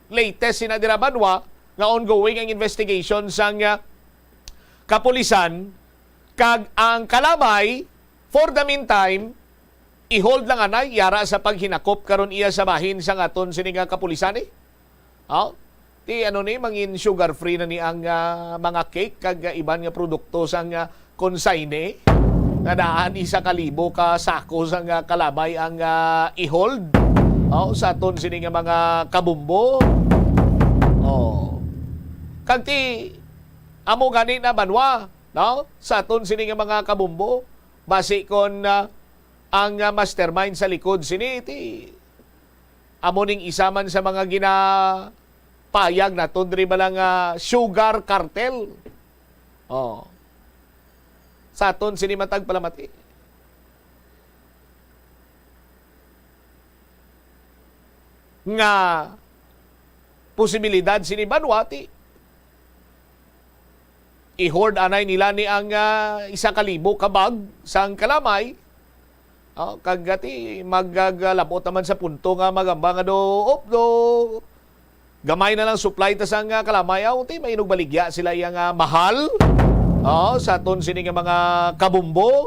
latest sina dira banwa nga ongoing ang investigation sang, ah, kapulisan, kag ang kalamay, for the meantime, i-hold lang anay, yara sa paghinakop karon iya sa bahin sang aton sini nga kapulisan, eh. Oh, ti ano ni, mangin sugar free na ni ang, ah, mga cake kag, ah, iban nga produkto sang, ah, consignee nga daan isa ka libo ka sako sang, ah, kalamay ang, ah, i-hold, oh, sa aton sini nga mga kabumbo. Oh. Kag ti amo gani na banwa, no? Sa aton sini nga mga kabumbo, basi kon, ah, ang, ah, mastermind sa likod sini ti amo ning isa man sa mga ginapayag naton diri bala nga sugar cartel. Oh. Sa aton sini matag palamati nga posibilidad sini banwa ti i-hoard anay nila ni ang, ah, isa ka libo ka bag sang kalamay. Oh, kag ti magalabot naman sa punto nga magamba nga do, op, do gamay na lang supply ta sang, ah, kalamay, aw, ti mainog baligya sila iya nga mahal. Oh, sa aton sini nga mga kabumbo.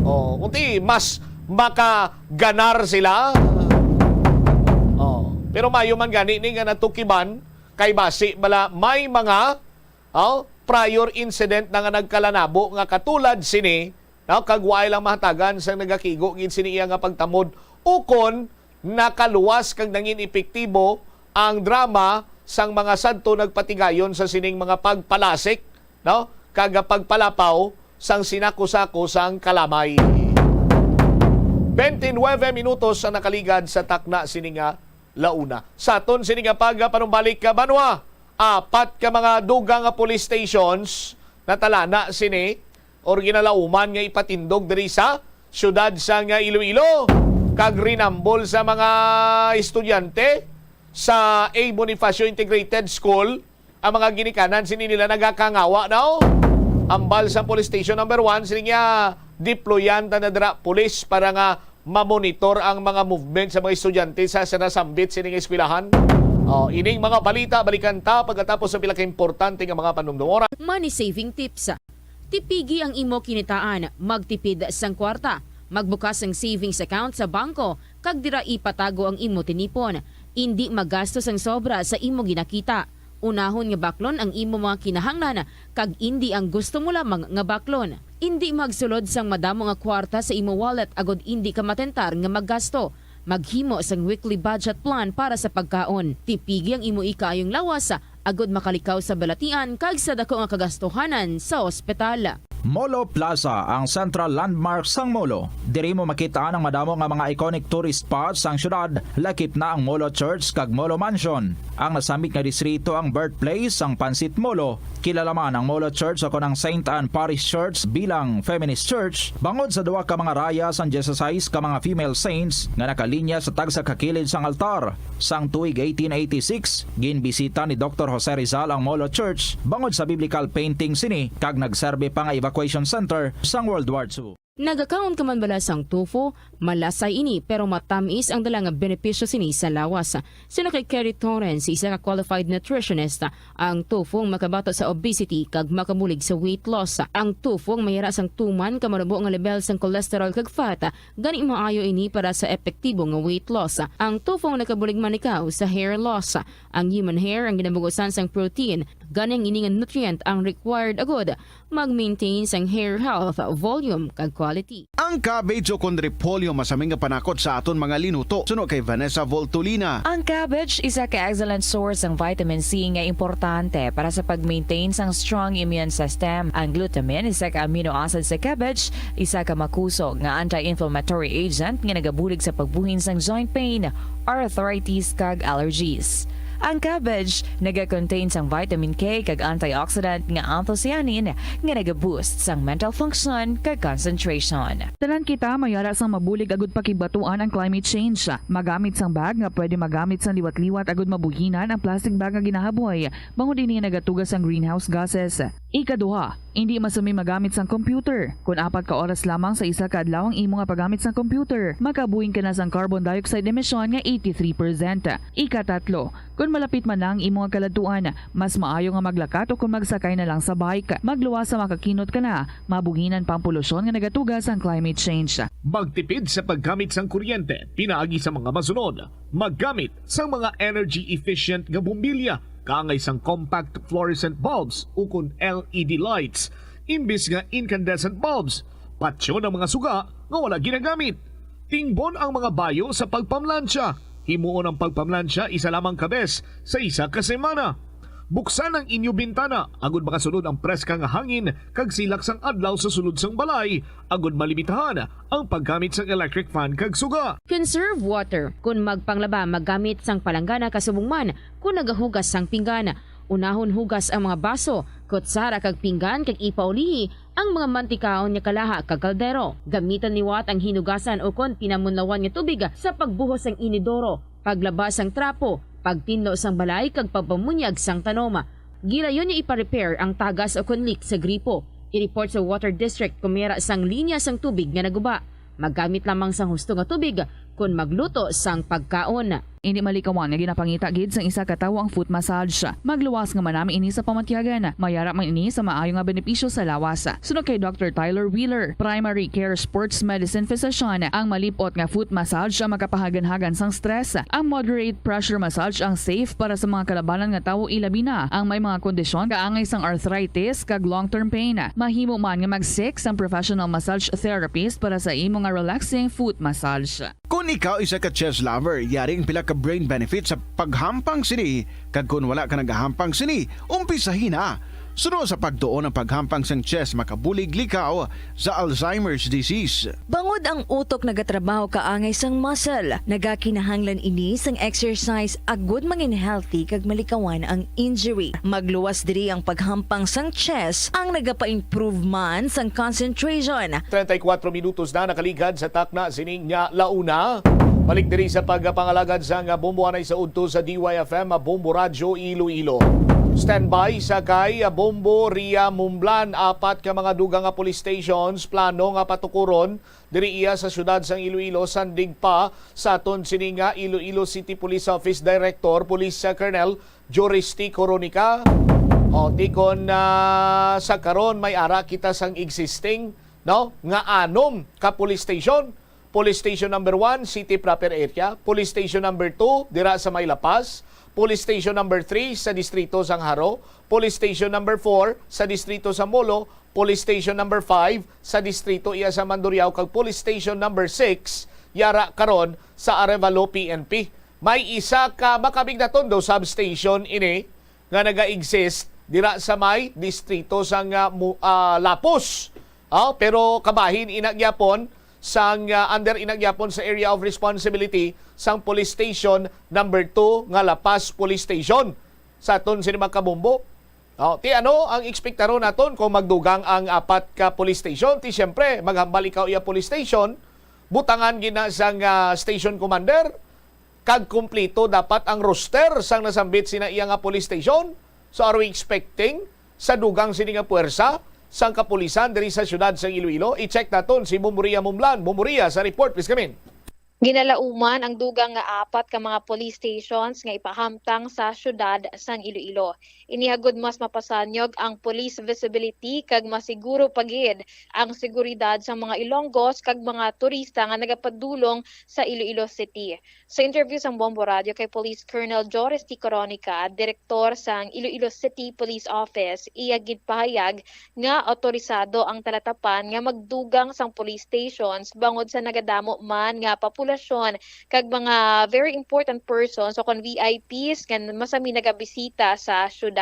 Oh, kunti mas makaganar sila. Oh, pero mayo man gani ni nga natukiban kay basi bala may mga, oh, prior incident na nga nagkalanabo nga katulad sini, no, kag waay lang mahatagan sang nagakigo gid sini iya nga pagtamod ukon nakaluwas kag nangin epektibo ang drama sang mga sadto nagpatigayon sa sining mga pagpalasik, no, kag pagpalapaw sang sinako-sako sang kalamay. Twenty-nine minutos ang nakaligad sa takna sini nga launa. Sa aton sini nga pagpanumbalik, ka Banwa, apat ka mga dugang nga police stations natalana sini or ginalauman nga ipatindog diri sa siyudad sang Iloilo, kag rinambol sa mga estudyante sa A. Bonifacio Integrated School ang mga ginikanan sini nila nagakangawa daw. Ambal sa Police Station Number One, sini nga deployan ta na dira pulis para nga mamonitor ang mga movement sa mga estudyante sa sinasambit sining eskwelahan. Oh, ining mga balita, balikan ta pagkatapos sa pila ka importante nga mga panumdumora. Money saving tips. Tipigi ang imo kinitaan, magtipid sang kwarta, magbukas sang savings account sa bangko, kag dira ipatago ang imo tinipon. Indi magasto sang sobra sa imo ginakita. Unahon nga baklon ang imo mga kinahanglan, kag indi ang gusto mo lamang nga baklon. Indi magsulod sang madamo nga kwarta sa imo wallet agod indi ka matentar nga maggasto. Maghimo sang weekly budget plan para sa pagkaon. Tipigi ang imo ikaayong lawas agod makalikaw sa balatian kag sa dako nga kagastuhanan sa ospital. Molo Plaza, ang central landmark sang Molo. Diri mo makit-an ang madamo nga mga iconic tourist spots sang syudad, lakip na ang Molo Church kag Molo Mansion. Ang nasambit nga distrito ang birthplace sang Pansit Molo. Kilala man ang Molo Church o kon ang Saint Anne Parish Church bilang feminist church bangod sa duha ka mga raya sang dieciséis ka mga female saints nga nakalinya sa tagsa ka kilid sang altar. Sang tuig eighteen eighty-six, ginbisita ni Doktor Jose Rizal ang Molo Church bangod sa biblical painting sini kag nagserbi pa nga evacuation center sang World War Two. Nagakaon ka man bala sang tofu? Malasay ini, pero matamis ang dala nga benepisyo sini sa lawas. Suno kay Kerry Torrens, isa ka qualified nutritionist, ang tofu ang makabato sa obesity kag makabulig sa weight loss. Ang tofu ang mayara sang tuman ka manubo nga lebel sang cholesterol kag fat, gani maayo ini para sa epektibo nga weight loss. Ang tofu ang nakabulig man ikaw sa hair loss. Ang human hair ang ginabugusan sang protein, gani ang ini nga nutrient ang required agud mag-maintain sang hair health, volume, kag quality. Ang cabbage o kon repolyo masami nga panakot sa aton mga linuto, suno kay Vanessa Voltolina. Ang cabbage isa ka excellent source sang vitamin C nga importante para sa pag-maintain sang strong immune system. Ang glutamine, isa ka amino acid sa cabbage, isa ka makusog nga anti-inflammatory agent nga nagabulig sa pagbuhin sang joint pain, arthritis, kag allergies. Ang cabbage naga-contain sang vitamin K kag antioxidant nga anthocyanin nga naga-boost sang mental function kag concentration. Tanan kita mayara sang mabulig agud pakigbatuan ang climate change. Magamit sang bag nga pwede magamit sang liwat-liwat agud mabuhinan ang plastic bag nga ginahaboy, bangod ini nagatuga sang greenhouse gases. Ikaduha, indi masami magamit sang computer. Kon apat ka oras lamang sa isa ka adlaw ang imo nga paggamit sang computer, makabuhing ka na sang carbon dioxide emission nga eighty-three percent. Ikatatlo, kon malapit man na ang imo nga kaladtuan, mas maayo nga maglakat o kon magsakay na lang sa bike. Magluwas sa makakinot ka na, mabuhinan pa ang polusyon nga nagatuga sang climate change. Magtipid sa paggamit sang kuryente pinaagi sa mga masunod. Maggamit sang mga energy-efficient nga bombilya kaangay sang compact fluorescent bulbs ukon L E D lights imbis nga incandescent bulbs. Patyon ang mga suga nga wala ginagamit. Tingbon ang mga bayo sa pagpamlansya. Himuon ang pagpamlansya isa lamang ka bes sa isa ka semana. Buksan ang inyo bintana agud makasulod ang preska nga hangin kag silak sang adlaw sa sulod sang balay, agud malimitahan ang paggamit sang electric fan kag suga. Conserve water. Kon magpanglaba, maggamit sang palanggana kasubong man kon nagahugas sang pinggan. Unahon hugas ang mga baso, kutsara kag pinggan kag ipaulihi ang mga mantikaon nga kalaha kag kaldero. Gamitan liwat ang hinugasan ukon pinamunlawan nga tubig sa pagbuhos sang inidoro, paglaba sang trapo, pagtinlo sang balay kag pagpamunyag sang tanom. Gilayon nga ipa-repair ang tagas ukon leak sa gripo. I-report sa water district kon mayara sang linya sang tubig nga naguba. Maggamit lamang sang husto nga tubig kon magluto sang pagkaon. Indi malikawan nga ginapangita gid sang isa ka tawo ang foot massage. Magluwas nga manami ini sa pamatyagan. Mayara man ini sa maayo nga benepisyo sa lawas. Suno kay Doctor Tyler Wheeler, primary care sports medicine physician, ang malip-ot nga foot massage ang makapahaganhagan sang stress. Ang moderate pressure massage ang safe para sa mga kalabanan nga tawo, ilabi na ang may mga kondisyon kaangay sang arthritis kag long-term pain. Mahimo man nga mag-seek sang professional massage therapist para sa imo nga relaxing foot massage. Kon ikaw isa ka chess lover, yari ang pila ka brain benefit sa paghampang sini, kag kon wala ka nagahampang sini, umpisahi na. Suno sa pagtuon, ang paghampang sang chess makabulig likaw sa Alzheimer's disease. Bangod ang utok nagatrabaho kaangay sang muscle, nagakinahanglan ini sang exercise agud mangin healthy kag malikawan ang injury. Magluwas diri ang paghampang sang chess, ang nagapa-improve man sang concentration. Treinta y cuatro minutos na nakaligad sa takna sining nga launa. Balik diri sa pagpangalagad sa nga bombo anay sa udto sa D Y F M, Bombo Radyo Iloilo. Standby sa kay Bombo Ria Mumblan. Apat ka mga dugang nga police stations plano nga patukuron diri iya sa siyudad sang Iloilo, sandig pa sa aton sini nga Iloilo City Police Office Director, Police Colonel Joris T. Coronica. O, tikon na sa karon may ara kita sang existing, no, nga anom ka police station. Police Station Number One, City Proper Area. Police Station Number Two, dira sa may La Paz. Police Station Number Three, sa distrito sang Jaro. Police Station Number Four, sa distrito sa Molo. Police Station Number Five, sa distrito iya sa Mandurriao, kag Police Station Number Six, yara karon sa Arevalo P N P. May isa ka Macabig-Natondo substation ini nga naga-exist dira sa may distrito sang, ah, Mu-, ah, Lapuz. Ah, pero kabahin ina gyapon sang, ah, under ina gyapon sa area of responsibility sang Police Station Number Two nga La Paz Police Station. Sa aton sini, mga kabombo, oh, ti ano ang ekspektaron naton kung magdugang ang apat ka police station? Ti siyempre, maghambal ikaw iya police station, butangan gina sang, ah, station commander, kag kumplito dapat ang roster sang nasambit sina iya nga police station. So, are we expecting sa dugang sini nga puwersa sang kapulisan diri sa siyudad sang Iloilo? I-check naton si Bombo Ria Mumblan. Bombo Ria, sa report, please come in. Ginalauman ang dugang nga apat ka mga police stations nga ipahamtang sa siyudad sang Iloilo. Ini agud mas mapasanyog ang police visibility kag masiguro pa gid ang seguridad sa mga Ilonggos kag mga turista nga nagapadulong sa Iloilo City. Sa interview sang Bombo Radio kay Police Colonel Joris T. Coronica, direktor sang Iloilo City Police Office, iya ginpahayag nga awtorisado ang talatapan nga magdugang sang police stations bangod sa nagadamo man nga populasyon kag mga very important persons o kon V I Ps nga masami nagabisita sa syudad.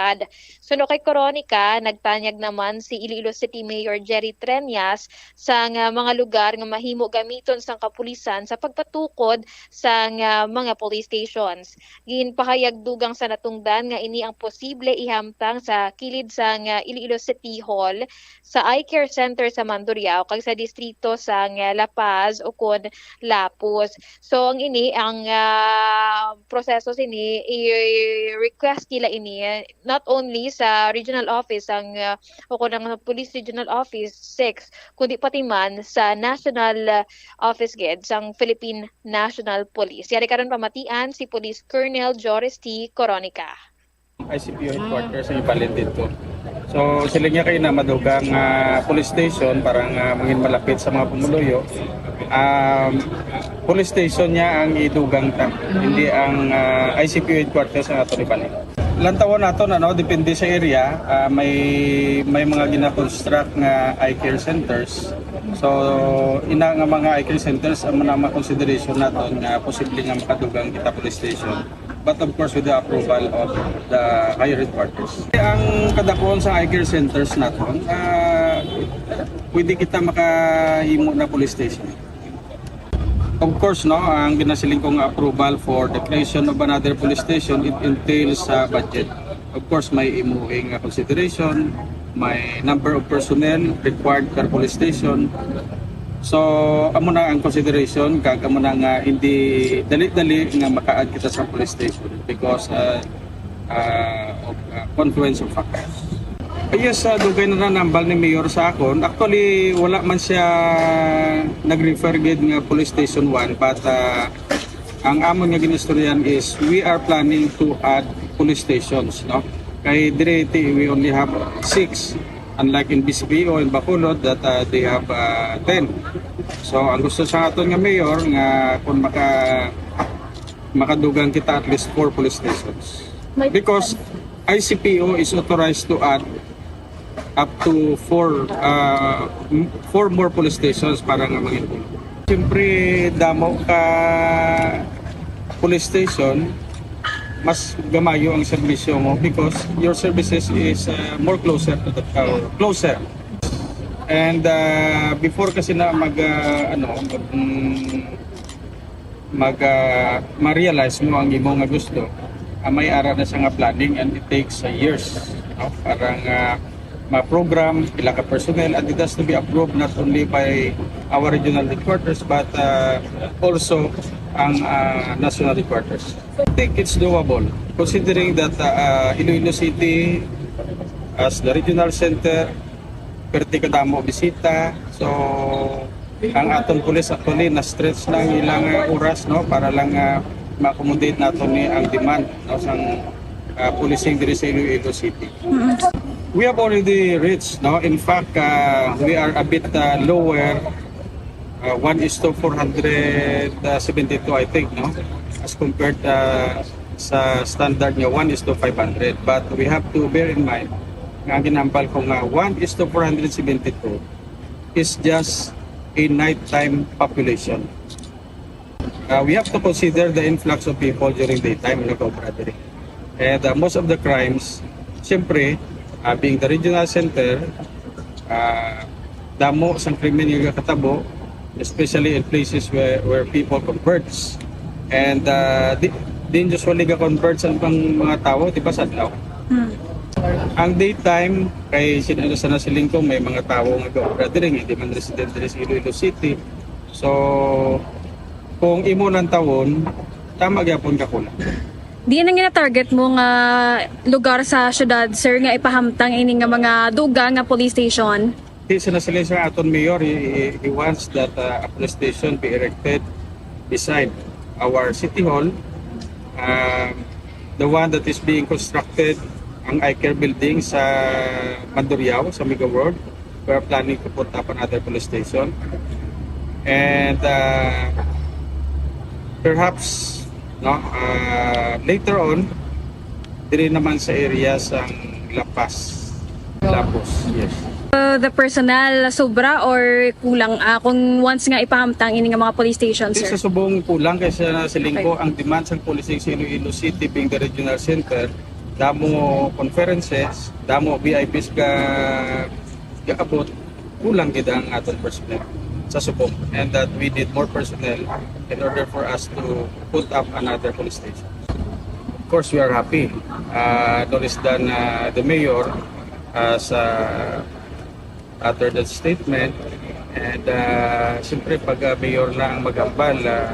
Suno kay Coronica, nagtanyag naman si Iloilo City Mayor Jerry Treñas sang, ah, mga lugar nga mahimo gamiton sang kapulisan sa pagpatukod sang, ah, mga police stations. Ginpahayag dugang sa natungdan nga ini ang posible ihamtang sa kilid sang, ah, Iloilo City Hall, sa Eye Care Center sa Mandurriao, kag sa distrito sang, ah, La Paz ukon Lapuz. So, ang ini, ang, ah, proseso sini, i-request nila ini not only sa regional office ang, ah, ukon ang Police Regional Office Six, kundi pati man sa national, ah, office gid sang Philippine National Police. Yari karon pamatian si Police Colonel Joris T. Coronica. I C P O headquarters ang ibalhin dito. So, sila niya kayo na madugang, ah, police station para nga mangin malapit sa mga pumuluyo. Um, police station niya ang idugang ta, hindi ang, ah, I C P O headquarters ang ato ibalhin. Lantawon nato na, no, depende sa area, ah, may, may mga gina-construct nga eye care centers. So, ina nga mga eye care centers ang mga consideration naton nga posible nga makadugang kita police station. But of course, with the approval of the higher headquarters. Ang kadakuan sa eye care centers naton, ah, pwede kita makahimo na police station. Of course, no, ang ginasiling kong approval for the creation of another police station, it entails sa budget. Of course, may imuhing, uh, consideration, may number of personnel required per police station. So, amo na ang consideration, kag amo na nga hindi dali-dali nga maka-add kita sa police station because, uh, uh, of, uh, confluence of factors. Yes, uh, dugay na nanambal ni Mayor sa akon. Actually, wala man siya nag-refer gid nga police station one, but, uh, ang amon nga ginistoryahan is we are planning to add police stations, no? Kay diri ti, we only have six, unlike in B C P O in Bacolod that, uh, they have, uh, ten. So, ang gusto sa aton nga mayor nga kung maka-, makadugang kita at least four police stations. Because I C P O is authorized to add up to four, uh, m-, four more police stations para nga mangin. Siyempre, damo ka police station, mas gamayo ang serbisyo mo because your services is uh, more closer to the uh, closer. And uh, before kasi na mag uh, ano mag mm, mag uh, ma-realize mo ang imo nga gusto, uh, may ara na sa nga planning and it takes uh, years, no? Parang uh, ma-program, pila ka personnel, and it has to be approved not only by our regional headquarters but uh, also ang uh, national headquarters. I think it's doable considering that uh, uh, Iloilo City as the regional center, perti kadamo bisita. So ang aton police actually na-stretch na ang ilang uh, oras, no, para lang uh, ma-accommodate nato ni ang demand, no, sang uh, policing diri sa Iloilo City. We have already reached, no? In fact, uh, we are a bit uh, lower, uh, one is to four hundred seventy-two, I think, no? As compared uh, sa standard nga one is to five hundred. But we have to bear in mind nga ang ginambal ko nga one is to four hundred seventy-two is just a nighttime population. Uh, we have to consider the influx of people during daytime nga nag-obra diri. And uh, most of the crimes, siyempre, uh, being the regional center, uh, damo sang krimen nga katabo, especially in places where, where people converge. And uh, di, din usually ga-converge ang pang mga tao, di ba, sa adlaw? Hmm. Ang daytime, kay sin-, sa nasiling ko, may mga tao nga ga-obra diri, hindi man resident diri sa Iloilo City. So, kung imo lang tawon, tama gyapon ka kulang. Diin ang gina-target mo nga lugar sa syudad, sir, nga ipahamtang ini nga mga dugang nga police station? Di sa nasiling sa aton mayor, he, he, he wants that uh, a police station be erected beside our city hall. Um, the one that is being constructed, ang I care building sa Mandurriao, sa Mega World. We are planning to put up another police station. And uh, perhaps, no, uh, later on, diri naman sa area sang La Paz. Lapos, yes. Uh, the personnel, sobra or kulang, ah, kung once nga ipahamtang ini nga mga police stations, Di sir? Sa subong kulang kay sa nasiling ko, Okay. Ang demand sang policing sa Iloilo City being the regional center, damo conferences, damo V I Ps ka gaabot, kulang gid ang aton personnel sa subong, and that we need more personnel in order for us to put up another police station. Of course, we are happy. Uh, no less than uh, the mayor uh, sa utter that statement. And uh, siyempre, pag uh, mayor na ang maghambal, uh,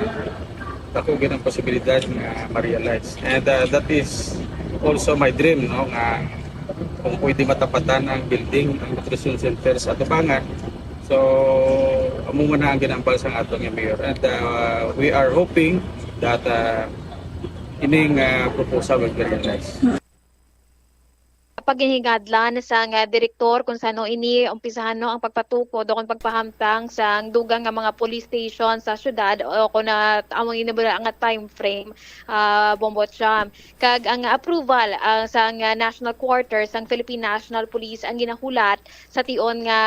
ako gid ang posibilidad nga ma-realize. And uh, that is also my dream, no, nga kung pwede matapatan ang building, ang nutrition center sa Atubangan. So, amo man na ang ginambal sang aton nga mayor. And uh, we are hoping that uh, ining uh, proposal will be realized. Paghingadlan sang direktor kung sano ini umpisahan, no, ang pagpatukod o kung pagpahamtang sang dugang nga mga police station sa syudad o kung na amo ini ba nga time frame, ah, Bombo Cham. Kag ang approval, ah, sang National Quarters sang Philippine National Police ang ginahulat sa tion nga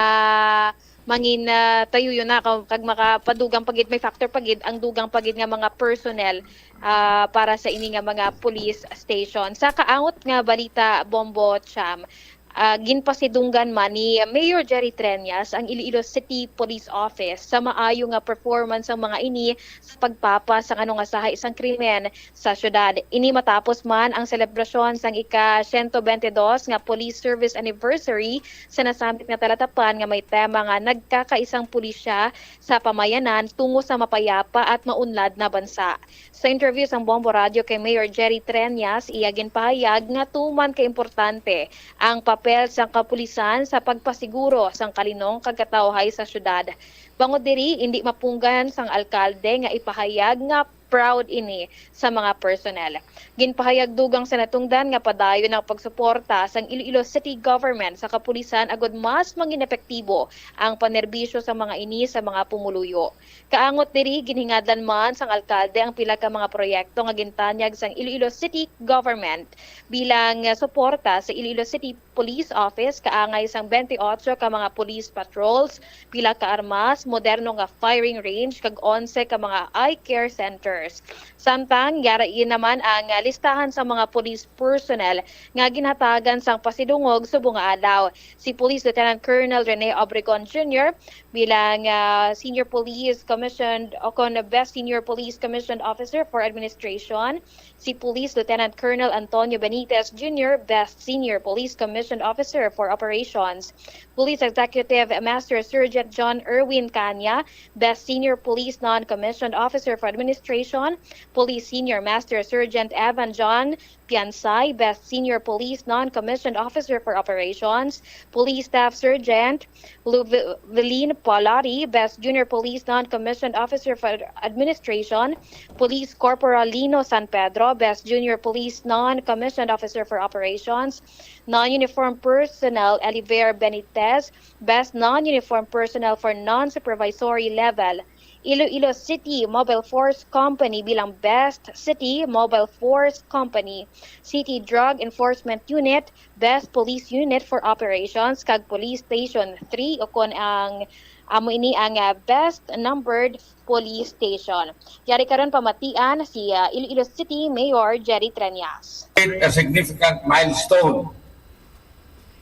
mangin ah, tayo yun na kag, kag makapadugang pagid, may factor pagid ang dugang pagid nga mga personnel ah, para sa ini nga mga police station. Sa kaangot nga balita, Bombo Cham, ah, ginpasidunggan man ni Mayor Jerry Treñas ang Iloilo City Police Office sa maayo nga performance sang mga ini sa pagpapas sang ano nga sahay sang krimen sa syudad. Ini matapos man ang selebrasyon sang ika siyento bente dos nga Police Service Anniversary sa nasambit nga talatapan nga may tema nga Nagkakaisang Pulisya sa Pamayanan tungo sa Mapayapa at Maunlad na Bansa. Sa interview sang Bombo Radyo kay Mayor Jerry Treñas, iya ginpahayag nga tuman ka importante ang papel sang kapulisan sa pagpasiguro sang kalinong kag katawhay sa syudad. Bangod diri, indi mapunggan sang alkalde nga ipahayag nga proud ini sa mga personnel. Ginpahayag dugang sa natungdan nga padayon ang pagsuporta sang Iloilo City Government sa kapulisan agud mas mangin epektibo ang panerbisyo sa mga ini sa mga pumuluyo. Kaangot diri, ginhingadlan man sang alkalde ang pila ka mga proyekto nga gintanyag sang Iloilo City Government bilang suporta sa Iloilo City Police Office kaangay sang twenty-eight ka mga police patrols, pila ka armas, moderno nga firing range, kag onse ka mga eye care centers. Samtang yara ini naman ang, ah, listahan sa mga police personnel nga ginhatagan sang pasidungog subong nga adlaw. Si Police Lieutenant Colonel Rene Obregon Junior bilang, ah, Senior Police Commissioned o kon Best Senior Police Commissioned Officer for Administration, si Police Lieutenant Colonel Antonio Benitez Junior, Best Senior Police Commissioned Officer for Operations, Police Executive Master Sergeant John Erwin Canya, Best Senior Police Non-Commissioned Officer for Administration, Police Senior Master Sergeant Evan John Piansay, Best Senior Police Non-Commissioned Officer for Operations, Police Staff Sergeant Luvelin Polari, Best Junior Police Non-Commissioned Officer for Administration, Police Corporal Lino San Pedro, Best Junior Police Non-Commissioned Officer for Operations, Non-Uniform Personnel Eliver Benitez, Best Non-Uniform Personnel for Non-Supervisory Level, Iloilo City Mobile Force Company bilang Best City Mobile Force Company, City Drug Enforcement Unit, Best Police Unit for Operations, kag Police Station three, o kon ang amo ini ang, ah, Best Numbered Police Station. Yari karon pamatian si, ah, Iloilo City Mayor Jerry Treñas. A significant milestone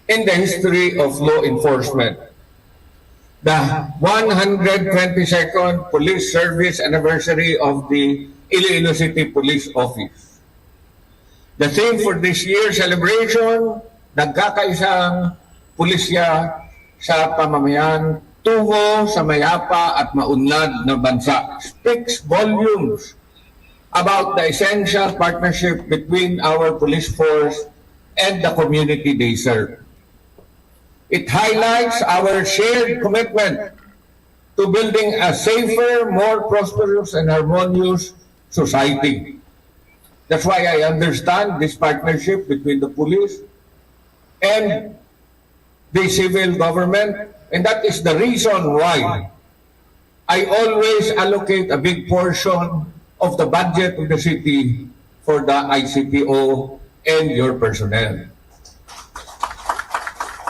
in the history of law enforcement, the one hundred twenty-second Police Service Anniversary of the Iloilo City Police Office. The theme for this year's celebration, Nagkakaisang Pulisya sa Pamamayan Tungo sa Mayapa at Maunlad na Bansa, speaks volumes about the essential partnership between our police force and the community they serve. It highlights our shared commitment to building a safer, more prosperous, and harmonious society. That's why I understand this partnership between the police and the civil government, and that is the reason why I always allocate a big portion of the budget of the city for the I C P O and your personnel.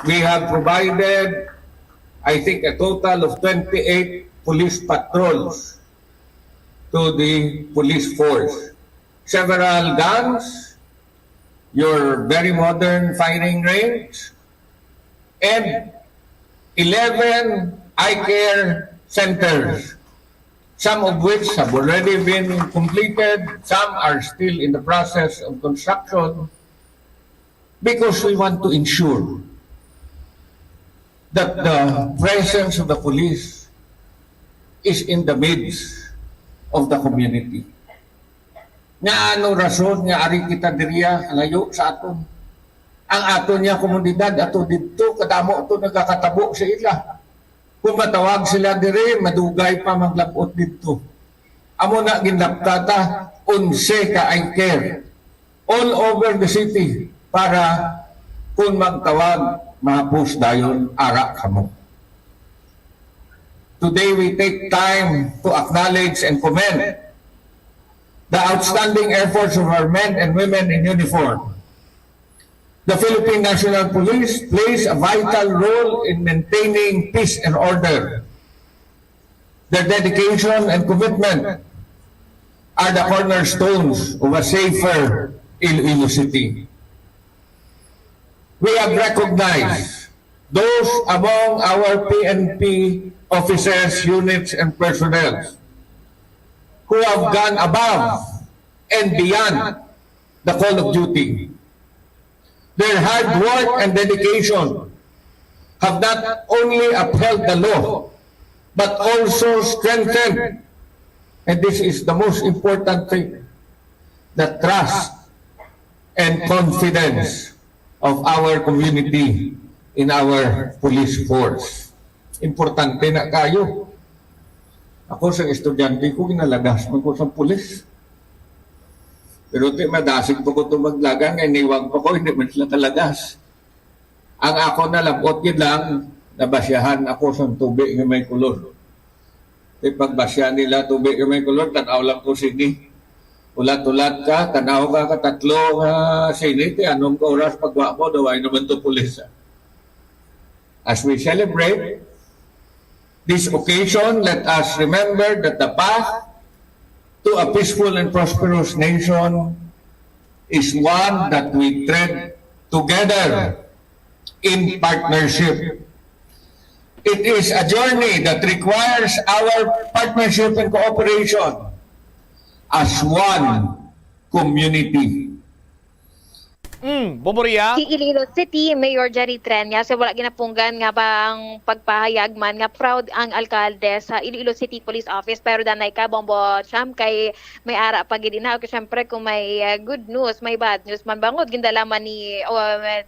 We have provided, I think, a total of twenty-eight police patrols to the police force. Several guns, your very modern firing range, and eleven eye care centers, some of which have already been completed, some are still in the process of construction, because we want to ensure that the presence of the police is in the midst of the community. Nga ano rason nga ari kita diriya layo sa aton? Ang aton niya komunidad ato didto, kadamo to nagakatabo sa ila. Kung matawag sila diri, madugay pa maglab-ot didto. Amo na ginlapta ta, onse ka eye care all over the city para kung magtawag, mahapos dayon ara kamo. Today we take time to acknowledge and commend the outstanding efforts of our men and women in uniform. The Philippine National Police plays a vital role in maintaining peace and order. Their dedication and commitment are the cornerstones of a safer Iloilo City. We have recognized those among our P N P officers, units, and personnel who have gone above and beyond the call of duty. Their hard work and dedication have not only upheld the law, but also strengthened, and this is the most important thing, the trust and confidence of our community in our police force. Importante na kayo. Ako, sang estudyante ko, ginalagas man ko sang pulis. Pero ti, madasig pa ko to maglagan, nga iniwag pa ko, hindi man sila kalagas. Ang ako nalabot gid lang, nabasyahan ako sang tubi nga may kulor. Ti pagbasya nila tubi nga may kulor, tan-aw lang ko sini. Ulat-ulat ka, tan-aw ka katatlo nga sini, ti anong ka oras pagwa mo, daw ay naman to pulis. As we celebrate this occasion, let us remember that the path to a peaceful and prosperous nation is one that we tread together in partnership. It is a journey that requires our partnership and cooperation as one community. Mm, Bombo Ria? Si Iloilo City Mayor Jerry Treñas, wala ginapunggan nga bang pagpahayag man nga proud ang alkalde sa Iloilo City Police Office. Pero danay ka, Bombo Cham, kay may ara pa gid ina. Okay, syempre, kung may uh, good news, may bad news man, bangod gindala man ni, o,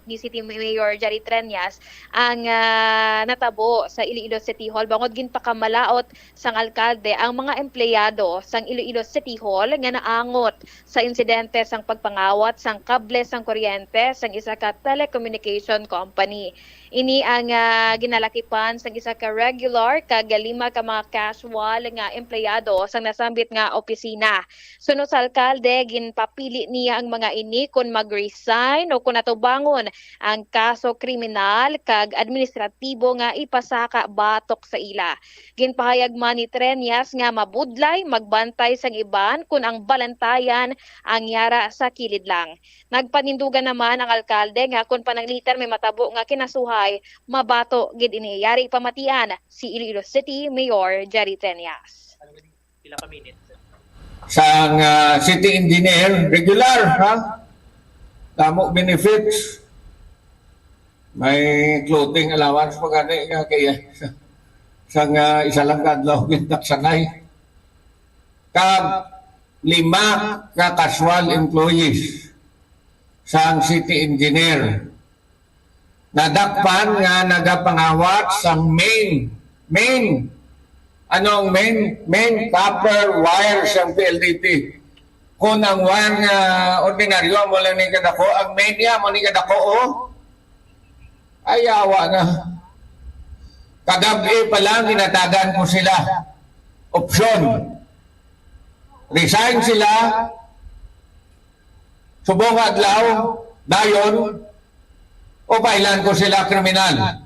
ni City Mayor Jerry Treñas ang uh, natabo sa Iloilo City Hall. Bangod ginpakamalaot sang alkalde ang mga empleyado sang Iloilo City Hall nga naangot sa insidente sang pagpangawat sang kable sang kuryente sang isa ka telecommunication company. Ini ang uh, ginalakipan sang isa ka regular kag lima ka mga casual nga empleyado sang nasambit nga opisina. Suno sa alkalde, ginpapili niya ang mga ini kon mag-resign o kon atubangon ang kaso kriminal kag administratibo nga ipasaka batok sa ila. Ginpahayag man ni Treñas nga mabudlay magbantay sang iban kon ang balantayan ang yara sa kilid lang. Nagpanindugan naman ang alkalde nga kon pananglitan may matabo nga kinasuhay, mabato gid ini. Yari pamatian si Iloilo City Mayor Jerry Treñas. Pila ka minutes? Sang uh, city engineer, regular, ha? Damo benefits. May clothing allowance pa gani nga kay sang uh, isa lang ka adlaw gintaksanay. Kag lima ka casual employees sang city engineer. Nadakpan nga nagapangawat sang main, main, ano ang main? Main copper wire sang P L D T. Kung ang wire nga ordinaryo mo lang ni kadako, ang main niya mo ni kadako, oh. Ay, yawa na. Kagab-i pa lang, ginatagan ko sila. Opsyon. Resign sila, subong adlaw, dayon, o pailan ko sila kriminal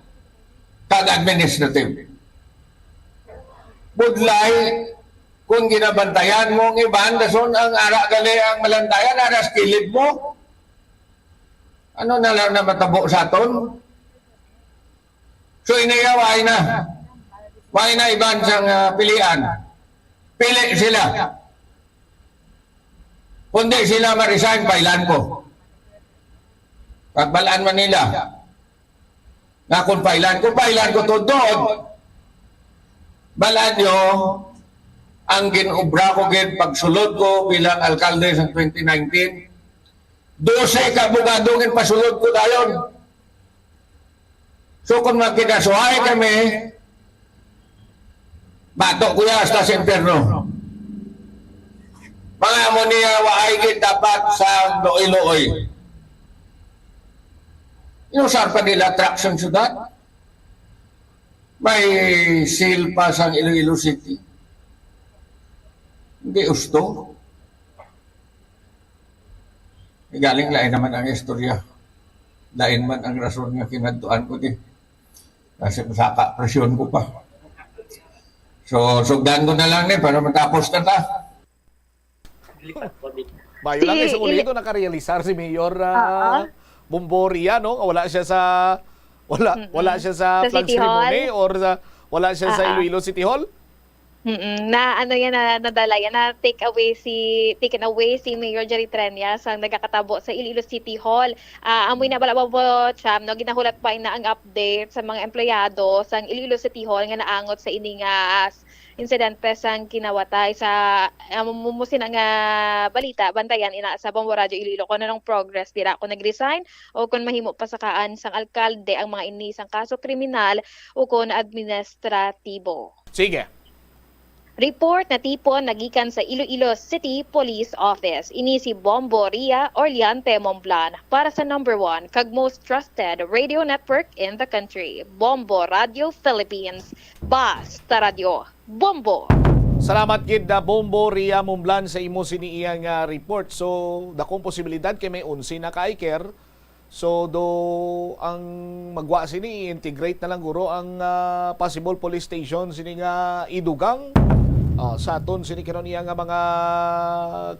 kag administrative. Budlay, kung ginabantayan mo ang iban, dason ang ara gali ang malantayan, ara sa kilid mo. Ano na lang na matabo sa aton? So, iniya, waay na. Waay na iban sang uh, pilian. Pili sila. Kundi sila ma-resign, pailan ko. Pagbalaan man nila. Nga kung pailan ko, pailan ko tod-tod. Balaan nyo, ang ginubra ko gid pagsulod ko bilang alkalde sa twenty nineteen, dose ka abogado gid pasulod ko dayon. So kung magkinasuhay kami, bato ko ya hasta sa impyerno. Mga amo niya, waay gid dapat sa luoy-luoy. Inusar pa nila truck sang syudad. May seal pa sang Iloilo City. Hindi usto. Galing lain naman ang istorya. Lain man ang rason nga kinadtuan ko di. Kasi masaka presyon ko pa. So, sugdan ko na lang ni para matapos na ta. Mayo lang Si sa ulit Ili- ito, nakarealisar si Mayor Oo. uh, Bombo Ria, no? Wala siya sa wala Mm-mm. wala siya sa, Sa flag City Hall? ceremony or sa, wala siya sa Ah, ah. Iloilo City Hall. Mm-mm. Na ano yan, na nadala yan, na take away si taken away si Mayor Jerry Treñas ang nagakatabo sa Iloilo City Hall. Ah, amoy na bala ba, Cham, no, ginahulat pa na ang update sa mga empleyado sang Iloilo City Hall nga naangot sa ini nga ah, insidente sang kinawatay sa ah, mu- mu- sina nga balita. Bantayan ina sa Bombo Radio Iloilo kung anong progress dira, kung nag-resign o kung mahimo pasakaan sang alkalde ang mga ini sang kaso kriminal o kung administratibo. Sige. Report na tipon nagikan sa Iloilo City Police Office. Ini si Bombo Ria Orleante Momblan para sa number one kag most trusted radio network in the country, Bombo Radio Philippines. Basta Radio Bombo. Salamat gid na Bombo Ria Mumblan sa imo sini iya nga report. So, dakong posibilidad kay may onse na ka, Iker. So, do ang magwa sini, i-integrate na lang guro ang, ah, possible police station sini nga idugang, ah, sa aton sini karon iya nga mga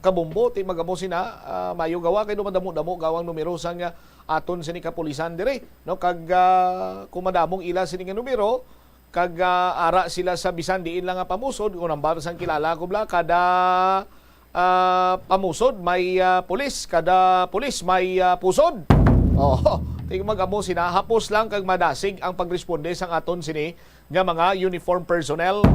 kabombo. Ti magamo sina, ah, mayo gawa kay dumadamo-damo gawang numero sang, ah, aton sini kapulisan diri, no? Kag, ah, kung madamong ila sini nga numero, kag, ah, ara sila sa bisan diin lang nga pamusod, kung nambal sang kilala ko bla, kada, ah, pamusod may, ah, pulis, kada pulis may, ah, pusod. Oh, tingog magamo sina, hapos lang kag madasig ang pagresponde sang aton sini nga mga uniform personnel.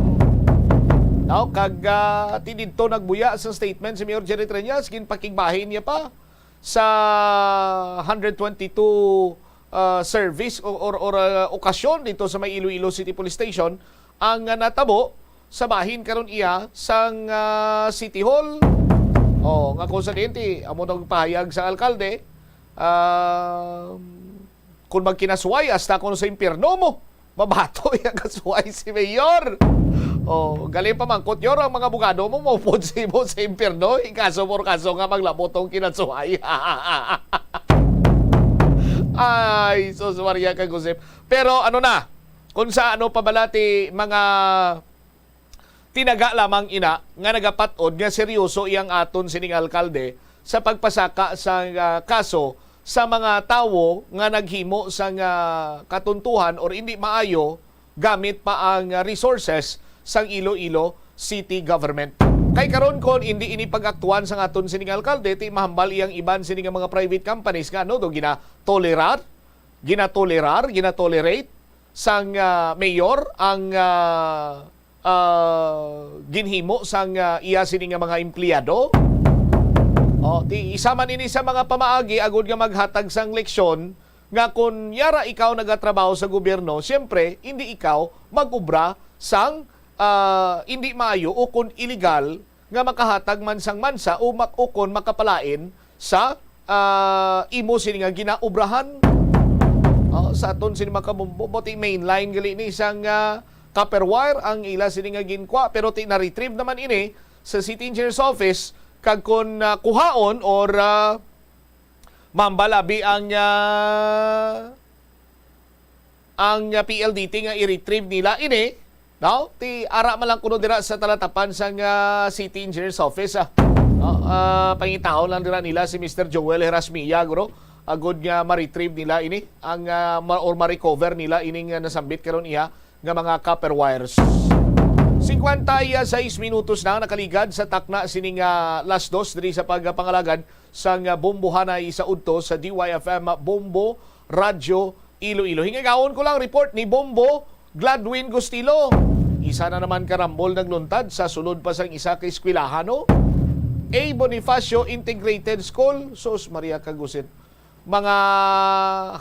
Now, kag, ah, ti didto nagbuya sa statement si Mayor Jerry Treñas, ginpakigbahin niya pa sa hundred twenty-two, ah, service o, or, or, ah, okasyon dito sa may Iloilo City Police Station ang, ah, natabo sa bahin karon iya sang, ah, City Hall. Oh, nga kung sa diin ti amo nagpahayag sa alkalde, ah, kung magkinasuway, hasta kuno sa impyerno mo mabato iya kasuway si Mayor. Oh, gali pa man, kutyor ang mga abogado mo, maupod si mo sa impyerno, ikaso mo kaso nga maglabot ang kinasuway. Ay, sus, Maria kag Josep. Pero ano na, kung sa ano pa bala ti mga tinaga lamang ina nga nagapat-od nga seryoso iyang aton sining alkalde sa pagpasaka sa, ah, kaso sa mga tawo nga naghimo sang, ah, katuntuhan or indi maayo gamit pa ang, ah, resources sang Iloilo City Government. Kay karon, kon indi ini pag-aktuan sang aton sining alkalde, ti mahambal iyang iban sini nga mga private companies nga ano do ginatolerar, ginatolerar, ginatolerate sang, ah, mayor ang, ah, ah, ginhimo sang, ah, iya sini nga mga empleyado. Oh, ti isa man ini sa mga pamaagi agud nga maghatag sang leksyon nga kon yara ikaw nagatrabaho sa gobyerno, siyempre, hindi ikaw mag-obra sang, ah, hindi maayo o kon illegal nga makahatag man sang mansa o mak-, o kon makapalain sa, ah, imo sini nga ginaobrahan. Oh, sa aton sini mga kabombo, buti main line gali ni sang, ah, copper wire ang ila sini nga ginkwa, pero ti na-retrieve naman ini sa City Engineer's Office, kag kon, ah, kuhaon or, ah, mambal abi ang, ah, ang, ah, P L D T nga i-retrieve nila ini, no? Ti ara man lang kuno dira sa talatapan sang, ah, City Engineer's Office, ah. No? Ah, pangitaon lang dira nila si Mister Joel Herasmia, guro. Agud nga ma-retrieve nila ini, ang, ah, ma-, or ma-recover nila ini nga nasambit karon iya nga mga copper wires. Singkwenta y seis minutos na nakaligad sa takna sining, ah, las dos diri sa pagpangalagad sang, ah, bombohanay sa udto sa D Y F M Bombo Radyo Iloilo. Hingagawon ko lang report ni Bombo Gladwin Gustilo. Isa na naman ka rambol nagluntad sa sulod pa sang isa ka eskwelahan, no? A Bonifacio Integrated School. Sus, Maria Kagusit. Mga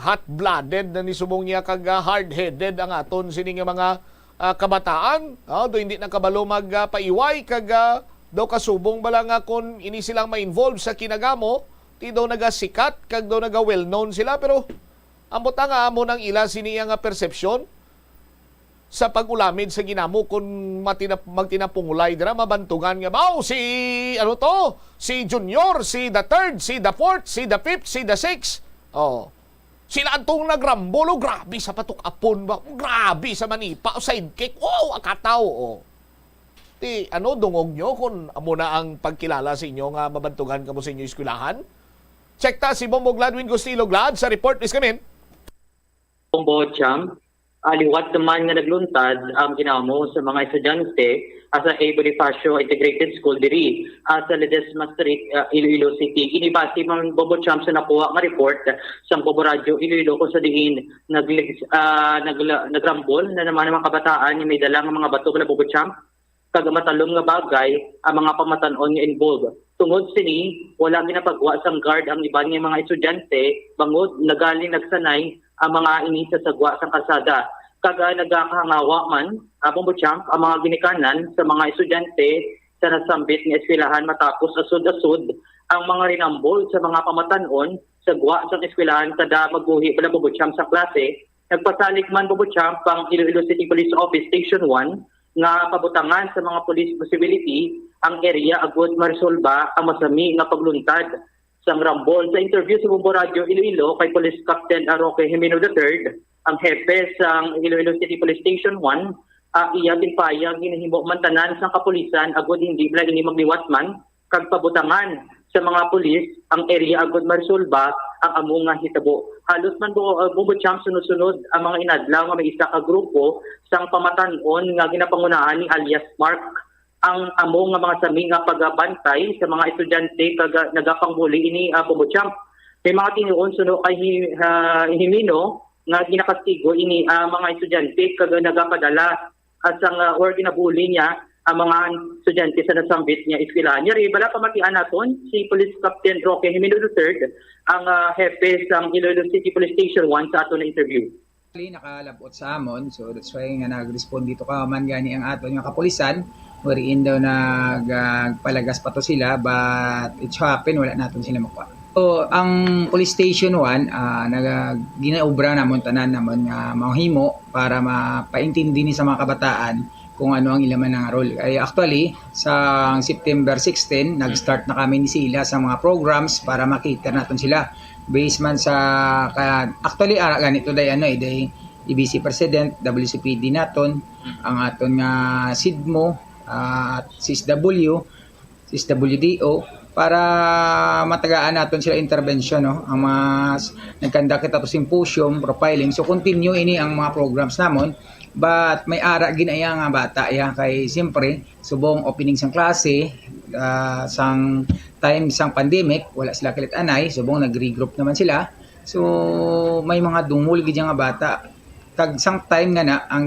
hot-blooded na ni subong niya kag, ah, hard-headed ang aton sini nga mga, ah, kabataan. Ah, do hindi na kabalo mag, ah, paiway kag, ah, daw kasubong bala nga kon ini silang ma-involve sa kinagamo, ti daw nagasikat kag daw naga-well-known sila, pero ang butang nga amo nang ila sini nga persepsyon sa pag-ulamid sa ginamo kon matinap-, magtinapungulay dira, mabantugan nga, "Baw, si, ano to? Si Junior, si the third, si the fourth, si the fifth, si the sixth." Oh. Sila antong nagrambol, oh, grabe sa patukapon ba? Grabe sa manipa, oh, sidekick. Wow, akataw, oh. Ti, ano, dungog nyo kung amo na ang pagkilala sa inyo nga mabantugan kamo sa inyo eskwelahan? Check ta si Bombo Gladwin Gustilo. Glad, sa report, please come in. Bombo Champ, ah, liwat naman nga nagluntad ang ginamo sa mga estudyante, ah, sa A Bonifacio Integrated School diri, ah, sa Ledesma Street, ah, Iloilo City. Ini base man, Bombo Champ, sa nakuha nga report sang Bombo Radyo Iloilo, kung sa diin naglig-, ah, nagla-, nagrambol na naman ang mga kabataan nga may dala nga mga bato, bala, Bombo Champ, kag matalom nga bagay ang mga pamatan-on nga involved. Tungod sini, wala ginapagwa sang guard ang iban nga mga estudyante, bangod nagaling nagsanay ang mga ini sa sagwa sang kalsada. Kag, ah, nagakahangawa man, ah, Bombo Champ, ang mga ginikanan sa mga estudyante sa nasambit nga eskwelahan, matapos asod-asod ang mga rinambol sa mga pamatan-on sagwa sang eskwelahan kada magbuhi, bala, Bombo Champ, sa klase. Nagpasalig man, Bombo Champ, ang Iloilo City Police Office Station one nga pabutangan sa mga police possibility ang area agud maresolba ang masami nga pagluntad sang Rambol. Sa interview sa Bombo Radyo Iloilo kay Police Captain Roque Jimeno the third, ang hepe sang Iloilo City Police Station one, ah, iya ginpahayag ginahimo man tanan sang kapulisan agud hindi bala ini magliwat man kag pabutangan sa mga pulis ang area agud maresolba ang amo nga hitabo. Halos man bu-, uh, Bombo Champ, sunod-sunod ang mga inadlaw nga may isa ka grupo sang pamatan-on nga ginapangunahan ni alias Mark ang amo nga mga sami nga pagabantay sa mga estudyante kag, uh, nagapangbuli ini, uh, Bombo Champ. May mga tinuon suno kay Hi-, uh, Jimeno nga ginakastigo ini, uh, mga estudyante kag nagapadala sang, ah, or ginabuli niya ang mga estudyante sa nasambit nga eskwelahan. Yari, bala pamatian naton si Police Captain Roque Jimeno the third, ang, ah, hepe sang Iloilo City Police Station one sa aton na interview. Actually, nakalabot sa amon, so that's why nga nag-respond dito ka man gani ang aton nga kapulisan, wherein daw nagpalagas pa to sila, but it so happen wala naton sila makuha. So, ang Police Station one, ah, naga-, ginaobra namon tanan namon nga mahimo para mapaintindi ni sa mga kabataan kung ano ang ila man nga role. Ay, actually, sa September sixteen, nag-start na kami ni sila sa mga programs para makita naton sila. Based man sa, ka-, actually, ara ganito day, ano, eh, day, E B C President, W C P D naton, ang aton nga sidmo, ah, C S W, C S W D O, para matagaan naton sila intervention, no? Ang mga s-, nagkanda kita to symposium, profiling. So, continue ini ang mga programs namon. But may ara ginaya nga bata, ya, kay siyempre, subong opening sang klase, ah, sang time sang pandemic, wala sila kilit-anay, subong nag-regroup naman sila. So, may mga dungol gid nga bata. Kag sang time nga na, ang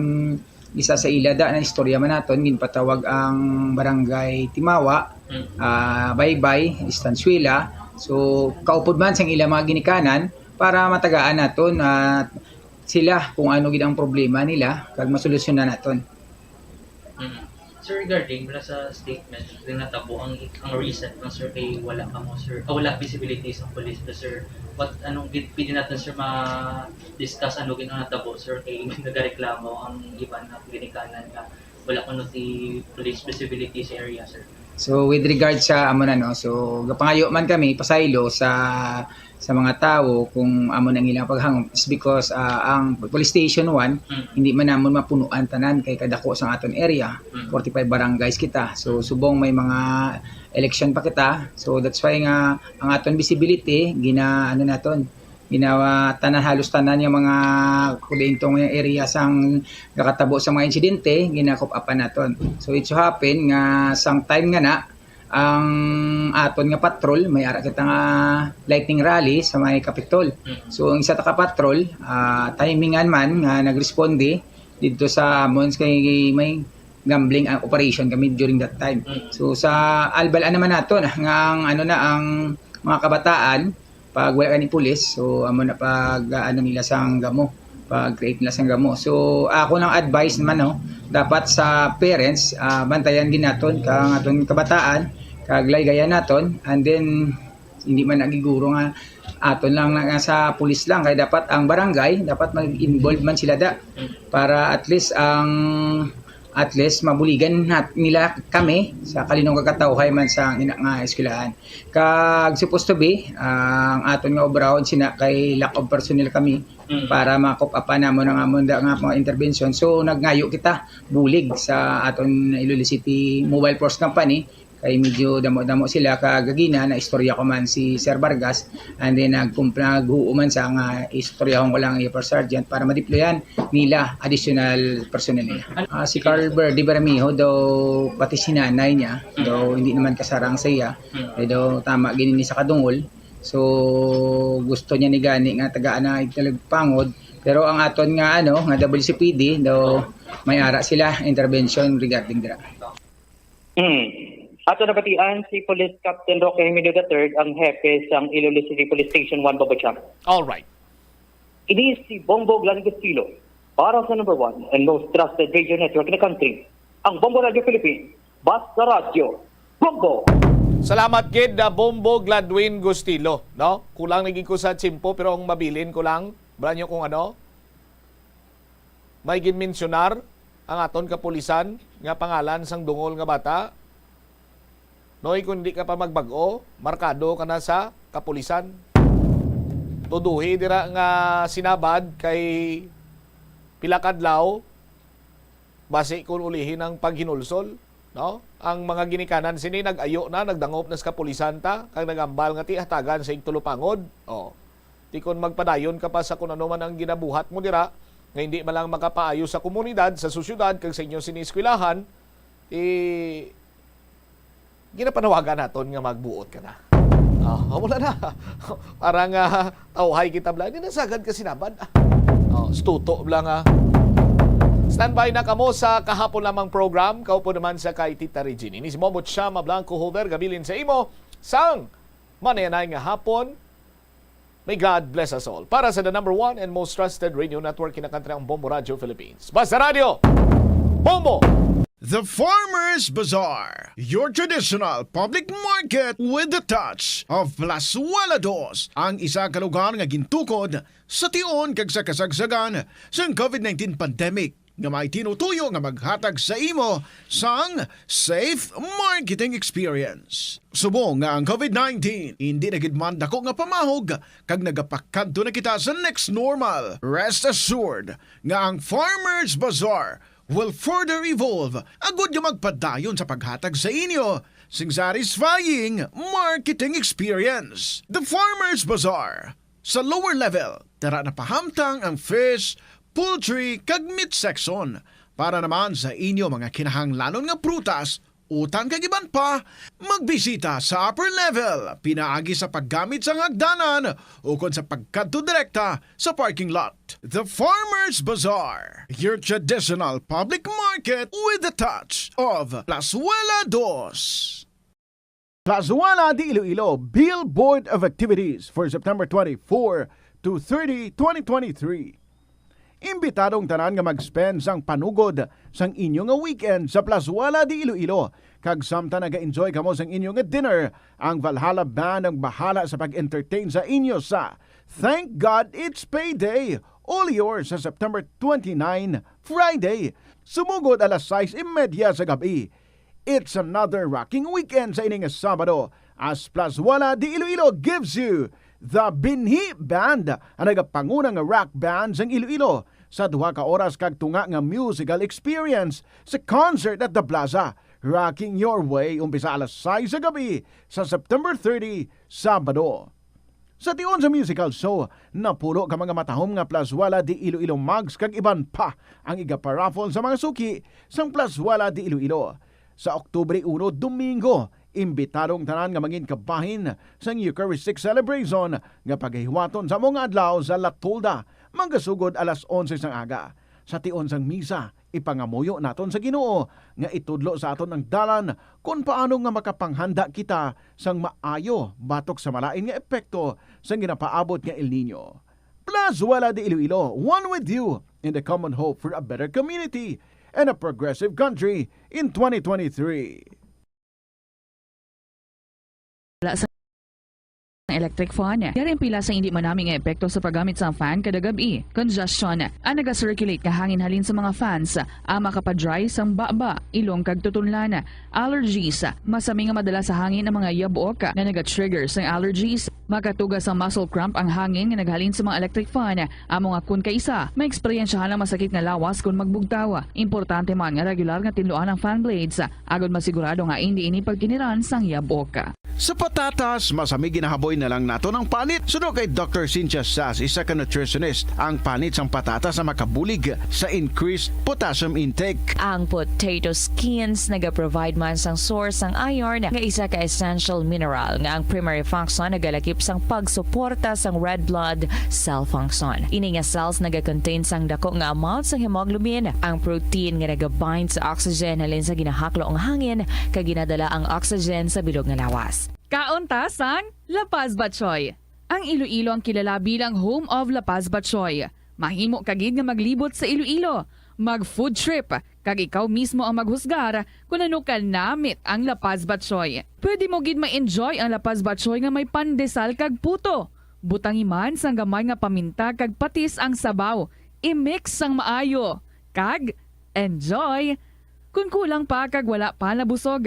isa sa ila da na istorya man naton, ginpatawag ang Barangay Timawa, ah, Baybay, Estanzuela. So, kaupod man sang ila mga ginikanan para matagaan naton, ah, sila kung ano gid ang problema nila kag masolusyonan naton. Mm. Sir, regarding bala sa statement nga natabo ang, ang reason lang, sir, kay wala kamo, sir, ah, wala visibility sa police, sir. What, anong gid pwede natin, sir, ma-discuss ano gid ang natabo, sir, kay nagareklamo ang iban nga ginikanan nga wala kuno ti police visibility sa area, sir. So, with regard sa amo na, no, so gapangayo man kami pasaylo sa sa mga tawo kung amo nang ilang paghangop is because, ah, ang police station one, hindi man namon mapunuan tanan kay kadako sang aton area, forty-five barangays kita. So, subong may mga election pa kita. So, that's why nga ang aton visibility, gina-, ano naton, ginawa tanan, halos tanan yung mga kudento nga area sang nakatabo sa mga insidente, ginakup-upan naton. So, it so happen nga sang time nga na, ang aton nga patrol, may ara kita nga lightning rally sa may Capitol. So, ang isa ta ka patrol, ah, timingan man nga nagresponde didto sa amon kay may gambling, ah, operation kami during that time. So, sa albalan naman nato na nga ang, ano na, ang mga kabataan, pag wala gani pulis, so amo na pag, ah, ano nila sang gamo, pag create nila sang gamo. So ako nang advice naman, no, dapat sa parents, ah, bantayan gid naton kang aton kabataan, kag laygayan naton, and then hindi man nagiguro nga aton lang na, nga sa pulis lang, kay dapat ang barangay dapat mag-involve man sila da para at least ang at least mabuligan nat-, nila kami sa kalinong kagkatawhay man sa ina nga eskwelahan. Kag supposed to be, ah, ang aton nga obrahon sina kay lack of personnel kami para makup-upan namon ang amon da nga mga intervention. So, nagngayo kita bulig sa aton Iloilo City Mobile Force Company kay medyo damo-damo sila. Kag gagina na istorya ko man si Sir Vargas, and then nagkumpra, naghuo man sa nga istoryahon ko lang ang First Sergeant para madeployan nila additional personnel nila. Ah, si Carl Verde Bermejo daw pati si nanay niya, daw hindi naman kasarang sa iya. Kay daw tama gini ni sa kadungol. So, gusto niya ni gani nga tagaan na italag pangod. Pero ang aton nga, ano, nga W C P D, daw may ara sila intervention regarding dira. Hmm. Ato nabatian si Police Captain Roque Jimeno the third, ang hepe sang Iloilo City Police Station one, Bombo Champ. All right. Ini si Bombo Gladwin Gustilo para sa number one and most trusted radio network in the country, ang Bombo Radio Philippines. Basta Radyo, Bombo! Salamat gid, ah, Bombo Gladwin Gustilo, no? Kulang lagi ko sa tiyempo, pero ang mabilin ko lang, bala nyo kung ano, may ginmensyonar ang aton kapulisan nga pangalan sang dungol nga bata? Noy, kung di ka pa magbag-o, markado ka na sa kapulisan. Tuduhi dira nga sinabad kay pila ka adlaw, basi kon ulihi ang paghinulsol, no? Ang mga ginikanan sini nag-ayo na, nagdangop na sa kapulisan ta, kag nagambal nga ti hatagan sa igtulupangod. Oh. Ti kon magpadayon ka pa sa kun ano man ang ginabuhat mo dira, nga hindi man lang makapaayo sa komunidad, sa sosyedad, kag sa inyo sini eskwelahan, ti ginapanawagan naton nga magbuot ka na. Ah, wala na. Para nga tawhay kita bla. Hindi na sagad ka sinabad. Ah, oh, stuto bla nga. Standby na kamo sa kahapon lamang program. Kaupo naman sa kay Tita Regine. Ini si Momot Shama Blanco Holder, gabilin sa imo sang manayanay nga hapon. May God bless us all. Para sa the number one and most trusted radio network, kinakantri ang Bombo Radio Philippines. Basta Radio, Bombo! The Farmers Bazaar, your traditional public market with the touch of Plazuela Dos, ang isa ka lugar nga gintukod sa tion kag sa kasagsagan sang covid nineteen pandemic, nga may tinutuyo nga maghatag sa imo sang safe marketing experience. Subong nga ang covid nineteen hindi na gid man dako nga pamahog kag nagapakadto na kita sa next normal, rest assured nga ang Farmers Bazaar will further evolve agud nga magpadayon sa paghatag sa inyo sing satisfying marketing experience. The Farmers Bazaar, sa lower level, dara na pahamtang ang fish, poultry, kag meat section. Para naman sa inyo mga kinahanglanon nga prutas, utan kag iban pa, magbisita sa upper level pinaagi sa paggamit sang hagdanan ukon sa pagkadto direkta sa parking lot. The Farmers Bazaar, your traditional public market with the touch of Plazuela Dos. Plazuela de Iloilo, Bill Board of Activities for September twenty-four to thirty, twenty twenty-three. Imbitado ang tanan nga mag-spend sang panugod sang inyo nga weekend sa Plazuela de Iloilo, kag samtang naga-enjoy kamo sang inyo nga dinner, ang Valhalla Band ang bahala sa pag-entertain sa inyo sa Thank God It's Payday, all yours sa September twenty-nine, Friday. Sumugod alas sais y media sa gab-i. It's another rocking weekend sa ini nga Sabado, as Plazuela de Iloilo gives you the Binhi Band, ang nagapanguna nga rock band sang Iloilo, sa duha ka oras kag tunga nga musical experience sa Concert at the Plaza, Rocking Your Way, umpisa alas sais sa gab-i sa September thirty, Sabado. Sa tion sa musical show, napulo ka mga matahom nga Plazuela de Iloilo mugs kag iban pa ang igaparaffle sa mga suki sang Plazuela de Iloilo. Sa Oktubre uno, Domingo, imbitado ang tanan nga mangin kabahin sang Eucharistic Celebration nga pagahiwaton sa mga adlaw sa La Tolda, magasugod alas onse sang aga. Sa tion sang misa, ipangamuyo naton sa Ginoo nga itudlo sa aton ang dalan kon paano nga makapanghanda kita sang maayo batok sa malain nga epekto sang ginapaabot nga El Niño. Plazuela de Iloilo, one with you in the common hope for a better community and a progressive country in twenty twenty-three. Wala sa electric fan. Yari ang pila sa hindi manami nga epekto sa paggamit sa fan kada gab-i. Congestion. Ang naga-circulate nga hangin halin sa mga fans, ang makapa-dry sang baba, ilong kag tutunlan. Allergies. Masami nga madala sa hangin ang mga yabok nga naga-trigger sang allergies. Makatuga sang muscle cramp ang hangin nga naghalin sa mga electric fan. Amo nga kun kaisa, maeksperiensyahan ang masakit nga lawas kun magbugtaw. Importante man nga regular nga tinluan ang fan blades, agod masigurado nga indi ini pagkiniran sang yabok. Sa patatas, masami ginahaboy na lang naton ang panit. Suno kay Doctor Cynthia Sass, isa ka nutritionist, ang panit sang patatas ang makabulig sa increased potassium intake. Ang potato skins naga-provide man sang source sang iron, nga isa ka essential mineral nga ang primary function nagalakip sang pagsuporta sang red blood cell function. Ini nga cells naga-contain sang dako nga amount sang hemoglobin, ang protein nga naga-bind sa oxygen halin sa ginahaklo nga hangin kag ginadala ang oxygen sa bilog nga lawas. Kaon ta sang La Paz Batchoy. Ang Iloilo ang kilala bilang home of La Paz Batchoy. Mahimo ka gid nga maglibot sa Iloilo, mag-food trip, kag ikaw mismo ang maghusgar kon ano ka namit ang La Paz Batchoy. Pwede mo gid ma-enjoy ang La Paz Batchoy nga may pandesal kag puto. Butangi man sang gamay nga paminta kag patis ang sabaw. I-mix sang maayo. Kag enjoy! Kon kulang pa kag wala pa nabusog,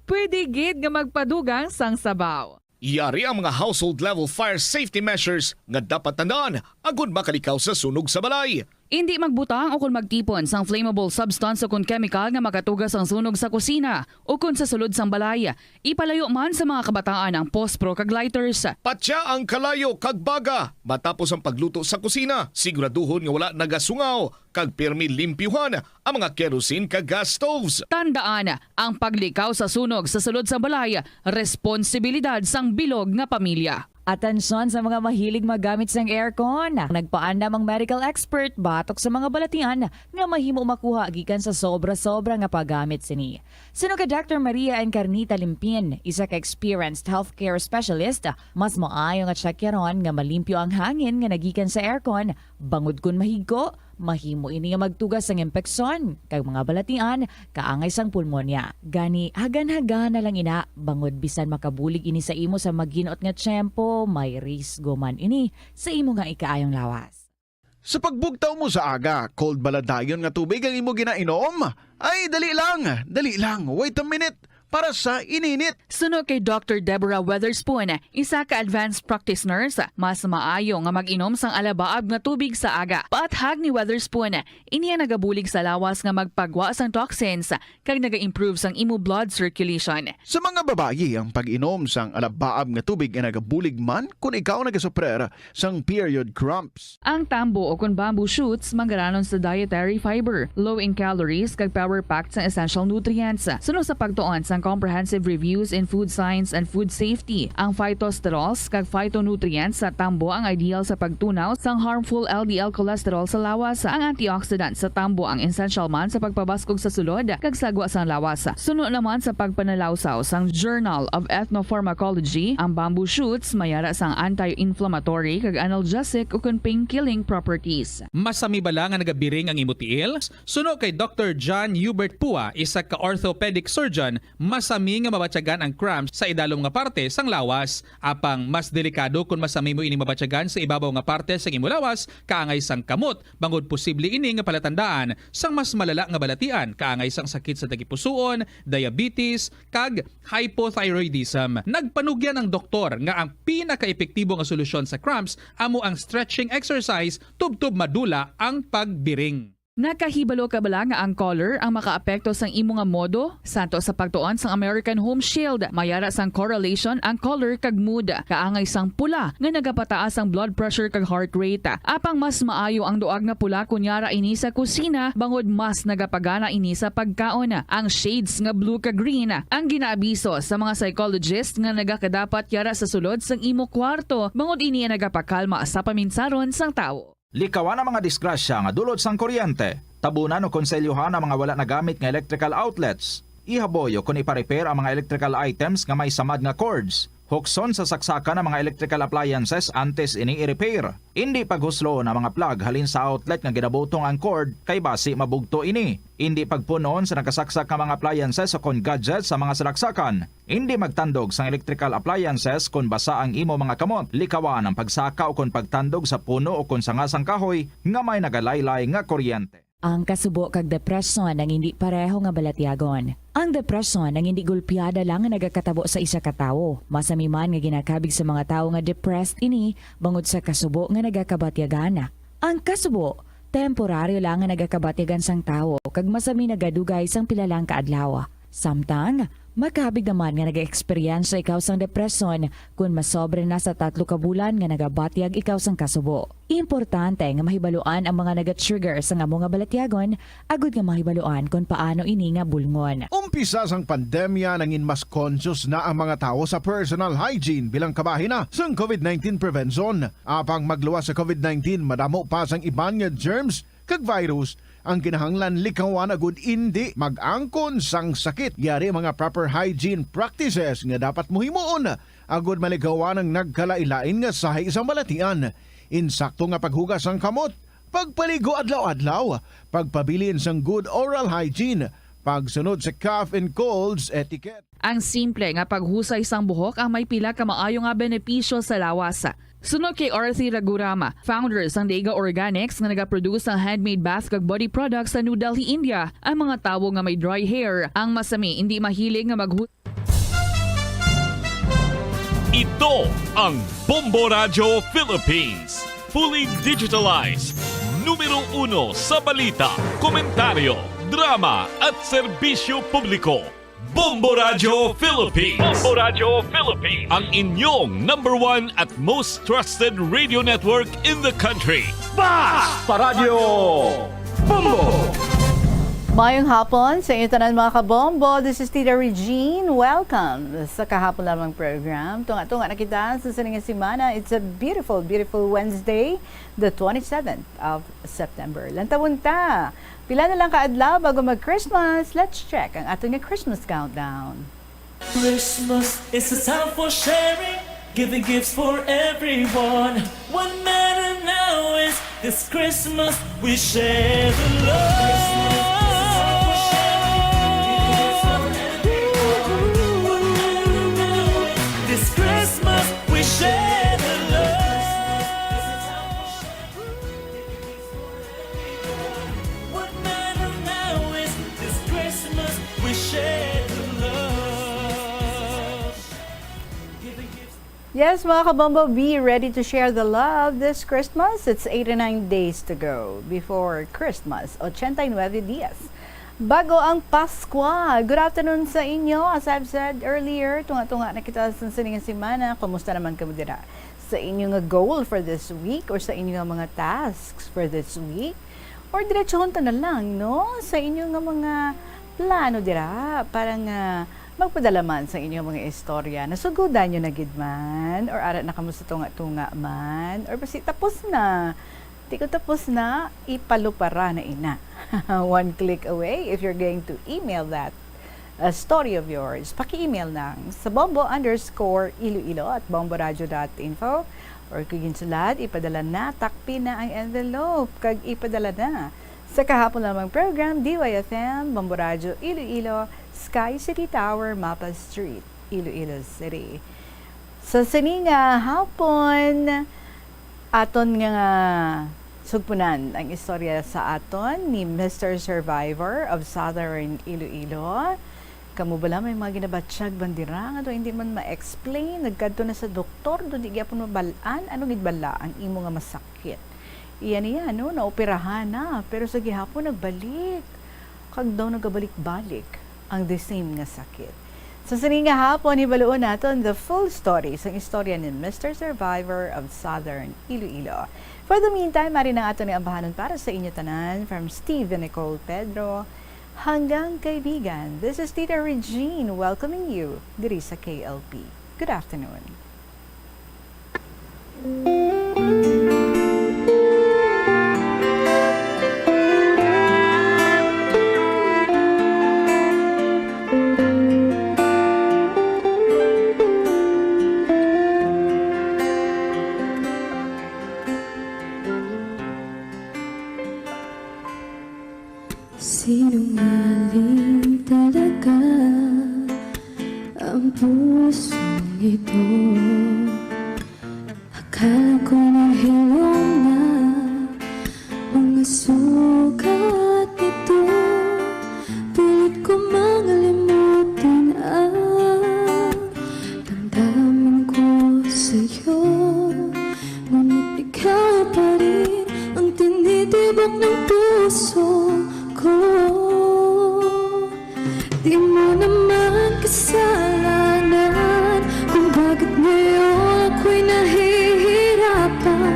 pwede gid nga magpadugang sang sabaw. Yari ang mga household level fire safety measures nga dapat tandaan agud makalikaw sa sunog sa balay. Indi magbutang o kon magtipon sang flammable substance o kon chemical nga makatuga sang sunog sa kusina o kon sa sulod sang balay. Ipalayo man sa mga kabataan ang pospro kag lighters. Patya ang kalayo kag baga matapos ang pagluto sa kusina. Siguraduhon nga wala nagasungaw kag pirmi limpyuhan ang mga kerosene kag gas stoves. Tandaan, ang paglikaw sa sunog sa sulod sang balay, responsibilidad sang bilog nga pamilya. Atensyon sa mga mahilig maggamit sang aircon. Nagpaandam ang medical expert batok sa mga balatian nga mahimo makuha gikan sa sobra-sobra nga paggamit sini. Suno kay Doctor Maria Encarnita Limpin, isa ka experienced healthcare specialist, mas maayo nga tsakyaron nga malimpyo ang hangin nga nagikan sa aircon, bangod kon mahigko, mahimo ini nga magtuga sang impeksyon kag mga balatian kaangay sang pulmonya. Gani, hagan-hagan na lang ina, bangod bisan makabulig ini sa imo sa maghinot nga tiyempo, may risgo man ini sa imo nga ikaayong lawas. Sa pagbugtaw mo sa aga, cold bala dayon nga tubig ang imo ginainom? Ay, dali lang, dali lang, wait a minute, para sa ininit. Suno kay Doctor Deborah Weatherspoon, isa ka advanced practice nurse, mas maayo nga mag-inom sang alabaab nga tubig sa aga. Paathag ni Weatherspoon, ini ang nagabulig sa lawas nga magpagwa sang toxins kag naga-improve sang imo blood circulation. Sa mga babayi, ang pag-inom sang alabaab nga tubig ay nagabulig man kon ikaw nagasuprer sang period cramps. Ang tambo o kon bamboo shoots manggaranon sa dietary fiber, low in calories, kag power-packed sang essential nutrients. Suno sa pagtuon sang Comprehensive Reviews in Food Science and Food Safety, ang phytosterols kag phytonutrients sa tambo ang ideal sa pagtunaw sang harmful L D L cholesterol sa lawas. Ang antioxidant sa tambo ang essential man sa pagpabaskog sa sulod kag sagwa sang lawas. Suno naman sa pagpanalawsaw sang Journal of Ethnopharmacology, ang bamboo shoots may ara sang anti-inflammatory kag analgesic ukon pain-killing properties. Masami bala nga nagabiring ang imo tiil? Suno kay Doctor John Hubert Pua, isa ka orthopedic surgeon, masami nga mabatyagan ang cramps sa idalom nga parte sang lawas. Apang mas delikado kon masami mo ini mabatyagan sa ibabaw nga parte sang imo lawas, kaangay sang kamot, bangod posible ini nga palatandaan sang mas malala nga balatian, kaangay sang sakit sa tagipusoon, diabetes, kag hypothyroidism. Nagpanugyan ang doktor nga ang pinakaepektibo nga solusyon sa cramps amo ang stretching exercise tubtob madula ang pagbiring. Nakahibalo ka bala nga ang color ang makaapekto sang imo nga modo? Santo sa pagtuon sang American Home Shield, may ara sang correlation ang color kag mood. Kaangay sang pula nga nagapataas ang blood pressure kag heart rate. Apang mas maayo ang duag nga pula kon yara ini sa kusina, bangod mas nagapagana ini sa pagkaon. Ang shades nga blue kag green ang ginaabiso sa mga psychologist nga nagakadapat yara sa sulod sang imo kwarto, bangod ini ang nagapakalma sa paminsaron sang tawo. Likawan ang mga disgrasya nga dulot sang kuryente. Tabunan o konselyohan ang mga wala nagamit nga electrical outlets. Ihaboy o kon ipa-repair ang mga electrical items nga may samad nga cords. Hukson sa saksakan ang mga electrical appliances antes ini i-repair. Indi paghusloon ang mga plug halin sa outlet nga ginabutong ang cord, kay basi mabugto ini. Indi pagpun-on sa nakasaksak nga mga appliances o kon gadgets sa mga salaksakan. Indi magtandog sang electrical appliances kon basa ang imo mga kamot. Likawan ang pagsaka o kon pagtandog sa puno o kon sanga sang kahoy nga may nagalaylay nga kuryente. Ang kasubo kag depresyon ang indi pareho nga balatyagon. Ang depresyon ang indi gulpiada lang nga nagakatabo sa isa ka tawo. Masami man nga ginakabig sa mga tawo nga depressed ini bangod sa kasubo nga nagakabatyagan. Ang kasubo, temporaryo lang nga nagakabatyagan sang tawo kag masami nagadugay sang pila lang ka adlaw. Samtang, makabig naman nga nag-eksperyensya ikaw sang depresyon kon masobra na sa tatlo ka bulan nga nagabatyag ikaw sang kasubo. Importante nga mahibaluan ang mga naga-trigger sang amo nga balatyagon agud nga mahibaluan kon paano ini nga bulngon. Umpisa sang pandemya, nangin mas conscious na ang mga tawo sa personal hygiene bilang kabahin na sang covid nineteen prevention. Apang magluwas sa covid nineteen, madamo pa sang iban nga germs kag virus ang kinahanglan likawan agud indi mag-angkon sang sakit. Yari mga proper hygiene practices nga dapat mo himuon agud malikawan ang nagkalain-lain nga sahi sang balatian. Insakto nga paghugas sang kamot, pagpaligo adlaw-adlaw, pagpabilin sang good oral hygiene, pagsunod sa cough and colds etiquette. Ang simple nga paghusay sang buhok ang may pila ka maayo nga benepisyo sa lawas. Suno kay Arthi Raghuram, founder sang Dega Organics nga nagaproduce sang handmade bath kag body products sa New Delhi, India, ang mga tawo nga may dry hair ang masami indi mahilig nga maghu- Ito ang Bombo Radyo Philippines. Fully digitalized. Numero uno sa balita, komentaryo, drama at serbisyo publiko. Bombo Radyo Philippines. Bombo Radyo Philippines. Ang inyong number one at most trusted radio network in the country. Basta Radyo Bombo! Mayong hapon sa inyo tanan, mga kabombo. This is Tita Regine. Welcome sa kahapon lamang program. Tunga-tunga na kita sa sining nga semana. It's a beautiful, beautiful Wednesday, the twenty-seventh of September. Lantawon ta. Pila na lang ka adlaw bago mag-Christmas? Let's check ang aton nga Christmas countdown. Christmas is a time for sharing, giving gifts for everyone. What matter now is this Christmas we share the love. This Christmas we share the love. What matter now is this Christmas we share the love. Yes, mga kabombo, be ready to share the love this Christmas. It's eighty-nine days to go before Christmas. Ochenta y nueve dias bago ang Paskwa. Good afternoon sa inyo. As I've said earlier, tunga-tunga na kita sa sining nga semana. Kumusta naman kamo dira? Sa inyo nga goal for this week or sa inyo nga mga tasks for this week? Or diretsohon ta na lang, no? Sa inyo nga mga plano dira para nga magpadala man sa inyo mga istorya. Nasugodan nyo na gid man? Or ara na kamo sa tunga-tunga man? Or basi tapos na? Di ko tapos na, ipalupara na ina. One click away if you're going to email that, uh, story of yours. Paki-email lang sa bombo underscore iloilo at bomboradio dot info. Or kung ginsulat, ipadala na, takpi na ang envelope, kag ipadala na sa kahapon lamang program, D Y F M, Bombo Radyo Iloilo, Sky City Tower, Mapa Street, Iloilo City. Sa sini nga hapon, aton nga sugpunan ang istorya sa aton ni Mister Survivor of Southern Iloilo. Kamo bala may mga ginabatyag bandira nga daw hindi man ma-explain, nagkadto na sa doktor, daw di gyapon mabal-an ano gid bala ang imo nga masakit. Iya niya, no, naoperahan na, pero sa gihapon nagbalik. Kag daw nagabalik-balik ang the same nga sakit. Sa sini nga hapon, hibaluon naton the full story sang istorya ni Mister Survivor of Southern Iloilo. For the meantime, ari na aton nga ambahanon para sa inyo tanan from Steve and Nicole Pedro hanggang kaibigan. This is Tita Regine welcoming you diri sa K L P. Good afternoon. Sinungaling talaga ang pusong ito. Akala ko nahilom na mga sugat nito. Pilit ko mang limutin ang damdamin ko sa'yo. Ngunit ikaw pa rin ang tinitibok ng puso ko. Di mo naman kasalanan kung bakit ngayon ako'y nahihirapan.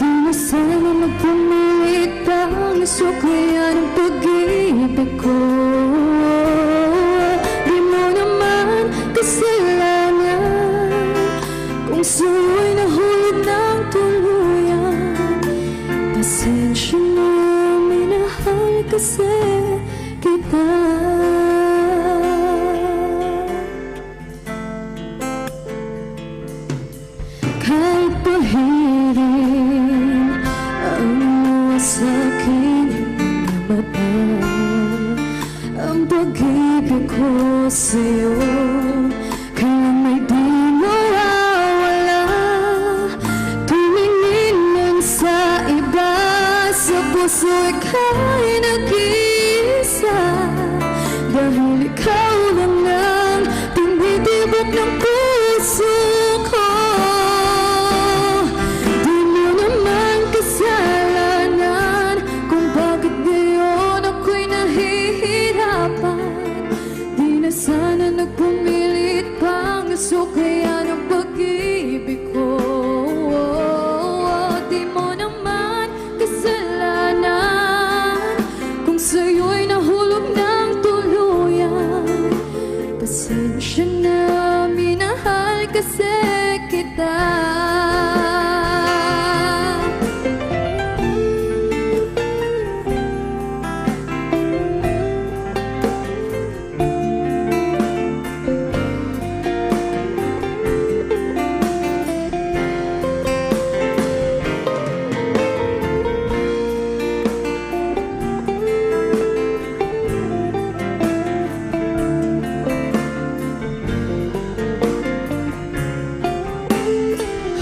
Di na sana magpumilit pang nasuklian ang pag-ibig ko. Di mo naman kasalanan kung sa'yo'y nahulog ng tuluyan. Pasensya na, minahal kasi kita. Kahit pahirin ang luha sa aking mga mata, ang pag-ibig ko sa'yo kailan may di mawawala. Tumingin lang sa iba, sa puso ika'y nag-iisa. Dahil ikaw lang ang tinitibok ng puso Pasensya na, minahal kasi kita.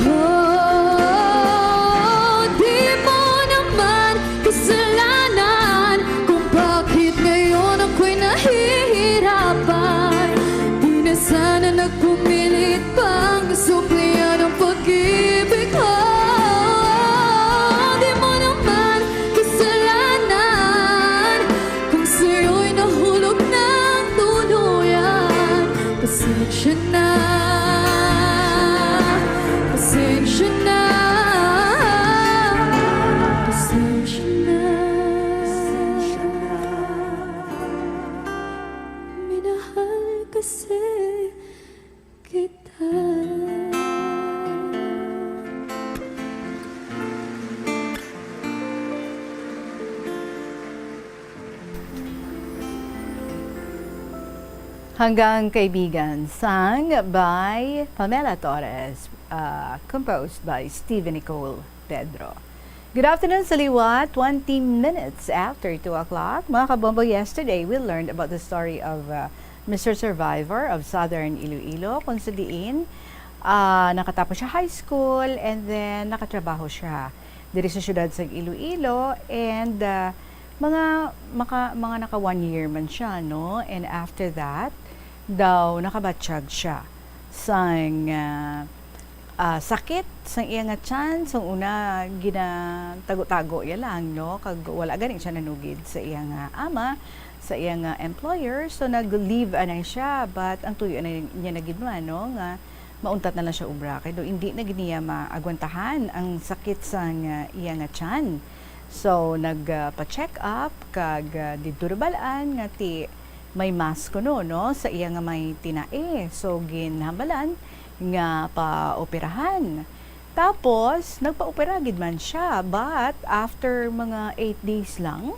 Oh, di mo naman kasalanan kung bakit ngayon ako'y nahihirapan. Di na sana nagpumilit pang suklian ang pag-ibig ko. Di mo naman kasalanan kung sa'yo'y nahulog ng tuluyan. Pasensya na, pasensya na, pasensya na. Minahal kasi kita. Hanggang Kaibigan, sang by Pamela Torres, uh, composed by Steven Nicole Pedro. Good afternoon sa liwat. Twenty minutes after two o'clock. Mga kabombo, yesterday we learned about the story of uh, Mister Survivor of Southern Iloilo, kung sa diin uh, nakatapos siya high school and then nakatrabaho siya diri sa siyudad sa Iloilo and uh, mga maka, mga naka one year man siya, no? And after that, daw nakabatyag siya sang uh, ah, sakit sang iya nga tiyan. Sang una, ginatago-tago iya lang, no? Kag wala gani siya nanugid sa iya nga ama, sa iya nga employer. So, nag-leave anay siya. But ang tuyo na niya na gid man, no, nga mauntat na lang siya obra. Kay do, hindi na gid niya maagwantahan ang sakit sang ah, iya nga tiyan. So, nagpa-check up kag ah, didto nabal-an nga ti may mass kuno, no, sa iya nga may tinae. So, ginhambalan nga paoperahan. Tapos, nagpaopera gid man siya, but after mga eight days lang,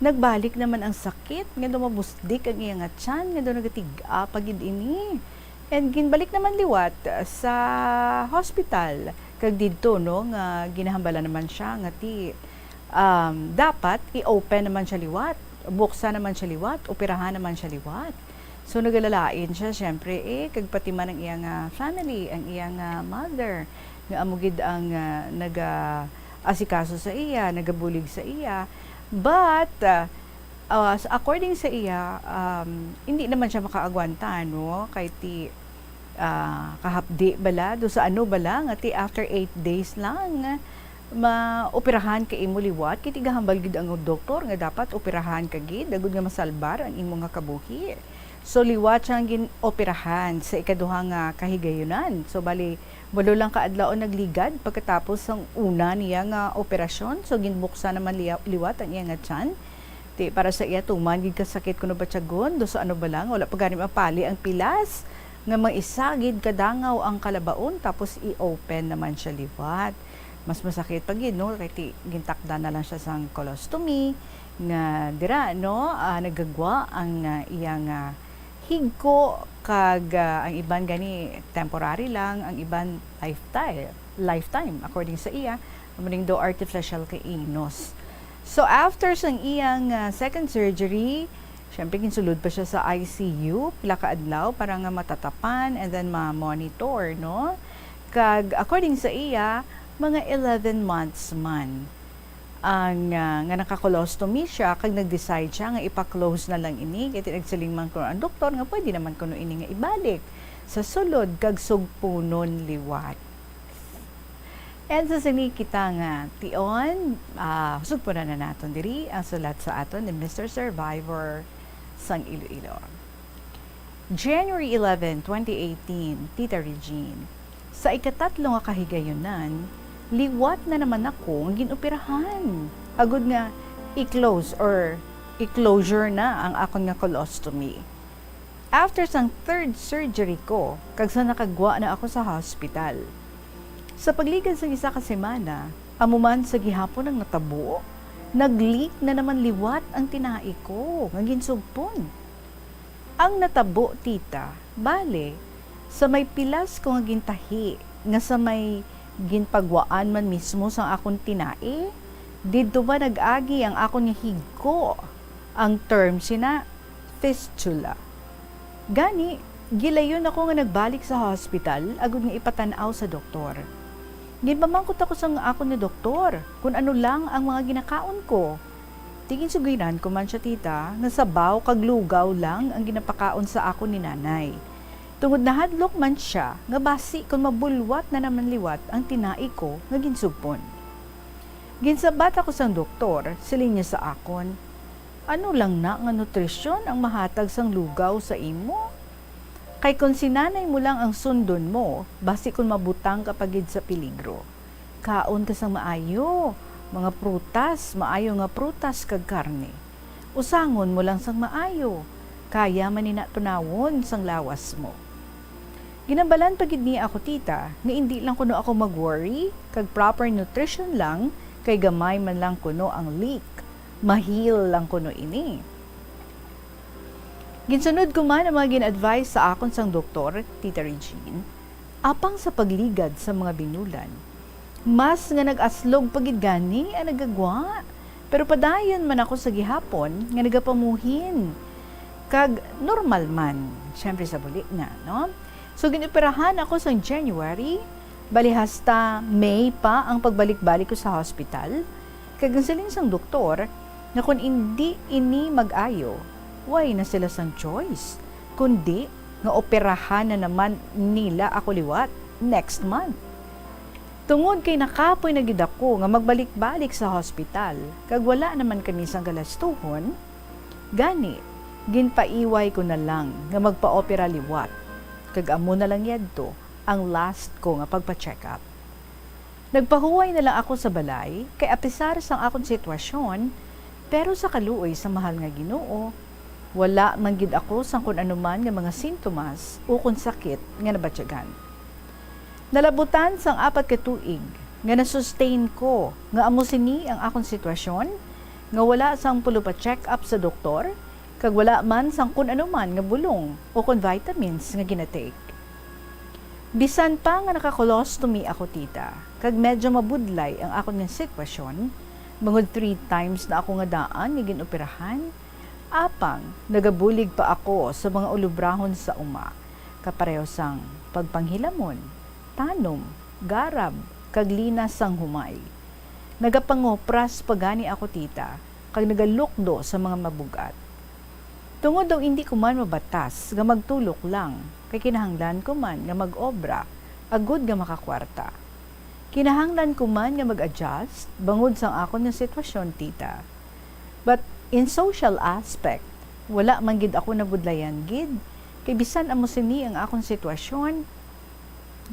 nagbalik naman ang sakit, nga lumabusdik ang iya nga tiyan, nga daw nagatig-a pa gid ini. And ginbalik naman liwat sa hospital. Kag didto, no, nga ginahambalan naman siya nga ti, um, dapat i-open naman siya liwat, buksan naman siya liwat, operahan naman siya liwat. So, nagalalain siya, syempre, eh, kag pati man ang iya nga family, ang iya nga mother, nga amo gid ang ah, naga-asikaso sa iya, nagabulig sa iya. But, ah, ah, s- according sa iya, um, hindi naman siya makaagwanta, no? Kay ti ah, kahapdi bala, do sa ano bala, nga ti after eight days lang, maoperahan ka imo liwat, kay ti gahambal gid ang doktor nga dapat operahan ka gid, agud nga masalbar ang imo nga kabuhi. So, liwat siyang gin-operahan sa ikaduha nga kahigayunan. So, bali, walo lang ka adlaw ang nagligad pagkatapos sang una niya nga operasyon. So, ginbuksan naman liya-, liwat ang iya nga tiyan. Ti, para sa iya, tuman gid kasakit kuno batyagon, do sa ano ba lang, wala pa gani mapali ang pilas, nga maisa gid kadangaw ang kalabaon, tapos i-open naman siya liwat. Mas masakit pa gid, no? Kay ti, gintakdan na lang siya sang colostomy, nga dira, no, ah, nagagwa ang ah, iya nga higko, kag ah, ang iban gani temporary lang, ang iban lifetime, lifetime, according sa iya, amo ning do artificial ka anus. So, after sang iyang ah, second surgery, syempre, ginsulod pa siya sa I C U, pila ka adlaw para nga matatapan and then ma-monitor, no? Kag according sa iya, mga eleven months man ang ah, nga naka-colostomy siya, kag nag-decide siya nga ipa-close na lang ini, kay nagsiling man kuno ang doktor nga pwede naman kuno ini nga ibalik sa sulod kag sugpunon liwat. And sa sini kita nga tion, ah, sugpunan na naton diri ang sulat sa aton ni Mister Survivor sang Iloilo. January eleven, twenty eighteen, Tita Regine, sa ikatatlo nga kahigayunan, liwat na naman ako nga gin-operahan. Agud nga i-close or i-closure na ang akon nga colostomy. After sang third surgery ko, kag sa nakagwa na ako sa hospital. Sa pagligad sang isa ka semana, amo man sa gihapon ang natabo, nag-leak na naman liwat ang tinai ko nga ginsugpon. Ang natabo, tita, bale, sa may pilas ko nga gintahi, nga sa may ginpagwaan man mismo sang akon tinai, didto ba nag-agi ang akon nga higko? Ang term sina, fistula. Gani, gilayon ako nga nagbalik sa hospital agud nga ipatan-aw sa doktor. Ginpamangkot ako sang akon nga doktor kon ano lang ang mga ginakaon ko. Ti ginsugiran ko man sia, tita, nga sabaw kag lugaw lang ang ginapakaon sa akon ni nanay. Tungod nahadlok man sia nga basi kon mabulwat na naman liwat ang tinai ko nga ginsugpon. Ginsabat ako sang doktor, siling niya sa akon, "Ano lang na nga nutrisyon ang mahatag sang lugaw sa imo? Kay kon si nanay mo lang ang sundon mo, basi kon mabutang ka pa gid sa peligro. Kaon ka sang maayo, mga prutas, maayo nga prutas kag karne. Usangon mo lang sang maayo, kaya man ni natunawon sang lawas mo." Ginambalan pa gid niya ako, tita, nga indi lang kuno ako mag-worry, kag proper nutrition lang, kay gamay man lang kuno ang leak. Mahil lang kuno ini. Ginsunod ko man ang mga gin-advise sa akon sang doktor, Tita Regine, apang sa pagligad sa mga binulan, mas nga nag-aslog pa gid gani ang nagagwa. Pero padayon man ako sa gihapon nga nagapamuhin. Kag normal man, syempre sa buli na, no? So, ginoperahan ako sang January, bali hasta May pa ang pagbalik-balik ko sa hospital. Kag ang siling sang doktor nga kon indi ini mag-ayo, way na sila sang choice, kundi nga operahan na naman nila ako liwat next month. Tungod kay nakapoy na gid ako nga magbalik-balik sa hospital, kag wala naman kami sang galastuhon, gani, ginpaiway ko na lang nga magpa-opera liwat, kag amo na lang yadto ang last ko nga pagpa-check-up. Nagpahuway na lang ako sa balay, kay apisar sang akon sitwasyon, pero sa kaluoy sa mahal nga Ginoo, wala man gid ako sang kun ano man nga mga sintomas ukon sakit nga nabatyagan. Nalabutan sang apat ka tuig nga na-sustain ko nga amo sini ang akon sitwasyon, nga wala sang pulo pa check-up sa doktor, kag wala man sang kun ano man nga bulong ukon vitamins nga gina-take. Bisan pa nga naka-colostomy ako, tita, kag medyo mabudlay ang akon nga sitwasyon, bangod three times na ako nga daan nga gin-operahan, apang nagabulig pa ako sa mga ulobrahon sa uma, kapareho sang pagpanghilamon, tanom, garab, kag linas sang humay. Nagapangopras pa gani ako, tita, kag nagalukdo sa mga mabug-at. Tungod daw indi ko man mabatas nga magtulok lang, kay kinahanglan ko man nga mag-obra agud nga makakwarta. Kinahanglan ko man nga mag-adjust bangod sang akon nga sitwasyon, tita. But in social aspect, wala man gid ako nabudlayan gid, kay bisan amo sini ang akon sitwasyon,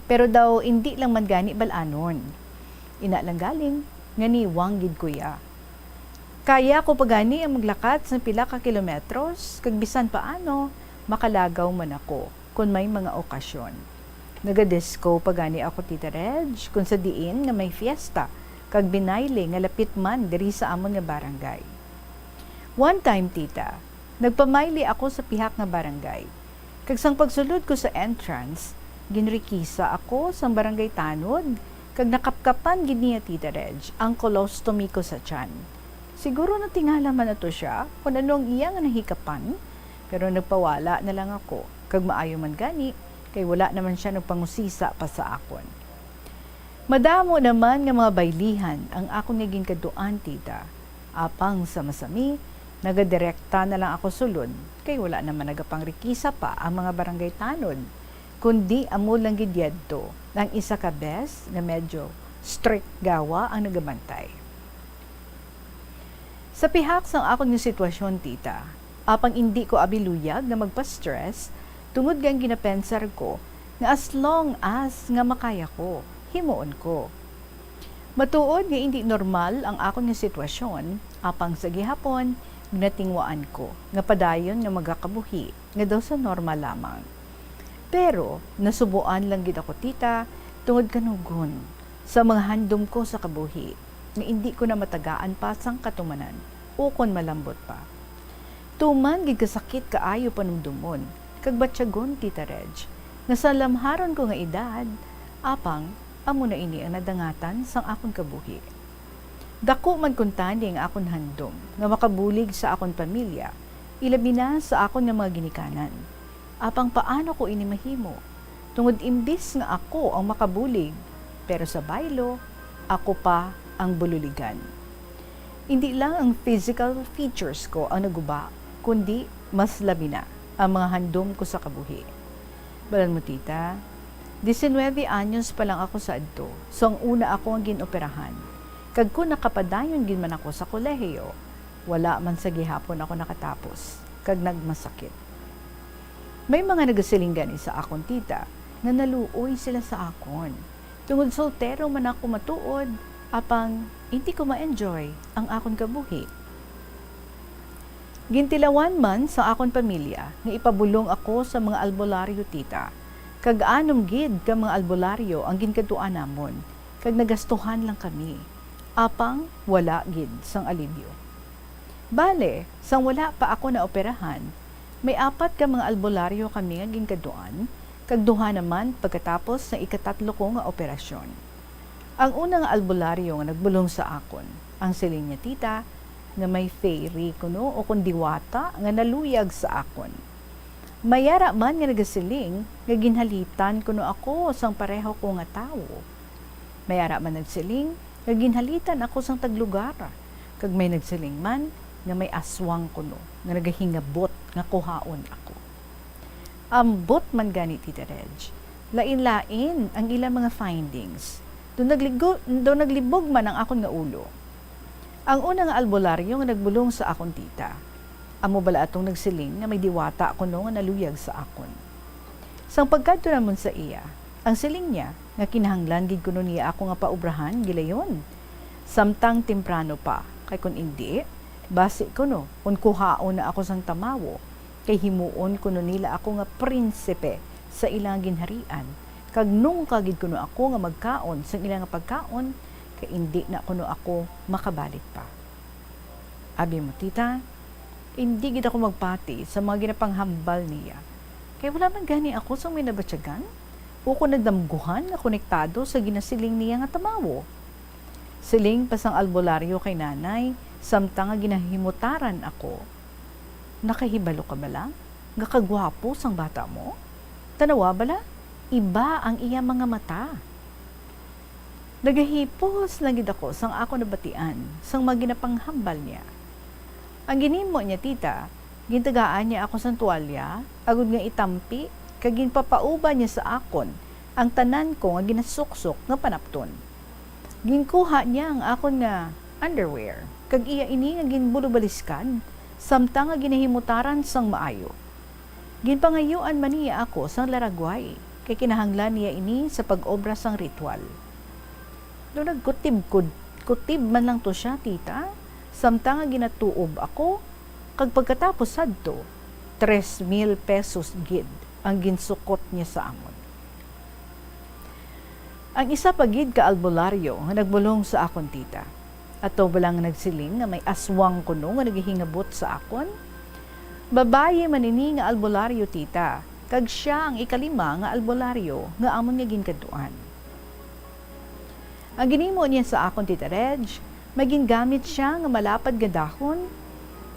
pero daw indi lang man gani bal-anon. Ina lang galing nga niwang gid ko ya. Kaya ko pa gani ang maglakat sang pila ka kilometros, kag bisan paano, makalagaw man ako kon may mga okasyon. Nagadisco pa gani ako, Tita Reg, kon sa diin nga may fiesta kag binayle nga lapit man diri sa amon nga barangay. One time, tita, nagpamayli ako sa pihak nga barangay. Kag sang pagsulod ko sa entrance, ginrikisa ako sang barangay tanod, kag nakapkapan gid niya, Tita Reg, ang colostomy ko sa tiyan. Siguro natingala man ato sia kon ano ang iya nga nahikapan, pero nagpawala na lang ako, kag maayo man gani, kay wala naman sia nagpangusisa pa sa akon. Madamo naman nga mga baylihan ang akon nga ginkadtuan, tita. Apang sa masami, nagadirekta na lang ako sulod, kay wala naman nagapangrikisa pa ang mga barangay tanod, kundi amo lang gid yadto ang isa ka bes nga medyo strict gawa ang nagabantay. Sa pihak sang akon nga sitwasyon, tita, apang indi ko abi luyag nga magpa-stress, tungod nga ang ginapensar ko nga as long as nga makaya ko, himuon ko. Matuod nga indi normal ang akon nga sitwasyon, apang sa gihapon, Ginatingwaan ko nga padayon nga magakabuhi nga daw sa normal lamang. Pero nasubuan lang gid ako, tita, tungod kanugon sa mga handom ko sa kabuhi, nga indi ko na matagaan pa sang katumanan, ukon malambot pa. Tuman gid kasakit kaayo panumdomon kag batyagon, Tita Reg, nga sa lamharon ko nga edad, apang amo na ini ang nadangatan sang akon kabuhi. Dako man kuntani ang akon handom nga makabulig sa akon pamilya, ilabi na sa akon nga mga ginikanan. Apang paano ko ini mahimo? Tungod imbis nga ako ang makabulig, pero sa baylo, ako pa ang bululigan. Indi lang ang physical features ko ang naguba, kundi mas labi na ang mga handom ko sa kabuhi. Balan mo, tita, diecinueve anyos pa lang ako sa adto, sang una ako ang gin-operahan. Kag kon nakapadayon gid man ako sa kolehiyo, wala man sa gihapon ako nakatapos, kag nagmasakit. May mga nagasiling gani sa akon, tita, nga naluoy sila sa akon, tungod soltero man ako matuod, apang indi ko ma-enjoy ang akon kabuhi. Gintilawan man sa akon pamilya nga ipabulong ako sa mga albularyo, tita, kag anom gid ka mga albularyo ang ginkadtuan namon, kag nagastuhan lang kami, apang wala gid sang alibyo. Bale, sang wala pa ako naoperahan, may apat ka mga albularyo kami nga ginkadtuan, kag duha naman pagkatapos sang ikatatlo ko nga operasyon. Ang una nga albularyo nga nagbulong sa akon, ang siling niya, tita, nga may fairy kuno o kon diwata nga naluyag sa akon. May ara man nga nagasiling nga ginhalitan kuno ako sang pareho ko nga tawo. May ara man nagsiling nga ginhalitan ako sang taglugar, kag may nagsiling man nga may aswang kuno nga nagahingabot nga kuhaon ako. Ambot man gani, Tita Reg, lain-lain ang ilang mga findings. Do nagligo-, do naglibog man ang akon nga ulo. Ang una nga albularyo nga nagbulong sa akon, tita, amo bala atong nagsiling nga may diwata kuno nga naluyag sa akon. Sang pagkadto namon sa iya, ang siling niya nga kinahanglan gid kuno niya ako nga paobrahan gilayon, samtang temprano pa, kay kon indi, basi kuno kon kuhaon na ako sang tamawo, kay himuon kuno nila ako nga prinsipe sa ila nga ginharian, kag nungka gid kuno ako nga magkaon sang ila nga pagkaon, kay indi na kuno ako makabalik pa. Abi mo, tita, indi gid ako magpati sa mga ginapanghambal niya, kay wala man gani ako sang may nabatyagan ukon nadamguhan nga konektado sa ginasiling niya nga tamawo. Siling pa sang albularyo kay nanay, samtang nga ginahimutaran ako, "Nakahibalo ka bala nga kagwapo sang bata mo? Tan-awa bala, iba ang iya mga mata." Nagahipos lang gid ako sang akon nabatian sang mga ginapanghambal niya. Ang ginhimo niya, tita, gintagaan niya ako sang tuwalya agod nga itampi, kag ginpapauban niya sa akon ang tanan ko nga ginasuksok nga panapton. Ginkuha niya ang akon nga underwear, kag iya ini nga ginbulubaliskad, samtang nga ginahimutaran sang maayo. Ginpangayuan man niya ako sang laragway, kay kinahanglan niya ini sa pag-obra sang ritual. Do nagkutib-kutib man lang to siya, tita, samtang nga ginatuob ako, kag pagkatapos sadto, tres mil pesos gid ang ginsukot niya sa amon. Ang isa pa gid ka albularyo nga nagbulong sa akon, tita, ato bala nga nagsiling nga may aswang kuno nga nagahingabot sa akon? Babayi man ini nga albularyo, tita, kag sia ang ikalima nga albularyo nga amon nga ginkadtuan. Ang ginhimo niya sa akon, Tita Reg, may gingamit sia nga malapad nga dahon.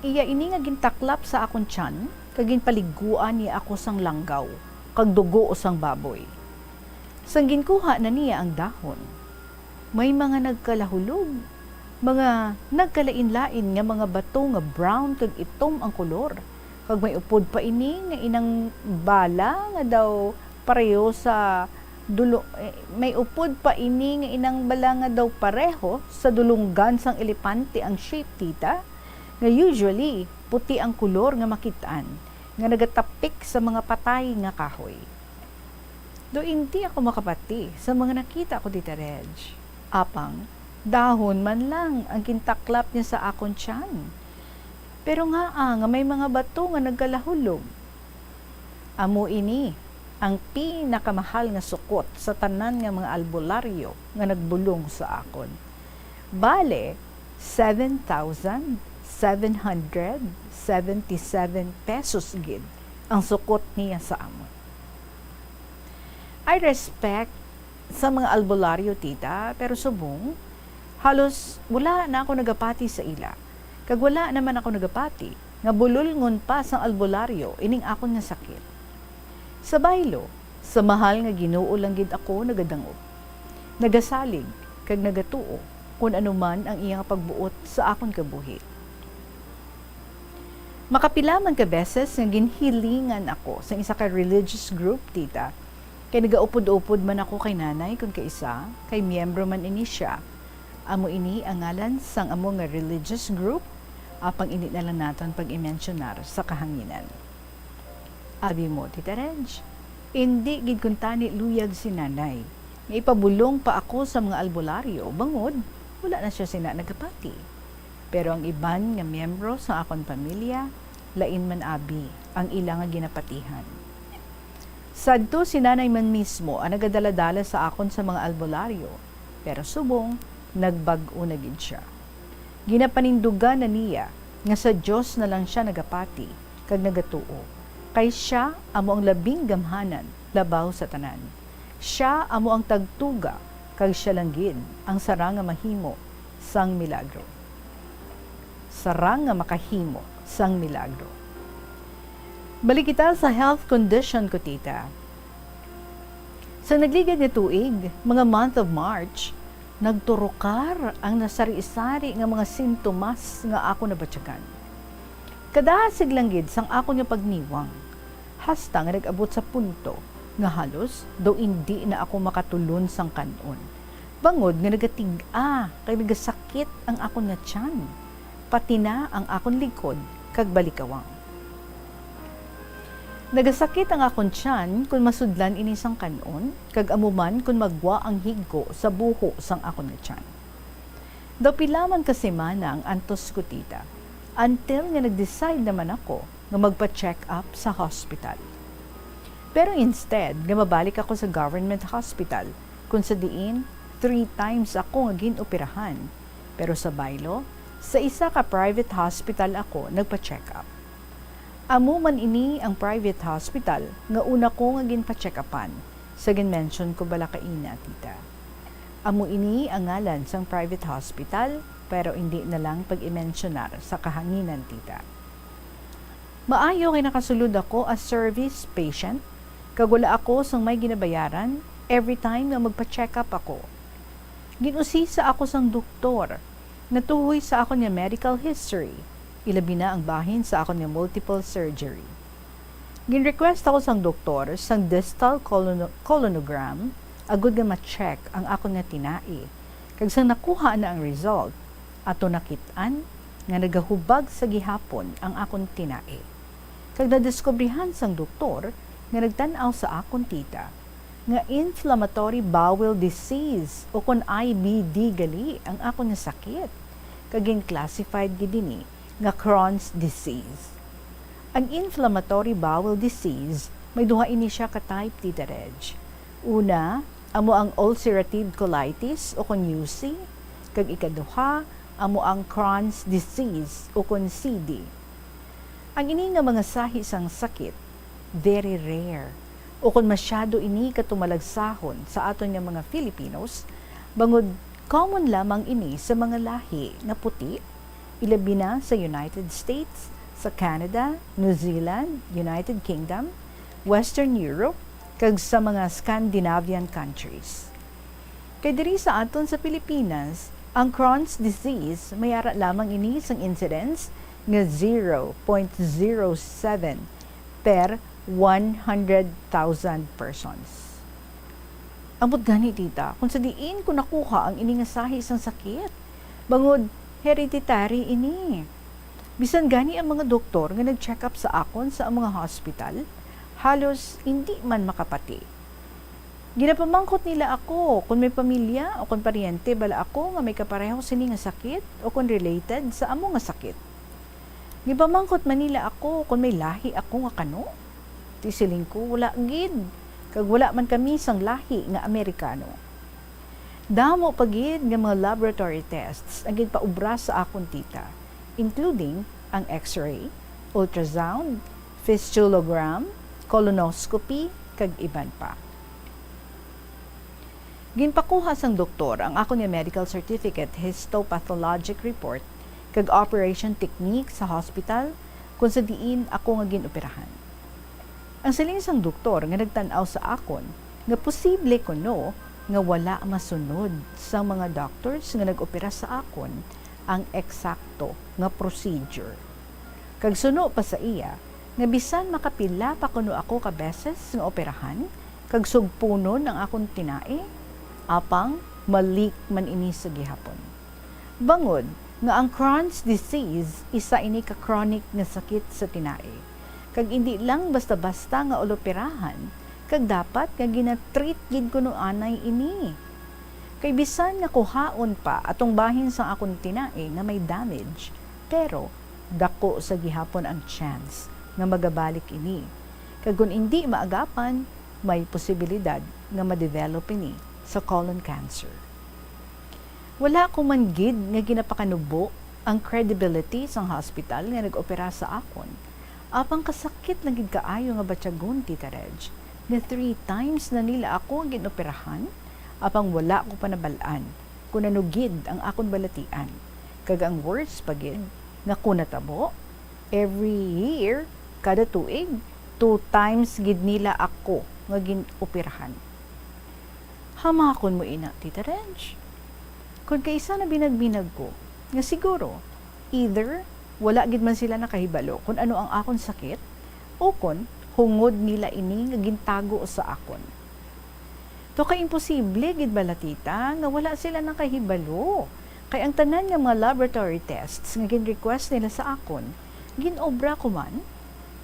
Iya ini nga gintaklap sa akon tiyan, kag ginpaliguan niya ako sang langgaw kag dugo sang baboy. Sang ginkuha na niya ang dahon, may mga nagkalahulog, mga nagkalainlain nga mga bato nga brown kag itom ang kolor, kag may upod pa ini nga inang bala nga daw pareho sa dulo-, eh, may upod pa ini nga inang bala nga daw pareho sa dulonggan sang elepante ang shape, tita, nga usually puti ang kolor nga makit-an nga nagatapik sa mga patay nga kahoy. Do indi ako makapati sa mga nakita ko, Tita Reg. Apang dahon man lang ang gintaklap niya sa akon tiyan. Pero ngaa nga may mga bato nga nagkalahulog? Amo ini ang pinakamahal nga sukot sa tanan nga mga albularyo nga nagbulong sa akon. Bale, seven thousand seven hundred seventy-seven pesos gid ang sukot niya sa amon. I respect sa mga albularyo, tita, pero subong, halos wala na ako nagapati sa ila. Kag wala naman ako nagapati nga bululngon pa sang albularyo ining akon nga sakit. Sa baylo, sa mahal nga Ginoo lang gid ako nagadangop, nagasalig, kag nagatuo kon ano man ang iya nga pagbuot sa akon kabuhi. Makapila man ka beses nga ginhilingan ako sang isa ka religious group, tita, kay nagaupod-upod man ako kay nanay kon kaisa, kay miyembro man ini sia. Amo ini ang ngalan sang amo nga religious group, apang indi na lang naton pag-imensyonar sa kahanginan. Abi mo, Tita Reg, indi gid kuntani luyag si nanay nga ipabulong pa ako sa mga albularyo, bangod wala na sia sina nagapati. Pero ang iban nga miyembro sa akon pamilya, lain man abi ang ila nga ginapatihan. Sadto si nanay man mismo ang nagadaladala sa akon sa mga albularyo, pero subong nagbag-o na gid sia. Ginapanindugan na niya nga sa Dios na lang sia nagapati kag nagatuo, kay sia amo ang labing gamhanan labaw sa tanan. Sia amo ang tagtuga, kag sia lang gid ang sarang nga mahimo sang milagro. Sarang nga makahimo sang milagro. Balik kita sa health condition ko, tita. Sa nagligad nga tuig, mga month of March, nagturokar ang nasari-sari nga mga sintomas nga ako nabatyagan. Kadasig lang gid sang akon nga pagniwang, hasta nga nag-abot sa punto nga halos daw indi na ako makatulon sang kan-on, bangod nga nagatig-a kag nagasakit ang akon nga tiyan, pati na ang akon likod kag balikawang. Nagasakit ang akon tiyan kon masudlan ini sang kan-on, kag amo man kon maggwa ang higko sa buho sang akon nga tiyan. Daw pila man ka semana ang antos ko, tita, until nga nag-decide naman ako nga magpa-check up sa hospital. Pero instead nga mabalik ako sa government hospital, kung sa diin three times ako nga gin-operahan, pero sa baylo, sa isa ka private hospital ako nagpa-check up. Amo man ini ang private hospital nga una ko nga ginpa-check-upan, sa gin-mention ko bala kaina, tita. Amo ini ang ngalan sang private hospital, pero indi na lang pag-imensyonar sa kahanginan, tita. Maayo kay nakasulod ako as service patient, kag wala ako sang may ginabayaran every time nga magpa-check-up ako. Gin-usisa ako sang doktor natuhoy sa akon nga medical history, ilabi na ang bahin sa akon nga multiple surgery. Gin-request ako sang doktor sang distal colono-, colonogram agud nga ma-check ang akon nga tinai, kag sang nakuha na ang result, ato nakit-an nga nagahubag sa gihapon ang akon tinai. Kag nadiskubrihan sang doktor nga nagtan-aw sa akon, tita, nga inflammatory bowel disease, o kon I B D gali, ang akon nga sakit, kag gin-classified gid ini nga Crohn's disease. Ang inflammatory bowel disease, may duha ini sia ka type, Tita Reg. Una, amo ang ulcerative colitis, o kon U C, kag ikaduha, amo ang Crohn's disease, o kon C D. Ang ini nga mga sahi sang sakit, very rare, ukon masyado ini ka tumalagsahon sa aton nga mga Filipinos, bangod common lamang ini sa mga lahi nga puti, ilabi na sa United States, sa Canada, New Zealand, United Kingdom, Western Europe, kag sa mga Scandinavian countries. Kay diri sa aton sa Pilipinas, ang Crohn's disease may ara lamang ini sang incidence nga zero point zero seven per one hundred thousand persons. Ambot gani, tita, kung sa diin ko nakuha ang ini nga sahi sang sakit, bangod hereditary ini. Bisan gani ang mga doktor nga nag-check up sa akon sa mga hospital, halos indi man makapati. Ginapamangkot nila ako kon may pamilya o kon paryente bala ako nga may kapareho sini nga sakit o kon related sa amo nga sakit. Gipamangkot man nila ako kon may lahi ako nga kano. Ti siling ko, "Wala gid, kag wala man kami sang lahi nga Amerikano." Damo pa gid nga mga laboratory tests ang ginpaubra sa akon, tita, including ang X-ray, ultrasound, fistulogram, colonoscopy, kag iban pa. Ginpakuha sang doktor ang akon nga medical certificate, histopathologic report, kag operation technique sa hospital kung sa diin ako nga ginoperahan. Ang siling sang doktor nga nagtan-aw sa akon nga posible kuno nga wala masunod sang mga doctors nga nag-opera sa akon ang eksakto nga procedure. Kag suno pa sa iya nga bisan makapila pa kuno ako ka beses nga operahan kag sugpunon ang akon tinai, apang ma-leak man ini sa gihapon. Bangod nga ang Crohn's disease isa ini ka chronic nga sakit sa tinai, kag indi lang basta-basta nga uloperahan, kag dapat nga gina-treat gid kuno anay ini. Kay bisan nga kuhaon pa atong bahin sang akon tinai nga may damage, pero dako sa gihapon ang chance nga magabalik ini. Kag kon indi maagapan, may posibilidad nga ma-develop ini sa colon cancer. Wala ko man gid nga ginapakanubo ang credibility sang hospital nga nag-opera sa akon. Apang kasakit lang gid kaayo nga batyagon, Tita Reg, nga three times na nila ako ginoperahan, apang wala ko pa nabal-an kon ano gid ang akon balatian. Kag ang worst pa gid, nga kon natabo, every year, kada tuig, two times gid nila ako nga gin-operahan. Hamakon mo ina, Tita Reg? Kon kaisa, nabinag-binag ko nga siguro either wala gid man sila nakahibalo kon ano ang akon sakit, o kon hungod nila ini nga gintago sa akon. To kay imposible gid bala, tita, nga wala sila nakahibalo, kay ang tanan nga mga laboratory tests nga gin-request nila sa akon, gin-obra ko man,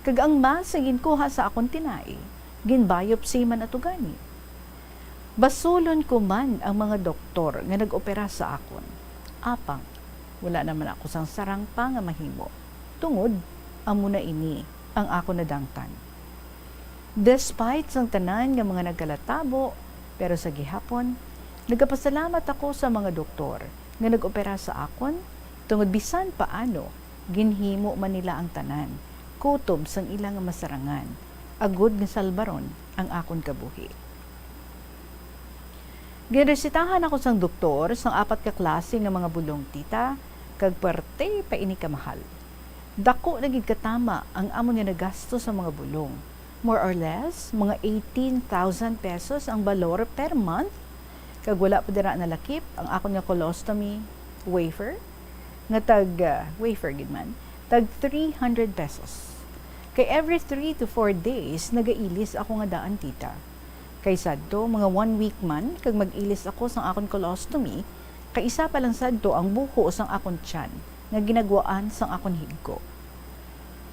kag ang mask nga ginkuha sa akon tinai, gin-biopsy man ato gani. Basulon ko man ang mga doktor nga nag-opera sa akon. Apang, wala naman ako sang sarang pa nga mahimo, tungod amo na ini ang akon nadangtan. Despite sang tanan nga mga nagkalatabo, pero sa gihapon, nagapasalamat ako sa mga doktor nga nag-opera sa akon, tungod bisan paano, ginhimo man nila ang tanan, kutob sang ila nga masarangan, agud nga salbaron ang akon kabuhi. Ginresetahan ako sang doktor sang apat ka klase nga mga bulong, tita, kag parte pa ini kamahal. Dako na gid katama ang amon nga nagasto sa mga bulong. More or less, mga eighteen thousand pesos ang balor per month, kag wala pa dira nalakip ang akon nga colostomy wafer, nga tag, ah, wafer gid man, tag three hundred pesos. Kay every three to four days, nagailis ako nga daan, tita. Kay sadto, mga one week man, kag mag-ilis ako sang akon colostomy, kay isa pa lang sadto ang buho sang akon tiyan nga ginagwaan sang akon higko.